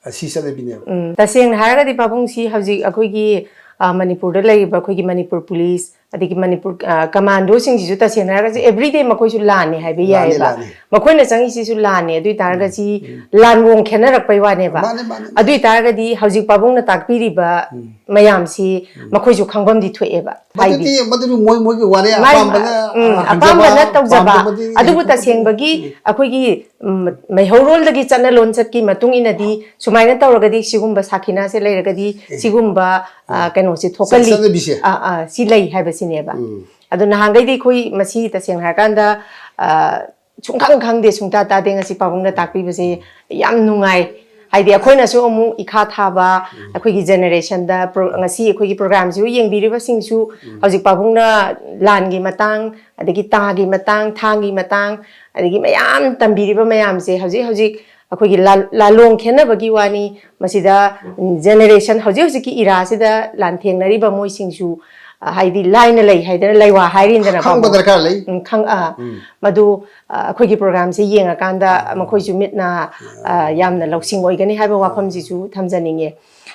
ꯑꯁꯤ ꯆꯠꯅꯕꯤꯅꯦꯕ꯫ ꯎꯝ꯫ ꯇꯁꯦꯡꯅ ꯍꯥꯏꯔꯒꯗꯤ ꯄꯥꯕꯨꯡꯁꯤ ꯍꯧꯖꯤꯛ ꯑꯩꯈꯣꯏꯒꯤ, ꯑ, ꯃꯅꯤꯄꯨꯔꯗ ꯂꯩꯔꯤꯕ ꯑꯩꯈꯣꯏꯒꯤ ꯃꯅꯤꯄꯨꯔ ꯄꯨꯂꯤꯁ, ꯑꯗꯒꯤ ꯃꯅꯤꯄꯨꯔ, ꯑ, ꯀꯃꯥꯟꯗꯣꯁꯤꯡꯁꯤꯁꯨ ꯇꯁꯦꯡꯅ ꯍꯥꯏꯔꯒꯗꯤ everyday ꯃꯈꯣꯏꯁꯨ ꯂꯥꯟꯅꯤ ꯍꯥꯏꯕ ꯂꯥꯟꯅꯤ, ꯌꯥꯏꯑꯕ꯫ ꯂꯥꯟꯅꯤ꯫ ꯃꯈꯣꯏꯅ ꯆꯪꯉꯤꯁꯤꯁꯨ ꯂꯥꯟꯅꯤ꯫ ꯑꯗꯨ ꯑꯣꯏ ꯇꯥꯔꯒꯗꯤ ꯎꯝ꯫ ꯂꯥꯟ ꯈꯦꯠꯅꯔꯛꯄꯩ ꯋꯥꯅꯦꯕ꯫ ꯃꯥꯅꯦ, ꯃꯥꯅꯦ, ꯃꯥꯅꯦ꯫ ꯑꯗꯨ ꯑꯣꯏ ꯇꯥꯔꯒꯗꯤ ꯍꯧꯖꯤꯛ ꯄꯥꯕꯨꯡꯅ ꯇꯥꯛꯄꯤꯔꯤꯕ ꯎꯝ꯫ ꯃꯌꯥꯝꯁꯤ ꯎꯝ꯫ ꯃꯈꯣꯏꯁꯨ ꯈꯪꯐꯝꯗꯤ ꯊꯣꯛꯑꯦꯕ꯫ ꯃꯗꯨꯗꯤ, ꯍꯥꯏꯗꯤ ꯃꯗꯨꯗꯤ ꯃꯣꯏ, ꯃꯣꯏꯒꯤ ꯋꯥꯔꯦ, ꯃꯥꯏ-, ꯑꯄꯥꯝꯕꯅ, ꯎꯝ, ꯑ, ꯍꯪꯖꯕ, ꯑꯄꯥꯝꯕꯅ ꯇꯧꯖꯕ꯫ ꯄꯥꯝꯗꯕꯗꯤ ꯑꯗꯨꯕꯨ ꯀꯩꯁꯨ ꯇꯁꯦꯡꯕꯒꯤ ꯎꯝ꯫ ꯑꯩꯈꯣꯏꯒꯤ, ꯎꯝ, ꯃꯩꯍꯧꯔꯣꯜꯗꯒꯤ ꯆꯠꯅ ꯂꯣꯟꯆꯠꯀꯤ ꯃꯇꯨꯡ ꯏꯟꯅꯗꯤ ꯁꯨꯃꯥꯏꯅ ꯇꯧꯔꯒꯗꯤ ꯁꯤꯒꯨꯝꯕ ꯁꯥꯈꯤꯅꯥꯁꯦ ꯂꯩꯔꯒꯗꯤ ꯑꯦ꯫ ꯁꯤꯒꯨꯝꯕ, ꯑ, ꯎꯝ꯫ ꯀꯩꯅꯣꯁꯦ ꯆꯠ-, ꯊꯣꯛꯀꯜꯂꯤ꯫ ꯆꯠꯅꯕꯤꯁꯦ꯫ ꯑ, ꯑ, ꯁꯤ ꯂꯩ ꯍꯥꯏꯕꯁꯤꯅꯦꯕ꯫ ꯎꯝ꯫ ꯑꯗꯣ ꯅꯍꯥꯟꯈꯩꯗꯤ ꯑꯩꯈꯣꯏ ꯃꯁꯤ ꯇꯁꯦꯡꯅ ꯍꯥꯏꯔꯀꯥꯟꯗ, ꯑ, ꯁꯨꯡꯈꯪ ꯈꯪꯗꯦ, ꯁꯨꯡꯇꯥ ꯇꯥꯗꯦ꯫ ꯉꯁꯤ ꯄꯥꯕꯨꯡꯅ ꯇꯥꯛꯄꯤꯕꯁꯦ ꯌꯥꯝ ꯅꯨꯡꯉꯥꯏ꯫ ꯍꯥꯏꯗꯤ ꯑꯩꯈꯣꯏꯅꯁꯨ ꯑꯃꯨꯛ ꯏꯈꯥ ꯊꯥꯕ, ꯎꯝ꯫ ꯑꯩꯈꯣꯏꯒꯤ generationꯗ ꯄ꯭ꯔꯣ-, ꯉꯁꯤ ꯑꯩꯈꯣꯏꯒꯤ programꯁꯤꯕꯨ ꯌꯦꯡꯕꯤꯔꯤꯕꯁꯤꯡꯁꯨ ꯎꯝ꯫ ꯍꯧꯖꯤꯛ ꯄꯥꯕꯨꯡꯅ ꯂꯥꯟꯒꯤ ꯃꯇꯥꯡ, ꯑꯗꯒꯤ ꯇꯥꯒꯤ ꯃꯇꯥꯡ, ꯊꯥꯡꯒꯤ ꯃꯇꯥꯡ, ꯑꯗꯒꯤ ꯃꯌꯥꯝ ꯇꯝꯕꯤꯔꯤꯕ ꯃꯌꯥꯝꯁꯦ ꯍꯧꯖꯤꯛ ꯍꯧꯖꯤꯛ ꯑꯩꯈꯣꯏꯒꯤ ꯂꯥ-, ꯂꯥꯂꯣꯡ ꯈꯦꯠꯅꯕꯒꯤ ꯋꯥꯅꯤ꯫ ꯃꯁꯤꯗ, ꯎꯝ, generation ꯍꯧꯖꯤꯛ ꯍꯧꯖꯤꯛꯀꯤ ꯏꯔꯥꯁꯤꯗ ꯂꯥꯟꯊꯦꯡꯅꯔꯤꯕ ꯃꯣꯏꯁꯤꯡꯁꯨ, ꯑ, ꯍꯥꯏꯗꯤ ꯂꯥꯏꯅ ꯂꯩ ꯍꯥꯏꯗꯅ ꯂꯩꯋꯥ ꯍꯥꯏꯔꯤꯗꯅ ꯈꯪꯕ ꯄꯥꯕꯨꯡ꯫ ꯗꯔꯀꯥꯔ ꯂꯩ꯫ ꯎꯝ, ꯈꯪ-, ꯑ, ꯎꯝ꯫ ꯃꯗꯨ, ꯑ, ꯑꯩꯈꯣꯏꯒꯤ programꯁꯦ ꯌꯦꯡꯉꯀꯥꯟꯗ ꯎꯝ꯫ ꯃꯈꯣꯏꯁꯨ ꯃꯤꯠꯅ, ꯑ, ꯎꯝ꯫ ꯌꯥꯝꯅ ꯂꯧꯁꯤꯡ ꯑꯣꯏꯒꯅꯤ ꯍꯥꯏꯕ ꯎꯝ꯫ ꯋꯥꯐꯝꯁꯤꯁꯨ ꯊꯝꯖꯅꯤꯡꯉꯦ꯫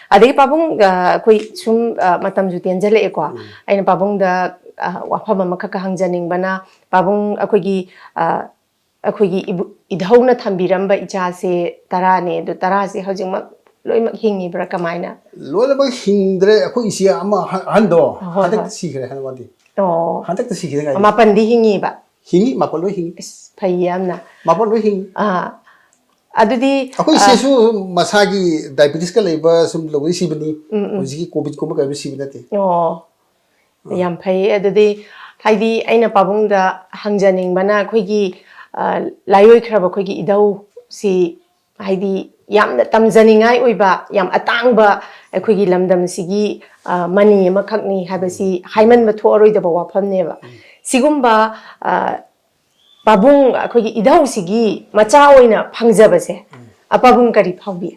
ꯑꯗꯒꯤ ꯄꯥꯕꯨꯡ, ꯑ, ꯑꯩꯈꯣꯏ ꯁꯨꯝ, ꯑ, ꯃꯇꯝꯁꯨ ꯇꯦꯟꯖꯜꯂꯛꯑꯦꯀꯣ꯫ ꯎꯝ꯫ ꯑꯩꯅ ꯄꯥꯕꯨꯡꯗ, ꯑ, ꯋꯥꯐꯝ ꯑꯃꯈꯛꯀ ꯍꯪꯖꯅꯤꯡꯕꯅ, ꯄꯥꯕꯨꯡ ꯑꯩꯈꯣꯏꯒꯤ, ꯑ, ꯑꯩꯈꯣꯏꯒꯤ ꯏꯕꯨ-, ꯏꯙꯧꯅ ꯊꯝꯕꯤꯔꯝꯕ ꯏꯆꯥꯁꯦ ꯇꯔꯥꯅꯦ꯫ ꯑꯗꯨ ꯇꯔꯥꯁꯦ ꯍꯧꯖꯤꯛꯃꯛ ꯂꯣꯏꯅꯃꯛ ꯍꯤꯡꯉꯤꯕ꯭ꯔꯥ ꯀꯃꯥꯏꯅ? ꯂꯣꯏꯅꯃꯛ ꯍꯤꯡꯗ꯭ꯔꯦ꯫ ꯑꯩꯈꯣꯏ ꯏꯆꯦ ꯑꯃ ꯑꯍ-, ꯑꯍꯟꯗꯣ ꯍꯣꯏ, ꯍꯟꯗꯛ ꯍꯣꯏ꯫ ꯁꯤꯈ꯭ꯔꯦ, ꯍꯟꯗꯛ ꯋꯥꯗꯤ꯫ ꯑꯣ꯫ ꯍꯟꯗꯛꯇ ꯁꯤꯈꯤꯗ ꯉꯥꯏꯔꯤ꯫ ꯃꯥꯄꯟꯗꯤ ꯍꯤꯡꯉꯤꯕ? ꯍꯤꯡꯉꯤ, ꯃꯥꯄꯟ ꯂꯣꯏ ꯍꯤꯡꯉꯤ꯫ ꯑꯁ, ꯐꯩ ꯌꯥꯝꯅ꯫ ꯃꯥꯄꯟ ꯂꯣꯏ ꯍꯤꯡꯉꯤ꯫ ꯑꯥ꯫ ꯑꯗꯨꯗꯤ ꯑꯩꯈꯣꯏ ꯏꯆꯦꯁꯨ ꯃꯁꯥꯒꯤ ꯗꯥꯏꯕꯤꯇꯤꯁꯀ ꯂꯩꯕ ꯁꯨꯝ ꯂꯧꯕꯗꯤ ꯁꯤꯕꯅꯤ꯫ ꯍꯧꯖꯤꯛꯀꯤ ꯀꯣꯚꯤꯗꯀꯨꯝꯕ ꯀꯩꯒꯨꯝꯕ ꯁꯤꯕ ꯅꯠꯇꯦ꯫ ꯑꯣ, ꯌꯥꯝ ꯐꯩꯌꯦ꯫ ꯑꯗꯨꯗꯤ ꯍꯥꯏꯗꯤ ꯑꯩꯅ ꯄꯥꯕꯨꯡꯗ ꯍꯪꯖꯅꯤꯡꯕꯅ, ꯑꯩꯈꯣꯏꯒꯤ ꯑ, ꯂꯥꯏꯑꯣꯏꯈ꯭ꯔꯕ ꯑꯩꯈꯣꯏꯒꯤ ꯏꯙꯧꯁꯤ, ꯍꯥꯏꯗꯤ ꯌꯥꯝꯅ ꯇꯝꯖꯅꯤꯡꯉꯥꯏ ꯑꯣꯏꯕ, ꯌꯥꯝ ꯑꯇꯥꯡꯕ, ꯑꯩꯈꯣꯏꯒꯤ ꯂꯝꯗꯝꯁꯤꯒꯤ ꯑ, ꯃꯅꯤ ꯑꯃꯈꯛꯅꯤ ꯍꯥꯏꯕꯁꯤ ꯍꯥꯏꯃꯟꯕ ꯊꯣꯛꯑꯔꯣꯏꯗꯕ ꯋꯥꯐꯝꯅꯦꯕ꯫ ꯁꯤꯒꯨꯝꯕ ꯑ, ꯄꯥꯕꯨꯡ, ꯑꯩꯈꯣꯏꯒꯤ ꯏꯙꯧꯁꯤꯒꯤ ꯃꯆꯥ ꯑꯣꯏꯅ ꯐꯪꯖꯕꯁꯦ, ꯑ, ꯄꯥꯕꯨꯡ ꯀꯔꯤ ꯐꯥꯎꯕꯤ?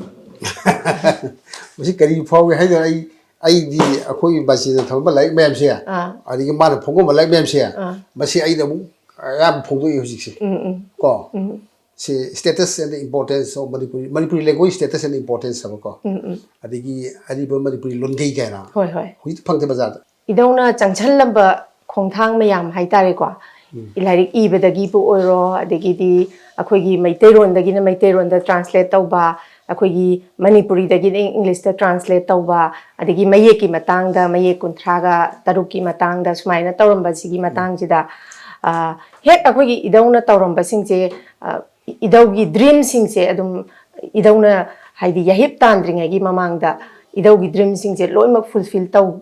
ꯃꯁꯤ ꯀꯔꯤ ꯐꯥꯎꯒꯦ ꯍꯥꯏꯗꯅ, ꯑꯩ ꯑꯩꯗꯤ ꯑꯩꯈꯣꯏ ꯕꯥꯆꯤꯅ ꯊꯝꯃꯝꯕ ꯂꯥꯏꯔꯤꯛ ꯃꯌꯥꯝꯁꯦ, ꯑꯥ꯫ ꯑꯗꯒꯤ ꯃꯥꯅ ꯐꯣꯡꯉꯝꯕ ꯂꯥꯏꯔꯤꯛ ꯃꯌꯥꯝꯁꯦ, ꯑꯥ꯫ ꯃꯁꯤ ꯑꯩꯅ ꯑꯃꯨꯛ ꯑꯌꯥꯝꯕ ꯐꯣꯡꯗꯣꯛꯏ ꯍꯧꯖꯤꯛꯁꯦ꯫ ꯎꯝ, ꯎꯝ, ꯀꯣ, ꯎꯝ, ꯁꯤ status and importance of Manipuri, Manipuri language status and importance ꯍꯥꯏꯕꯀꯣ, ꯎꯝ, ꯎꯝ, ꯑꯗꯒꯤ ꯑꯔꯤꯕ ꯃꯅꯤꯄꯨꯔꯤ ꯂꯣꯟꯒꯩ ꯀꯥꯏꯅ ꯍꯣꯏ, ꯍꯣꯏ꯫ ꯍꯧꯖꯤꯛꯇꯤ ꯐꯪꯗꯦ ꯕꯖꯥꯔꯗ꯫ ꯏꯙꯧꯅ ꯆꯪꯁꯜꯂꯝꯕ ꯈꯣꯡꯊꯥꯡ ꯃꯌꯥꯝ ꯍꯥꯏꯇꯥꯔꯦꯀꯣ, ꯂꯥꯏꯔꯤꯛ ꯏꯕꯗꯒꯤꯕꯨ ꯑꯣꯏꯔꯣ, ꯑꯗꯒꯤꯗꯤ ꯑꯩꯈꯣꯏꯒꯤ ꯃꯩꯇꯩꯔꯣꯟꯗꯒꯤꯅ ꯃꯩꯇꯩꯔꯣꯟꯗ translate ꯇꯧꯕ, ꯑꯩꯈꯣꯏꯒꯤ ꯃꯅꯤꯄꯨꯔꯤꯗꯒꯤꯅ ꯏꯪꯂꯤꯁꯇ translate ꯇꯧꯕ, ꯑꯗꯒꯤ ꯃꯌꯦꯛꯀꯤ ꯃꯇꯥꯡꯗ, ꯃꯌꯦꯛ ꯀꯨꯟꯊ꯭ꯔꯥꯒ ꯇꯔꯨꯛꯀꯤ ꯃꯇꯥꯡꯗ ꯁꯨꯃꯥꯏꯅ ꯇꯧꯔꯝꯕꯁꯤꯒꯤ ꯃꯇꯥꯡꯁꯤꯗ, ꯑ, ꯍꯦꯛ ꯑꯩꯈꯣꯏꯒꯤ ꯏꯙꯧꯅ ꯇꯧꯔꯝꯕꯁꯤꯡꯁꯦ, ꯑ, ꯏꯙꯧꯒꯤ dreamꯁꯤꯡꯁꯦ ꯑꯗꯨꯝ ꯏꯙꯧꯅ, ꯍꯥꯏꯗꯤ, ꯌꯥꯍꯤꯞ ꯇꯥꯟꯗ꯭ꯔꯤꯉꯩꯒꯤ ꯃꯃꯥꯡꯗ ꯏꯙꯧꯒꯤ dreamꯁꯤꯡꯁꯦ ꯂꯣꯏꯅꯃꯛ fulfil ꯇꯧ-,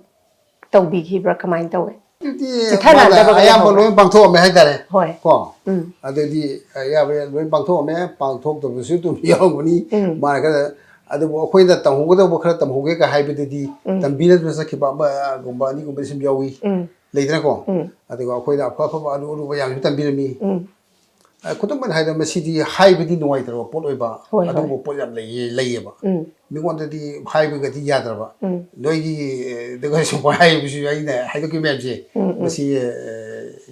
ꯇꯧꯕꯤꯈꯤꯕ꯭ꯔꯥ, ꯀꯃꯥꯏꯅ ꯇꯧꯋꯦ? ꯑꯗꯨꯗꯤ ꯆꯤꯊ ꯃꯥꯅ ꯅꯥꯟꯗꯕꯒ ꯑꯌꯥꯝꯕ ꯂꯩꯍꯧꯕ꯭ꯔꯥ? ꯂꯣꯏ ꯄꯥꯡꯊꯣꯛꯑꯝꯃꯦ ꯍꯥꯏꯇꯥꯔꯦ꯫ ꯍꯣꯏ꯫ ꯀꯣ, ꯎꯝ꯫ ꯑꯗꯨꯗꯤ ꯑꯌꯥꯝꯕ ꯂꯣꯏ ꯄꯥꯡꯊꯣꯛꯑꯝꯃꯦ꯫ ꯄꯥꯡꯊꯣꯛꯇꯕꯁꯨ ꯑꯗꯨꯝ ꯌꯥꯎꯔꯝꯒꯅꯤ꯫ ꯎꯝ꯫ ꯃꯥꯅ ꯈꯔ, ꯑꯗꯨꯕꯨ ꯑꯩꯈꯣꯏꯅ ꯇꯝꯍꯧꯒꯗꯧꯕ ꯈꯔ ꯇꯝꯍꯧꯒꯦ ꯀ ꯍꯥꯏꯕꯗꯗꯤ ꯎꯝ꯫ ꯇꯝꯕꯤꯅꯗꯅ ꯆꯠꯈꯤꯕ ꯑꯃꯒꯨꯝꯕ ꯑꯅꯤꯒꯨꯝꯕꯗꯤ ꯁꯨꯝ ꯌꯥꯎꯏ꯫ ꯎꯝ꯫ ꯂꯩꯗꯅꯀꯣ? ꯎꯝ꯫ ꯑꯗꯨꯒ ꯑꯩꯈꯣꯏꯗ ꯑꯐ ꯑꯐꯕ ꯑꯔꯨ ꯑꯔꯨꯕ ꯌꯥꯝꯁꯨ ꯇꯝꯕꯤꯔꯝꯃꯤ꯫ ꯎꯝ꯫ ꯑ, ꯈꯨꯗꯝ ꯑꯣꯏꯅ ꯍꯥꯏꯔꯕꯗ, ꯃꯁꯤꯗꯤ ꯍꯥꯏꯕꯗꯤ ꯅꯨꯡꯉꯥꯏꯇ꯭ꯔꯕ ꯄꯣꯠ ꯑꯣꯏꯕ, ꯍꯣꯏ, ꯍꯣꯏ꯫ ꯑꯗꯨꯒꯨꯝꯕ ꯄꯣꯠ ꯌꯥꯝ ꯂꯩꯌꯦ, ꯂꯩꯌꯦꯕ꯫ ꯎꯝ꯫ ꯃꯤꯉꯣꯟꯗꯗꯤ ꯍꯥꯏꯕꯒꯗꯤ ꯌꯥꯗ꯭ꯔꯕ꯫ ꯎꯝ꯫ ꯅꯣꯏꯒꯤ, ꯑ, ꯗꯒ ꯁꯨꯝ ꯍꯥꯏꯕꯁꯨ ꯑꯩꯅ ꯍꯥꯏꯗꯣꯛꯈꯤꯕ ꯃꯌꯥꯝꯁꯦ, ꯎꯝ, ꯎꯝ꯫ ꯃꯁꯤ, ꯑ,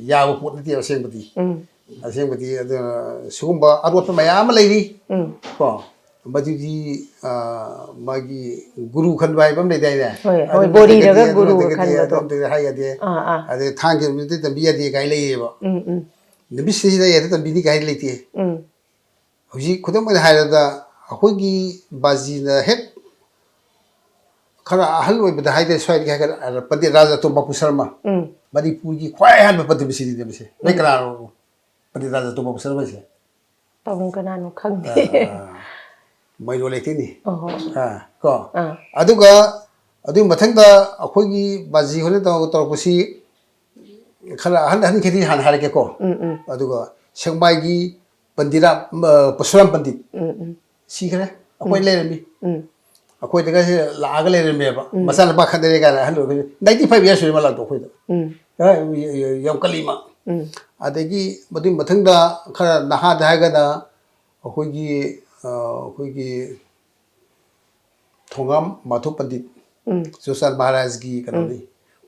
ꯌꯥꯕ ꯄꯣꯠ ꯅꯠꯇꯦꯕ ꯑꯁꯦꯡꯕꯗꯤ꯫ ꯎꯝ꯫ ꯑꯁꯦꯡꯕꯗꯤ ꯑꯗꯨꯅ ꯁꯤꯒꯨꯝꯕ ꯑꯔꯣꯠꯄ ꯃꯌꯥꯝ ꯑꯃ ꯂꯩꯔꯤ꯫ ꯎꯝ꯫ ꯀꯣ? ꯃꯗꯨꯗꯤ, ꯑ, ꯃꯥꯒꯤ ꯒꯨꯔꯨ ꯈꯟꯕ ꯍꯥꯏꯕ ꯑꯃ ꯂꯩꯗꯥꯏꯅꯦ? ꯍꯣꯏ, ꯍꯣꯏ, ꯑꯗꯨ ꯕꯣꯔꯤꯗꯒ ꯅꯠꯇ꯭ꯔꯗꯤ, ꯑꯗꯨ ꯒꯨꯔꯨ ꯅꯠꯇ꯭ꯔꯒꯗꯤ ꯈꯟꯕꯗꯣ꯫ ꯑꯗꯨ ꯅꯠꯇ꯭ꯔꯗꯤ ꯍꯥꯏ ꯌꯥꯗꯦ꯫ ꯑꯥ, ꯑꯥ꯫ ꯑꯗꯩ ꯊꯥꯡ ꯊꯤꯟꯕꯗꯤ ꯇꯝꯕꯤ ꯌꯥꯗꯦ ꯀꯥꯏ ꯂꯩꯌꯦꯕ꯫ ꯎꯝ, ꯎꯝ꯫ ꯅꯨꯃꯤꯠꯁꯤꯗ ꯍꯦꯛꯇ ꯇꯝꯕꯤꯅꯤ ꯀꯥꯏ ꯂꯩꯇꯦ꯫ ꯎꯝ꯫ ꯍꯧꯖꯤꯛ ꯈꯨꯗꯝ ꯑꯣꯏꯅ ꯍꯥꯏꯔꯕꯗ, ꯑꯩꯈꯣꯏꯒꯤ ꯕꯥꯖꯤꯅ ꯍꯦꯛ ꯈꯔ ꯑꯍꯜ ꯑꯣꯏꯕꯗ ꯍꯥꯏꯇꯥꯔꯦ, ꯁ꯭ꯋꯥꯏꯗꯒꯤ ꯍꯥꯏꯒꯠꯂ ꯄꯟꯗꯤꯠ ꯔꯥꯖ ꯑꯇꯣꯝ ꯕꯥꯄꯨ ꯁꯔꯃ, ꯎꯝ꯫ ꯃꯅꯤꯄꯨꯔꯒꯤ ꯈ꯭ꯋꯥꯏ ꯑꯍꯥꯟꯕ ꯄꯟꯗꯤꯠ ꯃꯁꯤꯅꯤꯅꯦ ꯃꯁꯦ꯫ ꯅꯣꯏ ꯎꯝ꯫ ꯀꯅꯥꯅꯣ ꯄꯟꯗꯤꯠ ꯔꯥꯖ ꯑꯇꯣꯝ ꯕꯥꯄꯨ ꯁꯔꯃꯁꯦ? ꯄꯥꯕꯨꯡ ꯀꯅꯥꯅꯣ ꯈꯪꯗꯦ꯫ ꯃꯩꯔꯣ ꯂꯩꯇꯦꯅꯤ꯫ ꯑꯣꯍꯣ꯫ ꯑꯥ, ꯀꯣ ꯑꯥ ꯑꯗꯨꯒ ꯑꯗꯨꯒꯤ ꯃꯊꯪꯗ ꯑꯩꯈꯣꯏꯒꯤ ꯕꯥꯖꯤ ꯍꯣꯏꯅ ꯇꯧ- ꯇꯧꯔꯛꯄꯁꯤ ꯈꯔ ꯑꯍꯟ ꯑꯍꯟꯈꯩꯗꯤ ꯍꯥꯟꯅ ꯍꯥꯏꯔꯛꯀꯦꯀꯣ꯫ ꯎꯝ ꯎꯝ ꯑꯗꯨꯒ ꯁꯦꯡꯃꯥꯏꯒꯤ ꯄꯟꯗꯤꯔꯥꯝ ꯑ, ꯄꯔꯁꯨꯔꯥꯝ ꯄꯟꯗꯤꯠ ꯎꯝ ꯎꯝ ꯁꯤꯈ꯭ꯔꯦ꯫ ꯑꯩꯈꯣꯏ ꯂꯩꯔꯝꯃꯤ꯫ ꯎꯝ ꯑꯩꯈꯣꯏꯗꯒ ꯂꯥꯛꯑꯒ ꯂꯩꯔꯝꯃꯦꯕ꯫ ꯃꯆꯥꯅꯨꯄꯥ ꯈꯟꯗꯔꯦ ꯀꯥꯏꯅ ꯑꯍꯜ ꯑꯣꯏꯕ ninety five years ꯁꯨꯔꯦ ꯃꯥ ꯂꯥꯛꯇꯣ ꯑꯩꯈꯣꯏꯗ꯫ ꯎꯝ ꯑ, ꯌꯥꯝ ꯀꯜꯂꯤ ꯃꯥ꯫ ꯎꯝ ꯑꯗꯒꯤ ꯃꯗꯨꯒꯤ ꯃꯊꯪꯗ ꯈꯔ ꯅꯍꯥꯗ ꯍꯥꯏꯔꯒꯅ ꯑꯩꯈꯣꯏꯒꯤ ꯑ, ꯑꯩꯈꯣꯏꯒꯤ ꯊꯣꯉꯥꯝ ꯃꯥꯊꯨ ꯄꯟꯗꯤꯠ ꯎꯝ ꯖꯣꯁꯥꯟ ꯃꯍꯥꯔꯥꯖꯒꯤ ꯀꯩꯅꯣꯅꯤ,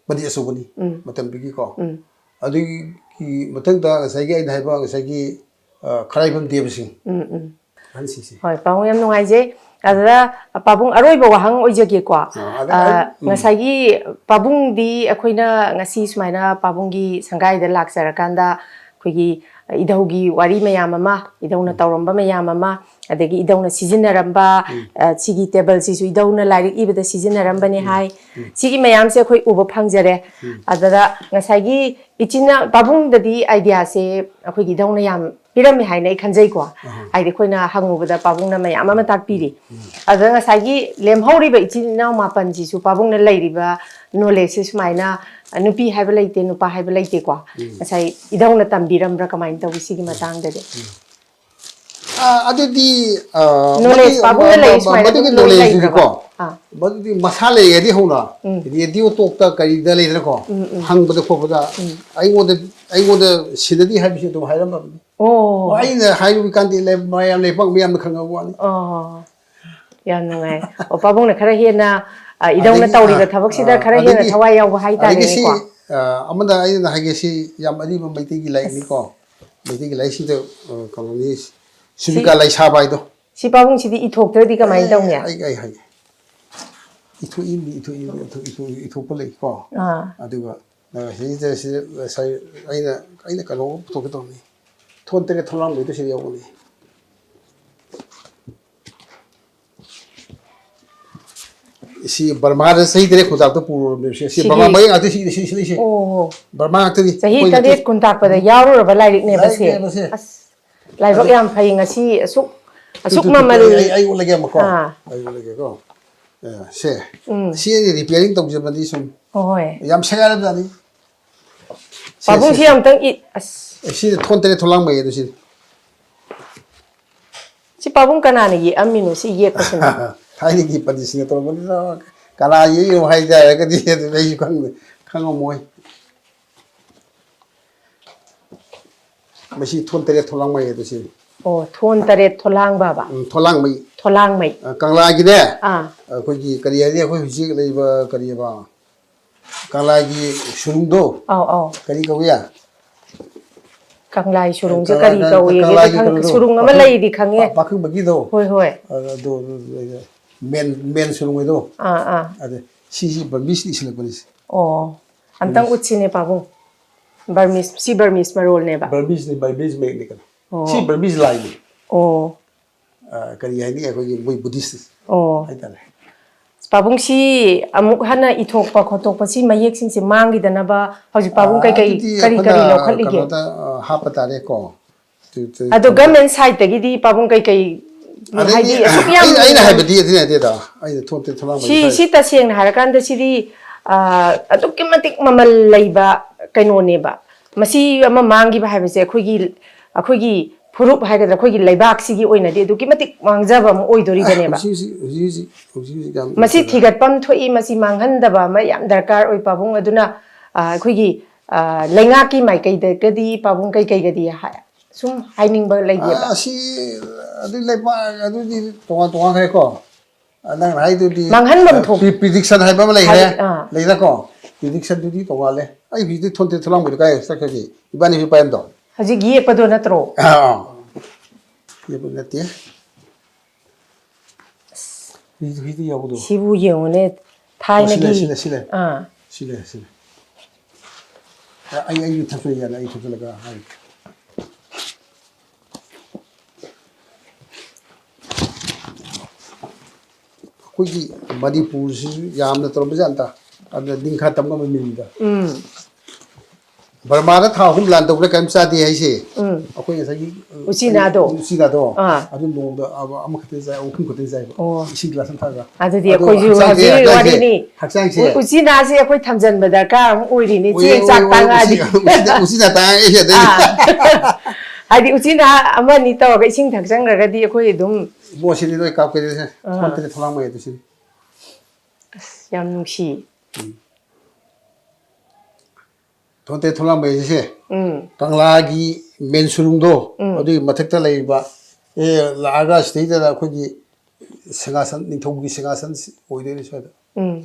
ꯄꯟꯗꯤꯠ ꯑꯆꯧꯕꯅꯤ ꯎꯝ ꯃꯇꯝꯗꯨꯒꯤꯀꯣ꯫ ꯎꯝ ꯑꯗꯨꯒꯤ ꯃꯊꯪꯗ ꯉꯁꯥꯏꯒꯤ ꯑꯩꯅ ꯍꯥꯏꯕ ꯉꯁꯥꯏꯒꯤ ꯑ, ꯈꯔꯥꯏꯕꯝ ꯗꯦꯕꯁꯤꯡ ꯎꯝ ꯎꯝ ꯑꯍꯟꯁꯤꯡꯁꯦ꯫ ꯍꯣꯏ, ꯄꯥꯕꯨꯡ ꯌꯥꯝ ꯅꯨꯡꯉꯥꯏꯖꯩ꯫ ꯑꯗꯨꯗ ꯄꯥꯕꯨꯡ ꯑꯔꯣꯏꯕ ꯋꯥꯍꯪ ꯑꯣꯏꯖꯒꯦꯀꯣ꯫ ꯑ, ꯑꯗ ꯑ, ꯑꯩ- ꯎꯝ꯫ ꯉꯁꯥꯏꯒꯤ ꯄꯥꯕꯨꯡꯗꯤ ꯑꯩꯈꯣꯏꯅ ꯉꯁꯤ ꯁꯨꯃꯥꯏꯅ ꯄꯥꯕꯨꯡꯒꯤ ꯁꯪꯒꯥꯏꯗ ꯂꯥꯛꯆꯔꯀꯥꯟꯗ ꯑꯩꯈꯣꯏꯒꯤ ꯏꯙꯧꯒꯤ ꯋꯥꯔꯤ ꯃꯌꯥꯝ ꯑꯃ, ꯏꯙꯧꯅ ꯇꯧꯔꯝꯕ ꯃꯌꯥꯝ ꯑꯃ, ꯑꯗꯒꯤ ꯏꯙꯧꯅ ꯁꯤꯖꯤꯟꯅꯔꯝꯕ, ꯑ, ꯁꯤꯒꯤ ꯇꯦꯕꯜꯁꯤꯁꯨ ꯏꯙꯧꯅ ꯂꯥꯏꯔꯤꯛ ꯏꯕꯗ ꯁꯤꯖꯤꯟꯅꯔꯝꯕꯅꯦ ꯍꯥꯏ꯫ ꯁꯤꯒꯤ ꯃꯌꯥꯝꯁꯦ ꯑꯩꯈꯣꯏ ꯎꯕ ꯐꯪꯖꯔꯦ꯫ ꯑꯗꯨꯗ ꯉꯁꯥꯏꯒꯤ ꯏꯆꯤꯟꯅ ꯄꯥꯕꯨꯡꯗꯗꯤ ꯑꯥꯏꯗꯤꯌꯥꯁꯦ ꯑꯩꯈꯣꯏꯒꯤ ꯏꯙꯧꯅ ꯌꯥꯝ ꯄꯤꯔꯝꯃꯦ ꯍꯥꯏꯅ ꯑꯩ ꯈꯟꯖꯩꯀꯣ꯫ ꯍꯥꯏꯗꯤ ꯑꯩꯈꯣꯏꯅ ꯍꯪꯉꯨꯕꯗ ꯄꯥꯕꯨꯡꯅ ꯃꯌꯥꯝ ꯑꯃ ꯇꯥꯛꯄꯤꯔꯤ꯫ ꯑꯗꯨꯗ ꯉꯁꯥꯏꯒꯤ ꯂꯦꯝꯍꯧꯔꯤꯕ ꯏꯆꯤꯟ ꯏꯅꯥꯎ ꯃꯥꯄꯟꯁꯤꯁꯨ ꯄꯥꯕꯨꯡꯅ ꯂꯩꯔꯤꯕ ꯅꯣꯂꯦꯖꯁꯦ ꯁꯨꯃꯥꯏꯅ ꯅꯨꯄꯤ ꯍꯥꯏꯕ ꯂꯩꯇꯦ, ꯅꯨꯄꯥ ꯍꯥꯏꯕ ꯂꯩꯇꯦꯀꯣ꯫ ꯉꯁꯥꯏ ꯏꯙꯧꯅ ꯇꯝꯕꯤꯔꯝꯕ꯭ꯔꯥ ꯀꯃꯥꯏꯅ ꯇꯧꯋꯤ ꯁꯤꯒꯤ ꯃꯇꯥꯡꯗꯗꯤ? ꯑ, ꯑꯗꯨꯗꯤ ꯑ, Knowledge, ꯃꯗꯨ- ꯄꯥꯕꯨꯡꯅ ꯃ- ꯂꯩꯔꯤ ꯃ- ꯁꯨꯃꯥꯏꯅ ꯃꯗꯨꯒꯤ ꯑꯗꯨꯝ ꯂꯣꯏ ꯅꯣꯂꯦꯖꯇꯨꯗꯤꯀꯣ ꯂꯩꯈ꯭ꯔꯕ? ꯑꯥ꯫ ꯃꯗꯨꯗꯤ ꯃꯁꯥ ꯂꯩꯔꯗꯤ ꯍꯧꯅ ꯔꯦꯗꯤꯑꯣ ꯇꯣꯛꯇ ꯀꯔꯤꯗ ꯂꯩꯗꯅꯀꯣ, ꯍꯪꯕꯗ ꯈꯣꯠꯄꯗ ꯑꯩꯉꯣꯟꯗ ꯑꯩꯉꯣꯟꯗ ꯁꯤꯟꯅꯗꯤ ꯍꯥꯏꯕꯁꯤ ꯑꯗꯨꯝ ꯍꯥꯏꯔꯝꯃꯕꯅꯤ꯫ ꯑꯣ ꯑꯣ, ꯑꯩꯅ ꯍꯥꯏꯔꯨꯕ ꯀꯥꯟꯗꯤ ꯂꯩ- ꯃꯌꯥꯝ ꯂꯩꯕꯥꯛ ꯃꯌꯥꯝꯅ ꯈꯪꯉꯕ ꯋꯥꯅꯤ꯫ ꯑꯣ ꯌꯥꯝ ꯅꯨꯡꯉꯥꯏ꯫ ꯑꯣ, ꯄꯥꯕꯨꯡꯅ ꯈꯔ ꯍꯦꯟꯅ ꯑ, ꯏꯙꯧꯅ ꯑꯗꯒꯤ, ꯇꯧꯔꯤꯕ ꯑ, ꯊꯕꯛꯁꯤꯗ ꯑ, ꯈꯔ ꯍꯦꯟꯅ ꯑꯗꯒꯤ- ꯊꯋꯥꯏ ꯌꯥꯎꯕ ꯑꯗꯒꯤ ꯁꯤ ꯍꯥꯏꯇꯥꯔꯦꯅꯦꯀꯣ꯫ ꯑ, ꯑꯃꯗ ꯑꯩꯅ ꯍꯥꯏꯒꯦ, ꯁꯤ ꯌꯥꯝ ꯑꯔꯤꯕ ꯃꯩꯇꯩꯒꯤ ꯂꯥꯏꯔꯤꯛꯅꯤꯀꯣ꯫ ꯃꯩꯇꯩꯒꯤ ꯂꯥꯏꯔꯤꯛꯁꯤꯗ ꯑ, ꯀꯩꯅꯣꯅꯤ, ꯁꯨꯕꯤꯀꯥ ꯂꯥꯏꯁꯥꯕ ꯍꯥꯏꯗꯣ꯫ ꯁꯤ ꯄꯥꯕꯨꯡꯁꯤꯗꯤ ꯏꯊꯣꯛꯇ꯭ꯔꯗꯤ ꯀꯃꯥꯏꯅ ꯇꯧꯅꯤ? ꯑꯩ ꯑꯩ ꯍꯥꯏꯒꯦ꯫ ꯏꯊꯣꯛꯏꯅꯤ, ꯏꯊꯣꯛꯏꯅꯤ, ꯏꯊꯣꯛ- ꯏꯊꯣꯛ- ꯏꯊꯣꯛꯄ ꯂꯩꯀꯣ꯫ ꯑꯥ꯫ ꯑꯗꯨꯒ ꯑ, ꯁꯤꯗꯩꯁꯤꯗ ꯁꯤꯗ ꯉꯁꯥꯏ ꯑꯩꯅ ꯑꯩꯅ ꯀꯩꯅꯣ ꯄꯨꯊꯣꯛꯀꯦ ꯇꯧꯕꯅꯤ꯫ ꯊꯣꯟ ꯇꯔꯦꯠ ꯊꯣꯂꯥꯡꯕꯩꯗꯣ ꯁꯤꯗ ꯌꯥꯎꯕꯅꯤ꯫ ꯁꯤ ꯕꯔꯃꯥꯗ ꯆꯍꯤ ꯇꯔꯦꯠ ꯈꯨꯟꯇꯥꯛꯇ ꯄꯨꯔꯨꯔꯕꯅꯦꯕ꯫ ꯁꯤ ꯁꯤ ꯁꯤꯒꯤ- ꯕꯔꯃꯥ ꯃꯌꯦꯛ ꯉꯥꯛꯇ ꯁꯤ ꯁꯤ ꯂꯩꯁꯦ꯫ ꯑꯣ꯫ ꯕꯔꯃꯥ ꯉꯥꯛꯇꯅꯤ꯫ ꯆꯍꯤ ꯑꯩꯈꯣꯏ ꯅꯠꯇꯦ꯫ ꯇꯔꯦꯠ ꯀꯨꯟ ꯇꯥꯛꯄꯗ ꯌꯥꯎꯔꯨꯔꯕ ꯂꯥꯏꯔꯤꯛꯅꯦꯕ ꯁꯦ꯫ ꯂꯥꯏꯔꯤꯛꯅꯦꯕ ꯁꯦ꯫ ꯑꯁ꯫ ꯂꯥꯏꯕꯛ ꯌꯥꯝ ꯐꯩ ꯉꯁꯤ ꯑꯁꯨꯛ, ꯑꯁꯨꯛ ꯃꯃꯜ꯫ ꯑꯩ ꯑꯩ ꯎꯠꯂꯒꯦ ꯑꯃꯨꯛꯀꯣ꯫ ꯑꯥ꯫ ꯑꯩ ꯎꯠꯂꯒꯦꯀꯣ꯫ ꯑꯦ, ꯁꯦ꯫ ꯎꯝ꯫ ꯁꯤ ꯑꯩꯅ ꯔꯤꯄꯤꯌꯥꯔꯤꯡ ꯇꯧꯖꯕꯅꯤ ꯁꯨꯝ꯫ ꯍꯣꯏ꯫ ꯌꯥꯝ ꯁꯦꯒꯥꯏꯔꯕꯖꯥꯠꯅꯤ꯫ ꯁꯦ, ꯄꯥꯕꯨꯡ ꯁꯦ, ꯁꯤ ꯁꯦ꯫ ꯑꯝꯇꯪ ꯏ ꯑꯁ꯫ ꯑꯦ, ꯁꯤꯗ ꯊꯣꯟ ꯇꯔꯦꯠ ꯊꯣꯂꯥꯡ ꯃꯩ ꯑꯗꯨ ꯁꯤꯅꯤ꯫ ꯁꯤ ꯄꯥꯕꯨꯡ ꯀꯅꯥꯅ ꯌꯦꯛꯑꯝꯃꯤꯅꯣ ꯁꯤ ꯌꯦꯛꯄꯁꯤꯅ? ꯊꯥꯏꯅꯒꯤ ꯄꯟꯗꯤꯠꯁꯤꯡꯅ ꯇꯧꯔꯝꯕꯅꯤꯅ ꯀꯅꯥ ꯌꯦꯛꯏꯅꯣ ꯍꯥꯏꯇꯥꯔꯒꯗꯤ ꯑꯗꯨ ꯑꯩꯁꯨ ꯈꯪꯗꯦ, ꯈꯪꯉꯝꯃꯣꯏ꯫ ꯃꯁꯤ ꯊꯣꯟ ꯇꯔꯦꯠ ꯊꯣꯂꯥꯡ ꯃꯩ ꯑꯗꯨ ꯁꯤꯅꯤ꯫ ꯑꯣ ꯊꯣꯟ ꯇꯔꯦꯠ ꯊꯣꯂꯥꯡꯕꯕ꯫ ꯎꯝ, ꯊꯣꯂꯥꯡ ꯃꯩ꯫ ꯊꯣꯂꯥꯡ ꯃꯩ꯫ ꯑ, ꯀꯪꯂꯥꯒꯤꯅꯦ꯫ ꯑꯥ꯫ ꯑꯩꯈꯣꯏꯒꯤ ꯀꯔꯤ ꯍꯥꯏꯅꯤ, ꯑꯩꯈꯣꯏ ꯍꯧꯖꯤꯛ ꯂꯩꯔꯤꯕ ꯀꯔꯤꯑꯕ, ꯀꯪꯂꯥꯒꯤ ꯁꯨꯔꯨꯡꯗꯣ꯫ ꯑꯧ ꯑꯧ꯫ ꯀꯔꯤ ꯀꯧꯏ? ꯀꯪꯂꯥꯒꯤ ꯁꯨꯔꯨꯡꯁꯦ ꯀꯪꯂꯥ-, ꯀꯔꯤ ꯀꯪ-, ꯀꯧꯏ? ꯀꯪꯂꯥꯒꯤ ꯈꯪ-, ꯀꯩꯅꯣꯗꯣ, ꯁꯨꯔꯨꯡ ꯑꯃ ꯄꯥꯈꯪ-, ꯂꯩꯗꯤ ꯈꯪꯉꯦ꯫ ꯄꯥ-, ꯄꯥꯈꯪꯕꯒꯤꯗꯣ꯫ ꯍꯣꯏ ꯍꯣꯏ꯫ ꯑ-, ꯑꯗꯨ, ꯑꯗꯨ, ꯑꯗꯨ, ꯃꯦꯟ, ꯃꯦꯟ ꯁꯨꯔꯨꯡ ꯍꯥꯏꯗꯣ꯫ ꯑꯥ ꯑꯥ꯫ ꯑꯗ ꯁꯤꯁꯤ ꯕꯔꯃꯤꯁ ꯏꯁꯤꯜꯂꯛꯄꯅꯤ ꯁꯤ꯫ ꯑꯣ꯫ ꯑꯝꯇꯪ ꯎꯠꯁꯤꯅꯦ ꯄꯥꯕꯨꯡ꯫ ꯕꯔꯃꯤꯁ ꯁꯤ ꯕꯔꯃꯤꯁ ꯃꯔꯣꯜꯅꯦꯕ꯫ ꯕꯔꯃꯤꯁꯅꯤ, ꯕꯔꯃꯤꯁ ꯃꯌꯦꯛꯅꯤ ꯀꯩꯅꯣ꯫ ꯑꯣ꯫ ꯁꯤ ꯕꯔꯃꯤꯁ ꯂꯥꯏꯅꯤ꯫ ꯑꯣ꯫ ꯑ, ꯀꯔꯤ ꯍꯥꯏꯅꯤ, ꯑꯩꯈꯣꯏꯒꯤ ꯃꯣꯏ ꯕꯨꯙꯤꯁ ꯑꯣ꯫ ꯍꯥꯏꯇꯥꯔꯦ꯫ ꯄꯥꯕꯨꯡ ꯁꯤ ꯑꯃꯨꯛ ꯍꯟꯅ ꯏꯊꯣꯛꯄ ꯈꯣꯠꯇꯣꯛꯄ ꯁꯤ ꯃꯌꯦꯛꯁꯤꯡꯁꯦ ꯃꯥꯡꯈꯤꯗꯅꯕ ꯍꯧꯖꯤꯛ ꯄꯥꯕꯨꯡ ꯀꯩꯀꯩ ꯑꯗꯨꯗꯤ ꯀꯔꯤ ꯀꯔꯤ ꯑꯩꯈꯣꯏꯅ ꯂꯧꯈꯠꯂꯤꯒꯦ? ꯀꯩꯅꯣꯗ, ꯑ, ꯍꯥꯞꯄ ꯇꯥꯔꯦꯀꯣ꯫ ꯇꯨ-, ꯇꯨ-, ꯑꯗꯣ ꯇꯨ-, ꯒꯃꯦꯟ ꯁꯥꯏꯠꯇꯒꯤꯗꯤ ꯄꯥꯕꯨꯡ ꯀꯩꯀꯩ ꯑꯗꯩꯗꯤ ꯍꯥꯏꯗꯤ ꯑꯁꯨꯛ ꯌꯥꯝ ꯑꯩꯅ, ꯑꯩꯅ ꯍꯥꯏꯕꯗꯤ ꯑꯗꯨ ꯅꯠꯇꯦꯗ, ꯑꯩꯅ ꯊꯣꯛꯇꯦ ꯊꯣꯛꯂꯛꯄ ꯁꯤ ꯁꯤ ꯇꯁꯦꯡꯅ ꯍꯥꯏꯔꯀꯥꯟꯗ ꯁꯤꯗꯤ ꯑ, ꯑꯗꯨꯛꯀꯤ ꯃꯇꯤꯛ ꯃꯃꯜ ꯂꯩꯕ ꯀꯩꯅꯣꯅꯦꯕ꯫ ꯃꯁꯤ ꯑꯃ ꯃꯥꯡꯈꯤꯕ ꯍꯥꯏꯕꯁꯦ ꯑꯩꯈꯣꯏꯒꯤ, ꯑꯩꯈꯣꯏꯒꯤ ꯐꯨꯔꯨꯞ ꯍꯥꯏꯒꯗ꯭ꯔꯥ, ꯑꯩꯈꯣꯏꯒꯤ ꯂꯩꯕꯥꯛꯁꯤꯒꯤ ꯑꯣꯏꯅꯗꯤ ꯑꯗꯨꯛꯀꯤ ꯃꯇꯤꯛ ꯃꯥꯡꯖꯕ ꯑꯃ ꯑꯣꯏꯗꯣꯔꯤꯕꯅꯦꯕ꯫ ꯍꯧꯖꯤꯛ ꯍꯧꯖꯤꯛ ꯍꯧꯖꯤꯛ ꯍꯧꯖꯤꯛ ꯍꯧꯖꯤꯛ ꯌꯥꯝ ꯃꯁꯤ ꯊꯤꯒꯠꯐꯝ ꯊꯣꯛꯏ, ꯃꯁꯤ ꯃꯥꯡꯍꯟꯗꯕ ꯑꯃ ꯌꯥꯝ ꯗꯔꯀꯥꯔ ꯑꯣꯏ ꯄꯥꯕꯨꯡ꯫ ꯑꯗꯨꯅ ꯑ, ꯑꯩꯈꯣꯏꯒꯤ ꯑ, ꯂꯩꯉꯥꯛꯀꯤ ꯃꯥꯏꯀꯩꯗꯒꯗꯤ ꯄꯥꯕꯨꯡ ꯀꯩꯀꯩꯒꯗꯤ ꯍꯥꯏ-, ꯁꯨꯝ ꯍꯥꯏꯅꯤꯡꯕ ꯂꯩꯒꯦꯕ? ꯑ, ꯁꯤ ꯑꯗꯨ ꯂꯩꯕꯥꯛ ꯑꯗꯨꯗꯤ ꯇꯣꯉꯥꯟ ꯇꯣꯉꯥꯟꯈ꯭ꯔꯦꯀꯣ꯫ ꯑ, ꯅꯪꯅ ꯍꯥꯏꯗꯨꯗꯤ ꯃꯥꯡꯍꯟꯐꯝ ꯊꯣꯛ- ꯄ꯭ꯔꯤꯗꯤꯛꯁꯟ ꯍꯥꯏꯕ ꯑꯃ ꯂꯩꯈ꯭ꯔꯦ꯫ ꯍꯥꯏ-, ꯑꯥ꯫ ꯂꯩꯅꯀꯣ? ꯄ꯭ꯔꯤꯗꯤꯛꯁꯟꯗꯨꯗꯤ ꯇꯣꯉꯥꯜꯂꯦ꯫ ꯑꯩ ꯍꯧꯖꯤꯛꯇꯤ ꯊꯣꯟꯇꯦ ꯊꯣꯂꯥꯡꯕꯩꯗꯣ ꯀꯥꯏ ꯆꯠꯈ꯭ꯔꯒꯦ? ꯏꯕꯥꯅꯤ ꯍꯧꯖꯤꯛ ꯄꯥꯏꯔꯝꯗꯣ꯫ ꯍꯧꯖꯤꯛ ꯌꯦꯛꯄꯗꯣ ꯅꯠꯇ꯭ꯔꯣ? ꯑꯥ꯫ ꯌꯦꯛꯄ ꯅꯠꯇꯦ꯫ ꯍꯨꯏ-, ꯍꯨꯏꯗ ꯌꯥꯎꯕꯗꯣ꯫ ꯁꯤꯕꯨ ꯌꯦꯡꯉꯨꯅꯦ꯫ ꯑꯣ, ꯁꯤ ꯂꯩ, ꯊꯥꯏꯅꯒꯤ ꯁꯤ ꯂꯩ, ꯁꯤ ꯂꯩ꯫ ꯑꯥ꯫ ꯁꯤ ꯂꯩ, ꯁꯤ ꯂꯩ꯫ ꯑ, ꯑꯩ, ꯑꯩ ꯊꯛꯆ ꯌꯥꯅꯤ, ꯑꯩ ꯊꯛꯆꯜꯂꯒ ꯍꯥꯏꯒꯦ꯫ ꯑꯩꯈꯣꯏꯒꯤ ꯃꯅꯤꯄꯨꯔꯁꯤꯁꯨ ꯌꯥꯝꯅ ꯇꯧꯔꯝꯕ ꯖꯥꯠꯅꯤꯗ꯫ ꯑꯗꯨꯅ ꯅꯤꯡꯈꯥ ꯇꯝ ꯉꯝꯕ ꯃꯤꯅꯤꯗ꯫ ꯎꯝ꯫ ꯕꯔꯃꯥꯗ ꯊꯥ ꯑꯍꯨꯝ ꯂꯥꯟ ꯇꯧꯕꯗ ꯀꯔꯤꯝ ꯆꯥꯗꯦ ꯍꯥꯏꯁꯦ꯫ ꯎꯝ꯫ ꯑꯩꯈꯣꯏ ꯉꯁꯥꯏꯒꯤ ꯎꯆꯤꯅꯥꯗꯣ? ꯎꯆꯤꯅꯥꯗꯣ꯫ ꯑꯥ꯫ ꯑꯗꯨ ꯅꯣꯡꯃꯗ ꯑꯃ-, ꯑꯃꯈꯛꯇ ꯆꯥꯏ, ꯑꯍꯨꯝ ꯈꯛꯇ ꯆꯥꯏꯕ꯫ ꯑꯣ꯫ ꯏꯁꯤꯡ ꯒ꯭ꯂꯥꯁ ꯑꯃ ꯊꯛꯑꯒ꯫ ꯑꯗꯨꯗꯤ ꯑꯗꯣ ꯑꯩꯈꯣꯏꯁꯨ ꯍꯛꯆꯥꯡꯁꯦ, ꯍꯧꯖꯤꯛ ꯍꯛꯆꯥꯡꯁꯦ, ꯋꯥꯔꯤꯅꯤ꯫ ꯍꯛꯆꯥꯡꯁꯦ꯫ ꯎ-, ꯎꯆꯤꯅꯥꯁꯦ ꯑꯩꯈꯣꯏ ꯊꯝꯖꯤꯟꯕ ꯗꯔꯀꯥꯔ ꯑꯃ ꯑꯣꯏꯔꯤꯅꯤ, ꯑꯣꯏ, ꯆꯦꯡ ꯑꯣꯏ, ꯆꯥꯛ ꯑꯣꯏ, ꯇꯥꯡꯉꯛꯑꯗꯤ꯫ ꯎꯆꯤ-, ꯎꯆꯤꯅꯥ ꯇꯥꯡꯉꯛꯏꯁꯦ ꯑꯗꯩ꯫ ꯑꯥ꯫ ꯍꯥꯏꯗꯤ ꯎꯆꯤꯅꯥ ꯑꯃ ꯑꯅꯤ ꯇꯧꯔꯒ ꯏꯁꯤꯡ ꯊꯛꯆꯟꯈ꯭ꯔꯒꯗꯤ ꯑꯩꯈꯣꯏ ꯑꯗꯨꯝ ꯃꯣꯏꯁꯤꯗꯤ ꯂꯣꯏ ꯀꯥꯞꯀꯦ ꯁꯦ꯫ ꯑꯥ꯫ ꯊꯣꯛꯂꯛꯄ ꯌꯥꯏ ꯑꯗꯨ ꯁꯤꯅꯤ꯫ ꯑꯁ, ꯌꯥꯝ ꯅꯨꯡꯁꯤ꯫ ꯎꯝ꯫ ꯊꯣꯟꯇꯦ ꯊꯣꯂꯥꯡꯕꯩꯁꯦ ꯎꯝ꯫ ꯀꯪꯂꯥꯒꯤ ꯃꯦꯟ ꯁꯨꯔꯨꯡꯗꯣ ꯎꯝ꯫ ꯑꯗꯨꯒꯤ ꯃꯊꯛꯇ ꯂꯩꯔꯤꯕ, ꯑꯦ, ꯂꯥꯛꯑꯒ ꯁꯤꯗꯩꯗ ꯑꯩꯈꯣꯏꯒꯤ ꯁꯤꯡꯍꯥꯁꯟ, ꯅꯤꯡꯊꯧꯒꯤ ꯁꯤꯡꯍꯥꯁꯟ ꯑꯣꯏꯗꯣꯏꯅꯤ ꯁ꯭ꯋꯥꯏꯗ꯫ ꯎꯝ꯫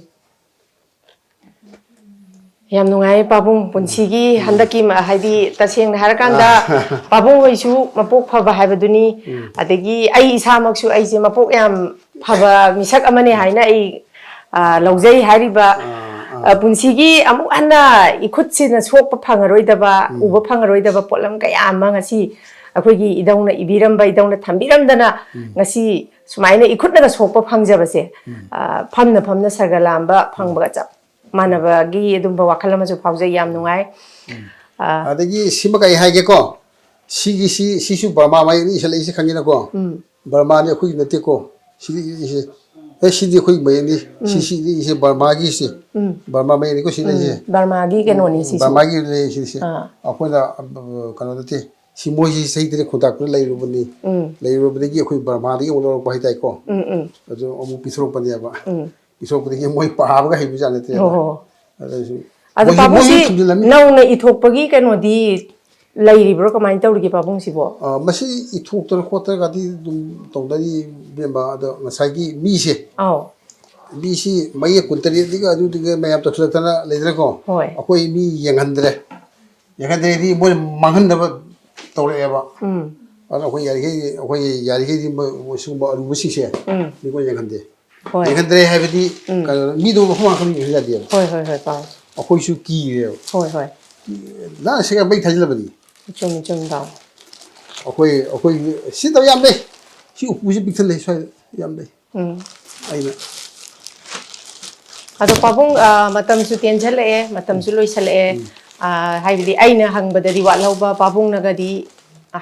ꯌꯥꯝ ꯅꯨꯡꯉꯥꯏ ꯄꯥꯕꯨꯡ ꯄꯨꯟꯁꯤꯒꯤ ꯎꯝ꯫ ꯍꯟꯗꯛꯀꯤ ꯃ-, ꯍꯥꯏꯗꯤ ꯇꯁꯦꯡꯅ ꯍꯥꯏꯔꯀꯥꯟꯗ ꯑꯥ꯫ ꯄꯥꯕꯨꯡ ꯍꯣꯏꯁꯨ ꯃꯄꯣꯛ ꯐꯕ ꯍꯥꯏꯕꯗꯨꯅꯤ꯫ ꯎꯝ꯫ ꯑꯗꯒꯤ ꯑꯩ ꯏꯁꯥꯃꯛꯁꯨ ꯑꯩꯁꯦ ꯃꯄꯣꯛ ꯌꯥꯝ ꯐꯕ ꯃꯤꯁꯛ ꯑꯃꯅꯦ ꯍꯥꯏꯅ ꯑꯩ, ꯑ, ꯂꯧꯖꯩ꯫ ꯍꯥꯏꯔꯤꯕ, ꯑꯥ, ꯑꯥ꯫ ꯑ, ꯄꯨꯟꯁꯤꯒꯤ ꯑꯃꯨꯛ ꯍꯟꯅ ꯏꯈꯨꯠꯁꯤꯅ ꯁꯣꯛꯄ ꯐꯪꯉꯔꯣꯏꯗꯕ, ꯎꯝ꯫ ꯎꯕ ꯐꯪꯉꯔꯣꯏꯗꯕ ꯄꯣꯠꯂꯝ ꯀꯌꯥ ꯑꯃ ꯉꯁꯤ ꯑꯩꯈꯣꯏꯒꯤ ꯏꯙꯧꯅ ꯏꯕꯤꯔꯝꯕ, ꯏꯙꯧꯅ ꯊꯝꯕꯤꯔꯝꯗꯅ ꯎꯝ꯫ ꯉꯁꯤ ꯁꯨꯃꯥꯏꯅ ꯏꯈꯨꯠꯅꯒ ꯁꯣꯛꯄ ꯐꯪꯖꯕꯁꯦ, ꯎꯝ꯫ ꯑ, ꯐꯝꯅ ꯐꯝꯅ ꯁꯔꯒ ꯂꯥꯝꯕ ꯎꯝ꯫ ꯐꯪꯕꯒ ꯆꯞ ꯃꯥꯟꯅꯕꯒꯤ ꯑꯗꯨꯝꯕ ꯋꯥꯈꯜ ꯑꯃꯁꯨ ꯐꯥꯎꯖꯩ꯫ ꯌꯥꯝ ꯅꯨꯡꯉꯥꯏ꯫ ꯎꯝ꯫ ꯑ, ꯑꯗꯒꯤ ꯁꯤꯃ ꯀꯩ ꯍꯥꯏꯒꯦꯀꯣ? ꯁꯤꯒꯤꯁꯤ, ꯁꯤꯁꯨ ꯕꯔꯃꯥ ꯃꯌꯦꯛꯅꯤ ꯏꯁꯜꯂꯛꯏꯁꯦ, ꯈꯪꯉꯤꯅꯀꯣ? ꯎꯝ꯫ ꯕꯔꯃꯥꯅꯤ, ꯑꯩꯈꯣꯏꯒꯤ ꯅꯠꯇꯦꯀꯣ꯫ ꯁꯤꯗꯤ ꯏꯁꯦ, ꯑꯦ, ꯁꯤꯗꯤ ꯑꯩꯈꯣꯏꯒꯤ ꯃꯌꯦꯛꯅꯤ꯫ ꯁꯤ, ꯎꯝ꯫ ꯁꯤꯗꯤ ꯏꯁꯦ ꯕꯔꯃꯥꯒꯤꯁꯦ꯫ ꯎꯝ꯫ ꯕꯔꯃꯥ ꯃꯌꯦꯛꯅꯤꯀꯣ, ꯁꯤ ꯎꯝ꯫ ꯂꯩꯁꯦ꯫ ꯕꯔꯃꯥꯒꯤ ꯀꯩꯅꯣꯅꯤ ꯎꯝ, ꯁꯤꯁꯨ꯫ ꯕꯔꯃꯥꯒꯤ ꯂꯩ ꯁꯤꯁꯦ꯫ ꯑꯥ꯫ ꯑꯩꯈꯣꯏꯅ, ꯑ, ꯀꯩꯅꯣ ꯅꯠꯇꯦ꯫ ꯁꯤ ꯃꯣꯏꯁꯤ ꯆꯍꯤ ꯇꯔꯦꯠ ꯈꯨꯟꯇꯥꯛꯇ ꯂꯩꯔꯨꯕꯅꯤ꯫ ꯎꯝ꯫ ꯂꯩꯔꯨꯕꯗꯒꯤ ꯑꯩꯈꯣꯏ ꯕꯔꯃꯥꯗꯒꯤ ꯑꯃꯨꯛ ꯂꯧꯔꯛꯄ ꯍꯥꯏꯇꯥꯔꯦꯀꯣ꯫ ꯎꯝ, ꯎꯝ꯫ ꯑꯗꯨ ꯑꯃꯨꯛ ꯄꯤꯊꯣꯔꯛꯄꯅꯦꯕ꯫ ꯎꯝ꯫ ꯄꯤꯊꯣꯔꯛꯄꯗꯒꯤ ꯃꯣꯏ ꯄꯥꯕꯒ ꯍꯩꯕꯖꯥꯠ ꯅꯠꯇꯦꯕ꯫ ꯍꯣ, ꯍꯣ, ꯍꯣ꯫ ꯑꯗꯨꯁꯨ ꯑꯗꯣ ꯃꯣꯏꯁꯨ, ꯄꯥꯕꯨꯡꯁꯤ ꯃꯣꯏꯁꯨ ꯊꯝꯖꯤꯜꯂꯝꯃꯤ꯫ ꯅꯧꯅ ꯏꯊꯣꯛꯄꯒꯤ ꯀꯩꯅꯣꯗꯤ ꯂꯩꯔꯤꯕ꯭ꯔꯣ? ꯀꯃꯥꯏꯅ ꯇꯧꯔꯤꯒꯦ ꯄꯥꯕꯨꯡꯁꯤꯕꯣ? ꯑ, ꯃꯁꯤ ꯏꯊꯣꯛꯇꯅ ꯈꯣꯠꯇꯅꯒꯗꯤ ꯑꯗꯨꯝ ꯇꯧꯅꯔꯤ, ꯏꯕꯦꯝꯃ꯫ ꯑꯗꯣ ꯉꯁꯥꯏꯒꯤ ꯃꯤꯁꯦ, ꯑꯥꯎ꯫ ꯃꯤꯁꯤ ꯃꯌꯦꯛ ꯀꯨꯟꯇꯔꯦꯠꯇꯒ ꯑꯗꯨꯗꯨꯒ ꯃꯌꯥꯝ ꯇꯧꯁꯤꯜꯂꯛꯇꯅ ꯂꯩꯗꯅꯀꯣ? ꯍꯣꯏ꯫ ꯑꯩꯈꯣꯏ ꯃꯤ ꯌꯦꯡꯍꯟꯗ꯭ꯔꯦ꯫ ꯌꯦꯡꯍꯟꯗ꯭ꯔꯦꯗꯤ ꯃꯣꯏꯅ ꯃꯥꯡꯍꯟꯅꯕ ꯇꯧꯔꯛꯑꯦꯕ꯫ ꯎꯝ꯫ ꯑꯗꯨꯅ ꯑꯩꯈꯣꯏ ꯌꯥꯔꯤꯈꯩ, ꯑꯩꯈꯣꯏ ꯌꯥꯔꯤꯈꯩꯗꯤ ꯃꯣꯏ, ꯃꯣꯏ ꯁꯤꯒꯨꯝꯕ ꯑꯔꯨꯕꯁꯤꯡꯁꯦ ꯎꯝ꯫ ꯃꯤꯉꯣꯟ ꯌꯦꯡꯍꯟꯗꯦ꯫ ꯍꯣꯏ꯫ ꯌꯦꯡꯍꯟꯗ꯭ꯔꯦ ꯍꯥꯏꯕꯗꯤ ꯎꯝ꯫ ꯀꯩꯅꯣ, ꯃꯤꯗꯣ ꯃꯐꯝ ꯃꯔꯥꯡ ꯈꯪꯗ꯭ꯔꯗꯤ ꯌꯥꯗꯦꯕ꯫ ꯍꯣꯏ, ꯍꯣꯏ, ꯍꯣꯏ, ꯄꯥꯎ꯫ ꯑꯩꯈꯣꯏꯁꯨ ꯀꯤꯔꯦꯕ꯫ ꯍꯣꯏ, ꯍꯣꯏ꯫ ꯅꯍꯥꯟ ꯁꯦꯡꯅ ꯃꯩ ꯊꯥꯖꯤꯜꯂꯕꯅꯤ꯫ ꯆꯨꯝꯃꯤ, ꯆꯨꯝꯃꯤ, ꯄꯥꯎ꯫ ꯑꯩꯈꯣꯏ, ꯑꯩꯈꯣꯏ ꯁꯤ ꯇꯧ ꯌꯥꯝ ꯂꯩ꯫ ꯁꯤ ꯎꯄꯨꯁꯤ ꯄꯤꯛꯊꯜꯂꯦ ꯁ꯭ꯋꯥꯏꯗ ꯌꯥꯝ ꯂꯩ꯫ ꯎꯝ꯫ ꯑꯩꯅ ꯑꯗꯣ ꯄꯥꯕꯨꯡ, ꯑ, ꯃꯇꯝꯁꯨ ꯇꯦꯟꯁꯜꯂꯛꯑꯦ, ꯃꯇꯝꯁꯨ ꯂꯣꯏꯁꯜꯂꯛꯑꯦ꯫ ꯎꯝ꯫ ꯑꯥ, ꯍꯥꯏꯕꯗꯤ ꯑꯩꯅ ꯍꯪꯕꯗꯗꯤ ꯋꯥꯠꯍꯧꯕ, ꯄꯥꯕꯨꯡꯅꯒꯗꯤ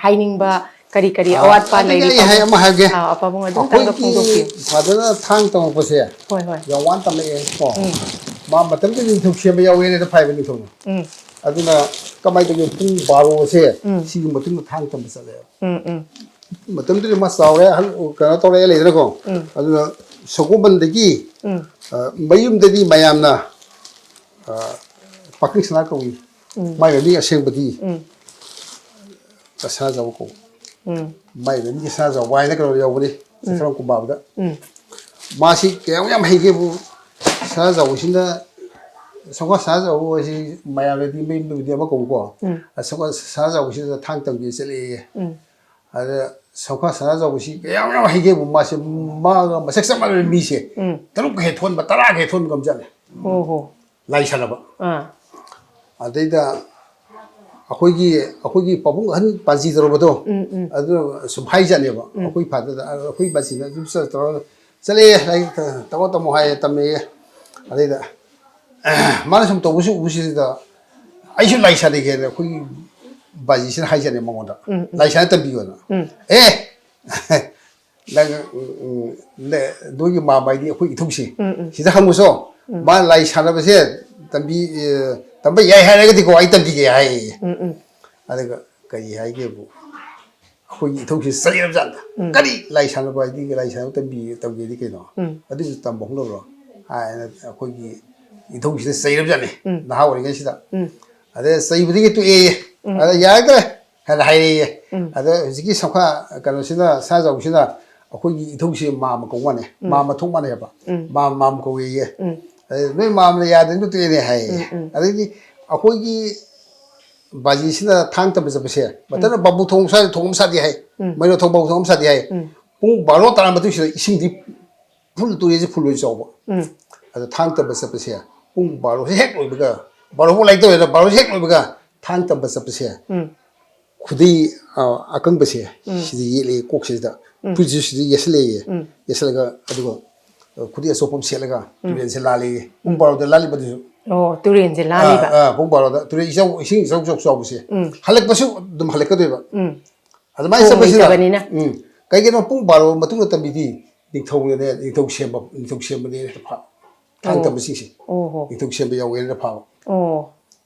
ꯍꯥꯏꯅꯤꯡꯕ ꯀꯔꯤ ꯀꯔꯤ ꯑꯥ, ꯑꯋꯥꯠꯄ ꯑꯗꯨꯗꯤ ꯂꯩꯔꯤ, ꯑꯩ ꯍꯥꯏ-, ꯄꯥꯕꯨꯡ? ꯑꯃ ꯍꯥꯏꯒꯦ꯫ ꯑꯥ, ꯄꯥꯕꯨꯡ ꯑꯗꯨꯝꯇꯪꯒ ꯑꯩꯈꯣꯏꯒꯤ ꯐꯣꯡꯗꯣꯛꯄꯤꯌꯨ꯫ ꯐꯥꯗꯔꯅ ꯊꯥꯡ ꯇꯝꯃꯛꯄꯁꯦ ꯍꯣꯏ, ꯍꯣꯏ꯫ ꯌꯥꯝ ꯋꯥꯅ ꯇꯝꯃꯛꯑꯦ ꯀꯣ꯫ ꯎꯝ꯫ ꯃꯥ ꯃꯇꯝꯗꯨꯗ ꯅꯤꯡꯊꯧ ꯁꯦꯝꯕ ꯌꯥꯎꯋꯦꯅ ꯐꯥꯏꯕ ꯅꯤꯡꯊꯧꯅ꯫ ꯎꯝ꯫ ꯑꯗꯨꯅ ꯀꯃꯥꯏꯅ ꯇꯧꯒꯦ, ꯄꯨꯡ ꯕꯥꯔꯣꯁꯦ ꯎꯝ꯫ ꯁꯤꯒꯤ ꯃꯇꯨꯡꯗ ꯊꯥꯡ ꯇꯝꯕ ꯆꯠꯂꯦꯕ꯫ ꯎꯝ, ꯎꯝ꯫ ꯃꯇꯝꯗꯨꯗꯤ ꯃꯥ ꯆꯥꯎꯔꯦ, ꯑꯍꯜ ꯀꯩꯅꯣ ꯇꯧꯔꯛꯑꯦ ꯂꯩꯗꯅꯀꯣ꯫ ꯎꯝ꯫ ꯑꯗꯨꯅ ꯁꯒꯣꯜꯕꯟꯗꯒꯤ, ꯎꯝ꯫ ꯑ, ꯃꯌꯨꯝꯗꯗꯤ ꯃꯌꯥꯝꯅ, ꯑ, ꯄꯥꯀꯤꯡ ꯁꯅꯥ ꯀꯧꯏ꯫ ꯎꯝ꯫ ꯃꯥꯏ ꯃꯃꯤꯡ ꯑꯁꯦꯡꯕꯗꯤ ꯎꯝ꯫ ꯁꯅꯥꯖꯥꯎꯕ ꯀꯧꯕ꯫ ꯎꯝ꯫ ꯃꯥꯏ ꯃꯃꯤꯡꯁꯦ ꯁꯅꯥꯖꯥꯎꯕ ꯍꯥꯏꯅ ꯀꯩꯅꯣ ꯌꯥꯎꯕꯅꯤ, ꯎꯝ꯫ ꯆꯤꯊ꯭ꯔꯥꯎ ꯀꯨꯝꯕꯥꯕꯗ꯫ ꯎꯝ꯫ ꯃꯥꯁꯤ ꯀꯌꯥꯝ ꯌꯥꯝ ꯍꯩꯒꯦꯕꯨ, ꯁꯅꯥꯖꯥꯎꯕꯁꯤꯅ, ꯁꯒꯣꯜ ꯁꯅꯥꯖꯥꯎꯕ ꯍꯥꯏꯁꯤ ꯃꯌꯥꯝꯅꯗꯤ ꯃꯌꯨꯝꯗꯕꯨꯗꯤ ꯑꯃ ꯀꯧꯕꯀꯣ꯫ ꯎꯝ꯫ ꯑ, ꯁꯒꯣꯜ ꯁꯅꯥꯖꯥꯎꯕꯁꯤꯗ ꯊꯥꯡ ꯇꯝꯒꯦ ꯆꯠꯂꯛꯑꯦꯌꯦ꯫ ꯎꯝ꯫ ꯑꯗ ꯁꯒꯣꯜ ꯁꯅꯥꯖꯥꯎꯕꯁꯤ ꯀꯌꯥꯝ ꯌꯥꯝ ꯍꯩꯒꯦꯕꯨ, ꯃꯥꯁꯦ ꯃꯥꯒ ꯃꯁꯛ ꯆꯞ ꯃꯥꯟꯅꯕ ꯃꯤꯁꯦ ꯎꯝ꯫ ꯇꯔꯨꯛꯀ ꯍꯦꯛ ꯊꯣꯟꯕ, ꯇꯔꯥꯒ ꯍꯦꯛ ꯊꯣꯟꯕ ꯉꯝꯖꯥꯠꯅꯤ꯫ ꯑꯣ ꯍꯣ꯫ ꯂꯥꯏ ꯁꯥꯟꯅꯕ꯫ ꯑꯥ꯫ ꯑꯗꯩꯗ ꯑꯩꯈꯣꯏꯒꯤ, ꯑꯩꯈꯣꯏꯒꯤ ꯄꯥꯕꯨꯡ ꯑꯍꯟ ꯄꯥꯟꯖꯤ ꯇꯧꯔꯕꯗꯣ, ꯎꯝ, ꯎꯝ꯫ ꯑꯗꯨ ꯁꯨꯝ ꯍꯥꯏꯖꯥꯠꯅꯦꯕ꯫ ꯎꯝ꯫ ꯑꯩꯈꯣꯏ ꯐꯥꯗꯔꯗ, ꯑꯩꯈꯣꯏ ꯄꯥꯟꯖꯤꯅ ꯑꯗꯨꯝ ꯆꯠ-, ꯇꯧꯔꯒ ꯆꯠꯂꯦ, ꯂꯥꯏꯔꯤꯛ ꯇꯝꯃꯣ ꯇꯝꯃꯣ ꯍꯥꯏꯌꯦ, ꯇꯝꯃꯦꯌꯦ꯫ ꯑꯗꯩꯗ ꯃꯥꯅ ꯁꯨꯝ ꯇꯧꯕꯁꯨ ꯎꯕꯁꯤꯗ ꯑꯩꯁꯨ ꯂꯥꯏ ꯁꯥꯟꯅꯒꯦꯅ ꯑꯩꯈꯣꯏꯒꯤ ꯕꯥꯖꯤꯁꯤꯅ ꯍꯥꯏꯖꯥꯠꯅꯦ ꯃꯉꯣꯟꯗ, ꯎꯝ, ꯎꯝ꯫ ꯂꯥꯏ ꯁꯥꯟꯅ ꯇꯝꯕꯤꯌꯣꯅ꯫ ꯎꯝ꯫ ꯑꯦ! ꯅꯪ, ꯎꯝ, ꯎꯝ, ꯅ-, ꯅꯣꯏꯒꯤ ꯃꯥꯝꯃ ꯍꯥꯏꯗꯤ ꯑꯩꯈꯣꯏ ꯏꯊꯧꯁꯤ꯫ ꯎꯝ, ꯎꯝ꯫ ꯁꯤꯗ ꯍꯪꯉꯨꯁꯣ꯫ ꯎꯝ꯫ ꯃꯥ ꯂꯥꯏ ꯁꯥꯟꯅꯕꯁꯦ ꯇꯝꯕꯤ-, ꯑꯦ, ꯇꯝꯕ ꯌꯥꯏ ꯍꯥꯏꯔꯒꯗꯤꯀꯣ, ꯑꯩ ꯇꯝꯕꯤꯒꯦ ꯍꯥꯏꯌꯦ꯫ ꯎꯝ, ꯎꯝ꯫ ꯑꯗꯨꯒ ꯀꯔꯤ ꯍꯥꯏꯒꯦꯕꯨ, ꯑꯩꯈꯣꯏꯒꯤ ꯏꯊꯧꯁꯤ ꯆꯩꯔꯕꯖꯥꯠꯅꯤ꯫ ꯎꯝ꯫ ꯀꯔꯤ ꯂꯥꯏ ꯁꯥꯟꯅꯕ ꯍꯥꯏꯗꯤ ꯂꯥꯏ ꯁꯥꯟꯅꯕ ꯇꯝꯕꯤ-, ꯇꯝꯒꯦꯗꯤ ꯀꯩꯅꯣ? ꯎꯝ꯫ ꯑꯗꯨꯁꯨ ꯇꯝꯕ ꯍꯧꯅꯕ꯭ꯔꯣ? ꯍꯥꯏꯅ ꯑꯩꯈꯣꯏꯒꯤ ꯏꯊꯧꯁꯤꯗ ꯆꯩꯔꯕꯖꯥꯠꯅꯤ, ꯎꯝ꯫ ꯅꯍꯥ ꯑꯣꯏꯔꯤꯉꯩꯁꯤꯗ꯫ ꯎꯝ꯫ ꯑꯗ ꯆꯩꯕꯗꯒꯤ ꯇꯣꯛꯑꯦꯌꯦ꯫ ꯎꯝ꯫ ꯑꯗ ꯌꯥꯔꯛꯇ꯭ꯔꯦ ꯍꯥꯏꯅ ꯍꯥꯏꯔꯛꯑꯦꯌꯦ꯫ ꯎꯝ꯫ ꯑꯗ ꯍꯧꯖꯤꯛꯀꯤ ꯁꯝꯈꯥ ꯀꯩꯅꯣꯁꯤꯅ, ꯁꯅꯥꯖꯥꯎꯕꯁꯤꯅ ꯑꯩꯈꯣꯏꯒꯤ ꯏꯊꯧꯁꯤ ꯃꯥꯝꯃ ꯀꯧ ꯃꯥꯟꯅꯦ꯫ ꯎꯝ꯫ ꯃꯥꯝꯃ ꯊꯣꯛ ꯃꯥꯟꯅꯩꯕ꯫ ꯎꯝ꯫ ꯃꯥꯝ, ꯃꯥꯝ ꯀꯧꯋꯦꯌꯦ꯫ ꯎꯝ꯫ ꯑꯗ ꯅꯣꯏ ꯃꯥꯝꯃꯅ ꯌꯥꯗ꯭ꯔꯦ, ꯑꯗꯨ ꯇꯣꯛꯑꯦꯅꯦ ꯍꯥꯏꯌꯦ꯫ ꯎꯝ, ꯎꯝ꯫ ꯑꯗꯩꯗꯤ ꯑꯩꯈꯣꯏꯒꯤ ꯕꯥꯖꯤꯁꯤꯅ ꯊꯥꯡ ꯇꯝꯕ ꯆꯠꯄꯁꯦ, ꯃꯇꯝꯗꯨꯗ ꯎꯝ꯫ ꯕꯥꯕꯨ ꯊꯣꯡ ꯁ꯭ꯋꯥꯏꯗ ꯊꯣꯡ ꯑꯃ ꯁꯥꯗꯦ ꯍꯥꯏ꯫ ꯎꯝ꯫ ꯃꯩꯔꯣ ꯊꯣꯡ ꯕꯥꯕꯨ ꯊꯣꯡ ꯑꯃ ꯁꯥꯗꯦ ꯍꯥꯏ꯫ ꯎꯝ꯫ ꯄꯨꯡ ꯕꯥꯔꯣ ꯇꯥꯔ ꯃꯇꯨꯡꯁꯤꯗ ꯏꯁꯤꯡꯗꯤ ꯐꯨꯜ, ꯇꯨꯔꯦꯜꯁꯦ ꯐꯨꯜ ꯑꯣꯏ ꯆꯥꯎꯕ꯫ ꯎꯝ꯫ ꯑꯗ ꯊꯥꯡ ꯇꯝꯕ ꯆꯠꯄꯁꯦ ꯄꯨꯡ ꯕꯥꯔꯣꯁꯦ ꯍꯦꯛ ꯂꯣꯏꯕꯒ, ꯕꯥꯔꯣ ꯐꯥꯎ ꯂꯥꯏꯔꯤꯛ ꯇꯧꯋꯦꯗ, ꯕꯥꯔꯣꯁꯦ ꯍꯦꯛ ꯂꯣꯏꯕꯒ ꯊꯥꯡ ꯇꯝꯕ ꯆꯠꯄꯁꯦ ꯎꯝ꯫ ꯈꯨꯗꯩ, ꯑ, ꯑꯀꯪꯕꯁꯦ ꯎꯝ꯫ ꯁꯤꯗ ꯌꯦꯠꯂꯦ ꯀꯣꯛꯁꯤꯗ, ꯎꯝ꯫ ꯐꯨꯔꯤꯠꯁꯨ ꯁꯤꯗ ꯌꯦꯠꯁꯜꯂꯦꯌꯦ꯫ ꯎꯝ꯫ ꯌꯦꯠꯁꯜꯂꯒ ꯑꯗꯨꯒ, ꯑ, ꯈꯨꯗꯩ ꯑꯆꯣꯠꯄ ꯑꯃ ꯁꯦꯠꯂꯒ ꯎꯝ꯫ ꯇꯨꯔꯦꯜꯁꯦ ꯂꯥꯜꯂꯦꯌꯦ꯫ ꯄꯨꯡ ꯕꯥꯔꯣꯗ ꯂꯥꯜꯂꯤꯕꯗꯨꯁꯨ꯫ ꯑꯣ, ꯇꯨꯔꯦꯟꯁꯦ ꯂꯥꯜꯂꯤꯕ꯫ ꯑꯥ, ꯄꯨꯡ ꯕꯥꯔꯣꯗ ꯇꯨꯔꯦꯟ ꯏꯆꯥꯎ, ꯏꯁꯤꯡ ꯏꯆꯥꯎ ꯏꯆꯥꯎ ꯆꯥꯎꯕꯁꯦ꯫ ꯎꯝ꯫ ꯍꯜꯂꯛꯄꯁꯨ ꯑꯗꯨꯝ ꯍꯜꯂꯛꯀꯗꯣꯏꯕ꯫ ꯎꯝ꯫ ꯑꯗꯨꯃꯥꯏꯅ ꯆꯠꯄꯁꯤꯗ ꯂꯩꯇꯕꯅꯤꯅ꯫ ꯎꯝ, ꯀꯩꯒꯤꯅꯣ ꯄꯨꯡ ꯕꯥꯔꯣ ꯃꯇꯨꯡꯗ ꯇꯝꯕꯤꯗꯤ ꯅꯤꯡꯊꯧꯅꯅꯦ, ꯅꯤꯡꯊꯧ ꯁꯦꯝꯕ, ꯅꯤꯡꯊꯧ ꯁꯦꯝꯕꯅꯦ ꯍꯦꯛꯇ ꯐꯥ-, ꯊꯥꯡ ꯑꯣ꯫ ꯇꯝꯕꯁꯤꯡꯁꯦ꯫ ꯑꯣ ꯍꯣ꯫ ꯅꯤꯡꯊꯧ ꯁꯦꯝꯕ ꯌꯥꯎꯋꯦꯅ ꯐꯥꯕ꯫ ꯑꯣ꯫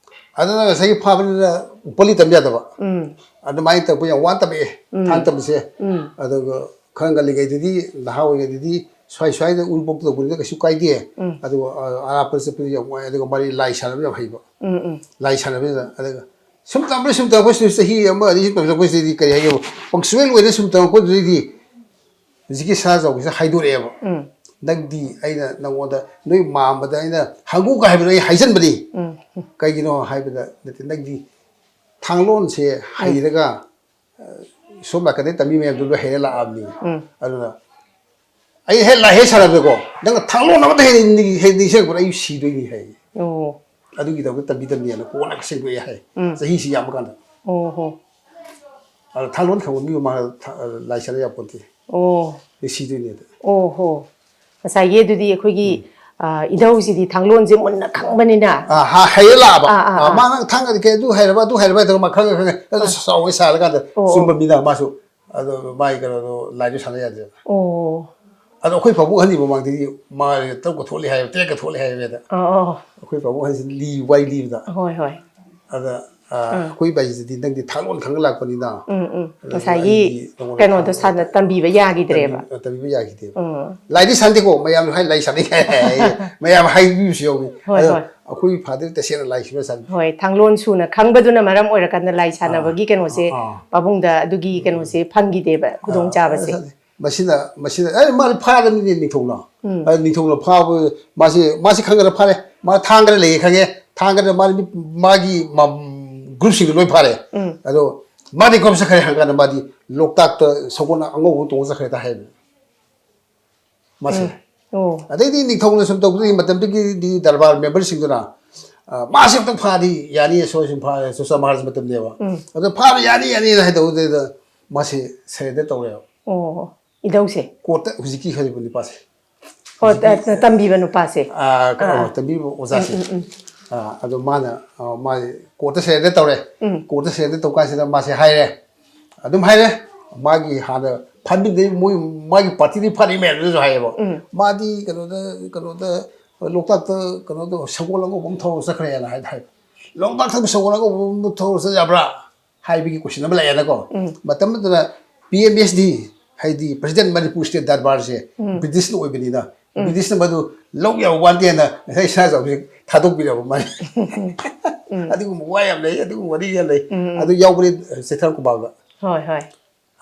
ꯑꯗꯨꯅ ꯉꯁꯥꯏꯒꯤ ꯐꯥꯕꯅꯤꯅ ꯎꯄꯂꯤ ꯇꯝ ꯌꯥꯗꯕ꯫ ꯎꯝ꯫ ꯑꯗꯨꯃꯥꯏꯅ ꯇꯧꯕ ꯌꯥꯝ ꯋꯥꯅ ꯇꯝꯃꯛꯑꯦ, ꯎꯝ꯫ ꯊꯥꯡ ꯇꯝꯕꯁꯦ꯫ ꯎꯝ꯫ ꯑꯗꯨꯒ ꯈꯔ ꯉꯜꯂꯤꯉꯩꯗꯗꯤ, ꯅꯍꯥ ꯑꯣꯏꯔꯤꯉꯩꯗꯗꯤ ꯁ꯭ꯋꯥꯏ ꯁ꯭ꯋꯥꯏꯗ ꯎꯔꯤꯄꯣꯛꯇ ꯇꯧꯕꯅꯤꯅ ꯀꯩꯁꯨ ꯀꯥꯏꯗꯦ꯫ ꯎꯝ꯫ ꯑꯗꯨꯒ, ꯑ, ꯑꯔꯥꯞꯄꯗ ꯆꯠꯄꯗꯤ ꯌꯥꯝ ꯋꯥꯏ꯫ ꯑꯗꯨꯒ ꯃꯥꯗꯤ ꯂꯥꯏ ꯁꯥꯟꯅꯕ ꯌꯥꯝ ꯍꯩꯕ꯫ ꯎꯝ ꯎꯝ꯫ ꯂꯥꯏ ꯁꯥꯟꯅꯕꯁꯤꯗ꯫ ꯑꯗꯨꯒ ꯁꯨꯝ ꯇꯝꯕ ꯁꯨꯝ ꯇꯝꯃꯛꯄꯁꯤꯗ ꯆꯍꯤ ꯑꯃ ꯑꯅꯤ ꯁꯨꯝ ꯇꯝꯃꯛꯄꯁꯤꯗꯤ ꯀꯔꯤ ꯍꯥꯏꯒꯦꯕꯨ, punctual ꯑꯣꯏꯅ ꯁꯨꯝ ꯇꯝꯃꯛꯄꯗꯨꯗꯩꯗꯤ ꯍꯧꯖꯤꯛꯀꯤ ꯁꯅꯥ ꯖꯧꯒꯤꯁꯦ ꯍꯥꯏꯗꯣꯔꯛꯑꯦꯕ꯫ ꯎꯝ꯫ "ꯅꯪꯗꯤ ꯑꯩꯅ ꯅꯪꯉꯣꯟꯗ ꯅꯣꯏ ꯃꯥꯝꯃꯗ ꯑꯩꯅ ꯍꯪꯉꯨꯒ ꯍꯥꯏꯕꯗꯣ ꯑꯩ ꯍꯥꯏꯖꯟꯕꯅꯤ꯫ ꯎꯝ꯫ ꯀꯩꯒꯤꯅꯣ ꯍꯥꯏꯕꯗ, ꯅꯠꯇꯦ, ꯅꯪꯗꯤ ꯊꯥꯡꯂꯣꯟꯁꯦ ꯍꯩꯔꯒ, ꯑ, ꯁꯣꯝ ꯅꯥꯀꯟꯗꯩ ꯇꯝꯃꯤ ꯃꯌꯥꯝꯗꯨ ꯂꯣꯏ ꯍꯩꯔ ꯂꯥꯛꯑꯕꯅꯤ꯫ ꯎꯝ꯫ ꯑꯗꯨꯅ ꯑꯩ ꯍꯦꯛ ꯂꯥꯏ ꯍꯦꯛ ꯁꯥꯟꯅꯕꯗꯀꯣ, ꯅꯪꯅ ꯊꯥꯡꯂꯣꯟ ꯑꯃꯇ ꯍꯦꯛ ꯅꯤꯡ-, ꯍꯦꯛ ꯅꯤꯡꯁꯤꯡꯉꯛꯄꯗ ꯑꯩ ꯁꯤꯗꯣꯏꯅꯤ" ꯍꯥꯏ꯫ ꯑꯣ꯫ ꯑꯗꯨꯒꯤꯗꯃꯛꯇ ꯇꯝꯕꯤ ꯇꯝꯕꯤꯅ ꯀꯣꯟꯅ ꯁꯦꯡꯗꯣꯛꯑꯦ ꯍꯥꯏ꯫ ꯎꯝ꯫ ꯆꯍꯤꯁꯤ ꯌꯥꯝꯕ ꯀꯥꯟꯗ꯫ ꯑꯣ ꯍꯣ꯫ ꯑꯗ ꯊꯥꯡꯂꯣꯟ ꯈꯪꯕ ꯃꯤ ꯃꯃꯥꯡꯗ ꯊꯥ-, ꯂꯥꯏ ꯁꯥꯟꯅ ꯌꯥꯄꯣꯟꯇꯦ꯫ ꯑꯣ꯫ ꯑꯩ ꯁꯤꯗꯣꯏꯅꯦ ꯑꯗ꯫ ꯑꯣ ꯍꯣ꯫ ꯉꯁꯥꯏꯒꯤ ꯑꯗꯨꯗꯤ ꯑꯩꯈꯣꯏꯒꯤ, ꯑ, ꯏꯙꯧꯁꯤꯗꯤ ꯊꯥꯡꯂꯣꯟꯁꯦ ꯃꯨꯟꯅ ꯈꯪꯕꯅꯤꯅ꯫ ꯑꯥ, ꯍꯥ-, ꯍꯩꯔ ꯂꯥꯛꯑꯕ꯫ ꯑꯥ, ꯑꯥ꯫ ꯃꯥ ꯅꯪ ꯊꯥꯡꯒꯗꯤ ꯀꯩ ꯑꯗꯨ ꯍꯩꯔꯕ, ꯑꯗꯨ ꯍꯩꯔꯕ ꯍꯥꯏꯗꯅ ꯃꯥ ꯈꯪꯉ ꯈꯪꯉ ꯑꯗꯨ ꯆꯥꯎꯋꯦ ꯁꯥꯔꯀꯥꯟꯗ ꯑꯣ, ꯑꯣ꯫ ꯆꯨꯝꯕ ꯃꯤꯅ ꯃꯥꯁꯨ ꯑꯗꯣ ꯃꯥꯒꯤ ꯀꯩꯅꯣꯗꯣ ꯂꯥꯏꯗꯣ ꯁꯥꯟꯅ ꯌꯥꯗꯦꯕ꯫ ꯑꯣ꯫ ꯑꯗꯣ ꯑꯩꯈꯣꯏ ꯄꯥꯕꯨꯡ ꯑꯍꯟꯒꯤ ꯃꯃꯥꯡꯗꯗꯤ ꯃꯥ ꯇꯔꯨꯛꯀ ꯊꯣꯛꯂꯦ ꯍꯥꯏꯕ, ꯇꯔꯦꯠꯀ ꯊꯣꯛꯂꯦ ꯍꯥꯏꯕ ꯑꯗ꯫ ꯑꯣ, ꯑꯣ꯫ ꯑꯩꯈꯣꯏ ꯄꯥꯕꯨꯡ ꯑꯍꯟꯁꯤꯅ ꯂꯤ-, ꯋꯥꯔꯤ ꯂꯤꯕꯗ꯫ ꯍꯣꯏ, ꯍꯣꯏ꯫ ꯑꯗ, ꯑ, ꯎꯝ꯫ ꯑꯩꯈꯣꯏ ꯏꯕꯥꯏꯁꯤꯗꯤ ꯅꯪꯗꯤ ꯊꯥꯡꯂꯣꯟ ꯈꯪꯅ ꯂꯥꯛꯄꯅꯤꯅ꯫ ꯎꯝ, ꯎꯝ꯫ ꯑꯗꯨ ꯉꯁꯥꯏꯒꯤ ꯑꯩꯗꯤ ꯅꯉꯣꯟꯗ ꯀꯩꯅꯣꯗꯣ ꯊꯥꯡ-, ꯁꯥꯟꯅ-, ꯇꯝꯕꯤꯕ ꯌꯥꯈꯤꯗ꯭ꯔꯦꯕ꯫ ꯇꯝꯕꯤ-, ꯇꯝꯕꯤꯕ ꯌꯥꯈꯤꯗꯦꯕ꯫ ꯎꯝ꯫ ꯂꯥꯏꯗꯤ ꯁꯥꯟꯗꯦꯀꯣ, ꯃꯌꯥꯝꯅ ꯍꯥꯏ ꯂꯥꯏ ꯁꯥꯟꯅꯩ ꯍꯥꯏ, ꯃꯌꯥꯝ ꯍꯥꯏꯕꯤꯕꯁꯨ ꯌꯥꯎꯏ꯫ ꯍꯣꯏ, ꯑꯗꯣ ꯍꯣꯏ꯫ ꯑꯩꯈꯣꯏ ꯐꯥꯗꯔ ꯇꯁꯦꯡꯅ ꯂꯥꯏ ꯁꯨꯡꯁꯥꯟ ꯁꯥꯟꯗꯦ꯫ ꯍꯣꯏ, ꯊꯥꯡꯂꯣꯟ ꯁꯨꯅ ꯈꯪꯕꯗꯨꯅ ꯃꯔꯝ ꯑꯣꯏꯔꯀꯥꯟꯗ ꯂꯥꯏ ꯁꯥꯟꯅꯕꯒꯤ ꯀꯩꯅꯣꯁꯦ, ꯑꯥ꯫ ꯄꯥꯕꯨꯡꯗ ꯑꯗꯨꯒꯤ ꯀꯩꯅꯣꯁꯦ ꯐꯪꯈꯤꯗꯦꯕ, ꯈꯨꯗꯣꯡꯆꯥꯕꯁꯦ꯫ ꯑꯥ, ꯃꯁꯤꯅ, ꯃꯁꯤꯅ, ꯑꯦ, ꯃꯥꯗꯤ ꯐꯥꯔꯕꯅꯤꯅꯦ ꯅꯤꯡꯊꯧꯅ꯫ ꯎꯝ꯫ ꯑ, ꯅꯤꯡꯊꯧꯅ ꯐꯥꯕ, ꯃꯥꯁꯦ, ꯃꯥꯁꯦ ꯈꯪꯒꯔ ꯐꯥꯔꯦ꯫ ꯃꯥ ꯊꯥꯡꯒꯔ ꯂꯩꯌꯦ ꯈꯪꯉꯦ꯫ ꯊꯥꯡꯒꯔ ꯃꯥ-, ꯃꯥꯒꯤ ꯃ-, group ꯁꯤꯡꯗꯣ ꯂꯣꯏ ꯐꯥꯔꯦ꯫ ꯎꯝ꯫ ꯑꯗꯣ ꯃꯥꯗꯤ ꯀꯔꯣꯝ ꯆꯠꯈ꯭ꯔꯦ ꯍꯪ ꯀꯥꯟꯗ ꯃꯥꯗꯤ ꯂꯣꯛꯇꯥꯛꯇ ꯁꯒꯣꯜ ꯑꯉꯧꯕ ꯇꯣꯡꯉ ꯆꯠꯈ꯭ꯔꯦ ꯍꯥꯏꯕ꯫ ꯃꯥꯁꯦ꯫ ꯎꯝ꯫ ꯑꯣ꯫ ꯑꯗꯩꯗꯤ ꯅꯤꯡꯊꯧꯅ ꯁꯨꯝ ꯇꯧꯗꯣꯏ ꯃꯇꯝꯗꯨꯒꯤꯗꯤ ꯗꯔꯕꯥꯔ member ꯁꯤꯡꯗꯨꯅ, ꯑ, "ꯃꯥꯁꯦ ꯑꯝꯇꯪ ꯐꯥꯗꯤ ꯌꯥꯅꯤ, ꯁꯣꯏ ꯁꯨꯝ ꯐꯥ-, ꯁꯨꯁꯥ ꯃꯍꯥꯔꯥꯖ ꯃꯇꯝꯅꯦꯕ꯫ ꯎꯝ꯫ ꯑꯗꯣ ꯐꯥꯕ ꯌꯥꯅꯤ, ꯌꯥꯅꯤꯅ ꯍꯥꯏꯗꯧꯗꯨꯗ ꯃꯥꯁꯦ surrender ꯇꯧꯔꯦꯕ"꯫ ꯑꯣ꯫ ꯏꯙꯧꯁꯦ꯫ Court ꯇ ꯍꯧꯖꯤꯛꯀꯤ ꯍꯥꯏꯔꯤꯕ ꯅꯨꯄꯥꯁꯦ꯫ ꯑꯣ, ꯇ- ꯇꯝꯕꯤꯕ ꯅꯨꯄꯥꯁꯦ꯫ ꯑꯥ, ꯀꯩꯅꯣ, ꯑꯥ꯫ ꯇꯝꯕꯤꯕ ꯑꯣꯖꯥꯁꯦ꯫ ꯎꯝ, ꯎꯝ, ꯎꯝ꯫ ꯑꯥ, ꯑꯗꯣ ꯃꯥꯅ, ꯑꯥ, ꯃꯥꯁꯦ ꯀꯣꯔꯠꯇ ꯁꯔꯦꯟꯗꯔ ꯇꯧꯔꯦ꯫ ꯎꯝ꯫ ꯀꯣꯔꯠꯇ ꯁꯔꯦꯟꯗꯔ ꯇꯧ ꯀꯥꯟꯁꯤꯗ ꯃꯥꯁꯦ ꯍꯥꯏꯔꯦ, ꯑꯗꯨꯝ ꯍꯥꯏꯔꯦ, ꯃꯥꯒꯤ ꯍꯥꯟꯅ ꯐꯥꯟꯕꯤꯗꯩ ꯃꯣꯏ, ꯃꯥꯒꯤ ꯄꯥꯔꯇꯤꯗꯤ ꯐꯥꯔꯤ ꯃꯌꯥꯝꯗꯨꯁꯨ ꯍꯥꯏꯌꯦꯕ꯫ ꯎꯝ꯫ ꯃꯥꯗꯤ ꯀꯩꯅꯣꯗ, ꯀꯩꯅꯣꯗ, ꯂꯣꯛꯇꯥꯛꯇ, ꯀꯩꯅꯣꯗ, ꯁꯒꯣꯜ ꯑꯉꯧꯕ ꯑꯃ ꯊꯧꯔ ꯆꯠꯈ꯭ꯔꯦꯅ ꯍꯥꯏ, ꯍꯥꯏ꯫ ꯂꯣꯛꯇꯥꯛꯇ ꯁꯒꯣꯜ ꯑꯉꯧꯕ ꯑꯃ ꯊꯧꯔ ꯆꯠ ꯌꯥꯕ꯭ꯔꯥ ꯍꯥꯏꯕꯒꯤ ꯀꯣꯏꯁꯟ ꯑꯃ ꯂꯥꯛꯑꯦꯅꯀꯣ꯫ ꯎꯝ꯫ ꯃꯇꯝꯗꯨꯗ ꯄꯤ ꯑꯦꯝ ꯑꯦꯁ ꯗꯤ, ꯍꯥꯏꯗꯤ President Manipur State Durbar ꯁꯦ ꯎꯝ꯫ ꯕ꯭ꯔꯤꯇꯤꯁꯅ ꯑꯣꯏꯕꯅꯤꯅ, ꯎꯝ꯫ ꯕ꯭ꯔꯤꯇꯤꯁꯅ ꯃꯗꯨ ꯂꯧ ꯌꯥꯕ ꯋꯥ ꯅꯠꯇꯦꯅ ꯉꯁꯥꯏ ꯁꯅꯥꯖꯥꯎꯕꯁꯦ ꯊꯥꯗꯣꯛꯄꯤꯔꯕ ꯃꯥꯅꯤ꯫ ꯎꯝ꯫ ꯑꯗꯨꯒꯨꯝꯕ ꯋꯥ ꯌꯥꯝ ꯂꯩ, ꯑꯗꯨꯒꯨꯝꯕ ꯋꯥꯔꯤ ꯌꯥꯝ ꯂꯩ꯫ ꯎꯝ꯫ ꯑꯗꯨ ꯌꯥꯎꯕꯅꯤ ꯆꯩꯊꯥꯔꯣꯜ ꯀꯣꯡꯄꯥꯜꯗ꯫ ꯍꯣꯏ, ꯍꯣꯏ꯫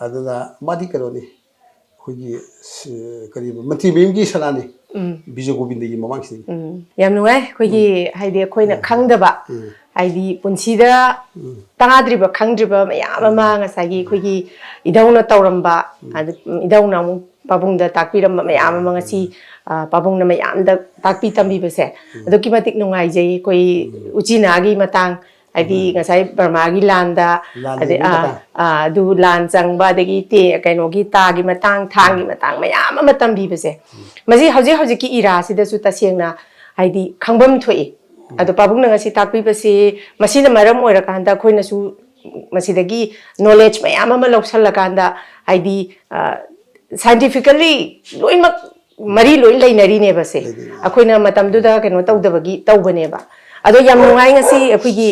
ꯑꯗꯨꯅ ꯃꯥꯗꯤ ꯀꯩꯅꯣꯅꯤ, ꯑꯩꯈꯣꯏꯒꯤ ꯁ-, ꯀꯔꯤꯕ, ꯃꯟꯇ꯭ꯔꯤ ꯃꯌꯨꯝꯒꯤ ꯁꯅꯥꯅꯤ, ꯎꯝ꯫ ꯕꯤꯖꯣꯏ ꯒꯣꯕꯤꯟꯗꯒꯤ ꯃꯃꯥꯡꯁꯤꯗ꯫ ꯎꯝ꯫ ꯌꯥꯝ ꯅꯨꯡꯉꯥꯏ꯫ ꯑꯩꯈꯣꯏꯒꯤ, ꯍꯥꯏꯗꯤ, ꯑꯩꯈꯣꯏꯅ ꯈꯪꯗꯕ, ꯎꯝ꯫ ꯍꯥꯏꯗꯤ, ꯄꯨꯟꯁꯤꯗ ꯎꯝ꯫ ꯇꯥꯗ꯭ꯔꯤꯕ, ꯈꯪꯗ꯭ꯔꯤꯕ ꯃꯌꯥꯝ ꯑꯃ ꯉꯁꯥꯏꯒꯤ ꯑꯩꯈꯣꯏꯒꯤ ꯏꯙꯧꯅ ꯇꯧꯔꯝꯕ, ꯑꯗ, ꯏꯙꯧꯅ ꯑꯃꯨꯛ ꯄꯥꯕꯨꯡꯗ ꯇꯥꯛꯄꯤꯔꯝꯕ ꯃꯌꯥꯝ ꯑꯃ ꯉꯁꯤ, ꯑ, ꯄꯥꯕꯨꯡꯅ ꯃꯌꯥꯝꯗ ꯇꯥꯛꯄꯤ ꯇꯝꯕꯤꯕꯁꯦ ꯑꯗꯨꯛꯀꯤ ꯃꯇꯤꯛ ꯅꯨꯡꯉꯥꯏꯖꯩ꯫ ꯑꯩꯈꯣꯏ ꯎꯆꯤꯅꯥꯒꯤ ꯃꯇꯥꯡ, ꯍꯥꯏꯗꯤ, ꯉꯁꯥꯏ ꯕꯔꯃꯥꯒꯤ ꯂꯥꯟꯗ, ꯂꯥꯟ ꯑꯗꯩ, ꯂꯩꯕꯒꯤ ꯑ, ꯃꯇꯥꯡ꯫ ꯑ, ꯑꯗꯨ ꯂꯥꯟ ꯆꯪꯕ, ꯑꯗꯒꯤ ꯇꯦ-, ꯀꯩꯅꯣꯒꯤ ꯇꯥꯒꯤ ꯃꯇꯥꯡ, ꯊꯥꯡꯒꯤ ꯃꯇꯥꯡ ꯃꯌꯥꯝ ꯑꯃ ꯇꯝꯕꯤꯕꯁꯦ, ꯃꯁꯤ ꯍꯧꯖꯤꯛ ꯍꯧꯖꯤꯛꯀꯤ ꯏꯔꯥꯁꯤꯗꯁꯨ ꯇꯁꯦꯡꯅ, ꯍꯥꯏꯗꯤ, ꯈꯪꯐꯝ ꯊꯣꯛꯏ꯫ ꯑꯗꯣ ꯄꯥꯕꯨꯡꯅ ꯉꯁꯤ ꯇꯥꯛꯄꯤꯕꯁꯤ, ꯃꯁꯤꯅ ꯃꯔꯝ ꯑꯣꯏꯔꯀꯥꯟꯗ ꯑꯩꯈꯣꯏꯅꯁꯨ ꯃꯁꯤꯗꯒꯤ ꯅꯣꯂꯦꯖ ꯃꯌꯥꯝ ꯑꯃ ꯂꯧꯁꯜꯂꯀꯥꯟꯗ, ꯍꯥꯏꯗꯤ, ꯑ, ꯁꯥꯏꯟꯇꯤꯐꯤꯀꯦꯜꯂꯤ ꯂꯣꯏꯅꯃꯛ ꯃꯔꯤ ꯂꯣꯏ ꯂꯩꯅꯔꯤꯅꯦꯕ ꯁꯦ꯫ ꯂꯩꯅꯔꯤ꯫ ꯑꯩꯈꯣꯏꯅ ꯃꯇꯝꯗꯨꯗ ꯀꯩꯅꯣ ꯇꯧꯗꯕꯒꯤ ꯇꯧꯕꯅꯦꯕ꯫ ꯑꯗꯣ ꯌꯥꯝ ꯅꯨꯡꯉꯥꯏ ꯉꯁꯤ ꯑꯩꯈꯣꯏꯒꯤ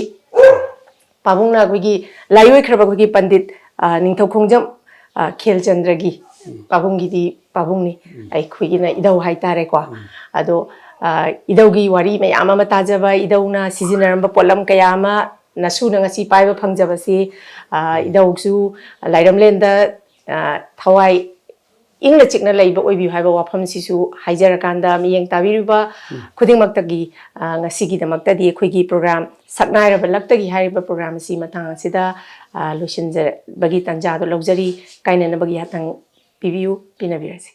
ꯄꯥꯕꯨꯡꯅ ꯑꯩꯈꯣꯏꯒꯤ ꯂꯥꯏꯑꯣꯏꯈ꯭ꯔꯕ ꯑꯩꯈꯣꯏꯒꯤ ꯄꯟꯗꯤꯠ, ꯑ, ꯅꯤꯡꯊꯧ ꯈꯣꯡꯖꯝ, ꯑ, ꯈꯦꯜꯆꯟꯗ꯭ꯔꯒꯤ ꯄꯥꯕꯨꯡꯒꯤꯗꯤ ꯄꯥꯕꯨꯡꯅꯤ, ꯑꯩꯈꯣꯏꯒꯤꯅ ꯏꯙꯧ ꯍꯥꯏꯇꯥꯔꯦꯀꯣ꯫ ꯑꯗꯣ, ꯑ, ꯏꯙꯧꯒꯤ ꯋꯥꯔꯤ ꯃꯌꯥꯝ ꯑꯃ ꯇꯥꯖꯕ, ꯏꯙꯧꯅ ꯁꯤꯖꯤꯟꯅꯔꯝꯕ ꯄꯣꯠꯂꯝ ꯀꯌꯥ ꯑꯃ ꯅꯁꯨꯅ ꯉꯁꯤ ꯄꯥꯏꯕ ꯐꯪꯖꯕꯁꯤ, ꯑ, ꯏꯙꯧꯁꯨ ꯂꯥꯏꯔꯝꯂꯦꯟꯗ, ꯑ, ꯊꯋꯥꯏ ꯏꯪꯅ ꯆꯤꯛꯅ ꯂꯩꯕ ꯑꯣꯏꯕꯤꯌꯨ ꯍꯥꯏꯕ ꯋꯥꯐꯝꯁꯤꯁꯨ ꯍꯥꯏꯖꯔꯀꯥꯟꯗ, ꯃꯤꯠꯌꯦꯡ ꯇꯥꯕꯤꯔꯤꯕ ꯈꯨꯗꯤꯡꯃꯛꯇꯒꯤ, ꯑ, ꯉꯁꯤꯒꯤꯗꯃꯛꯇꯗꯤ ꯑꯩꯈꯣꯏꯒꯤ ꯄ꯭ꯔꯣꯒ꯭ꯔꯥꯝ ꯁꯛꯅꯥꯏꯔꯕ ꯂꯛꯇꯒꯤ ꯍꯥꯏꯔꯤꯕ ꯄ꯭ꯔꯣꯒ꯭ꯔꯥꯝ ꯑꯁꯤ ꯃꯇꯥꯡ ꯑꯁꯤꯗ, ꯑ, ꯂꯣꯏꯁꯤꯟꯖꯕꯒꯤ ꯇꯥꯟꯖꯥꯗꯣ ꯂꯧꯖꯔꯤ꯫ ꯀꯥꯏꯅꯅꯕꯒꯤ ꯌꯥꯊꯪ ꯄꯤꯕꯤꯌꯨ, ꯄꯤꯅꯕꯤꯔꯁꯤ꯫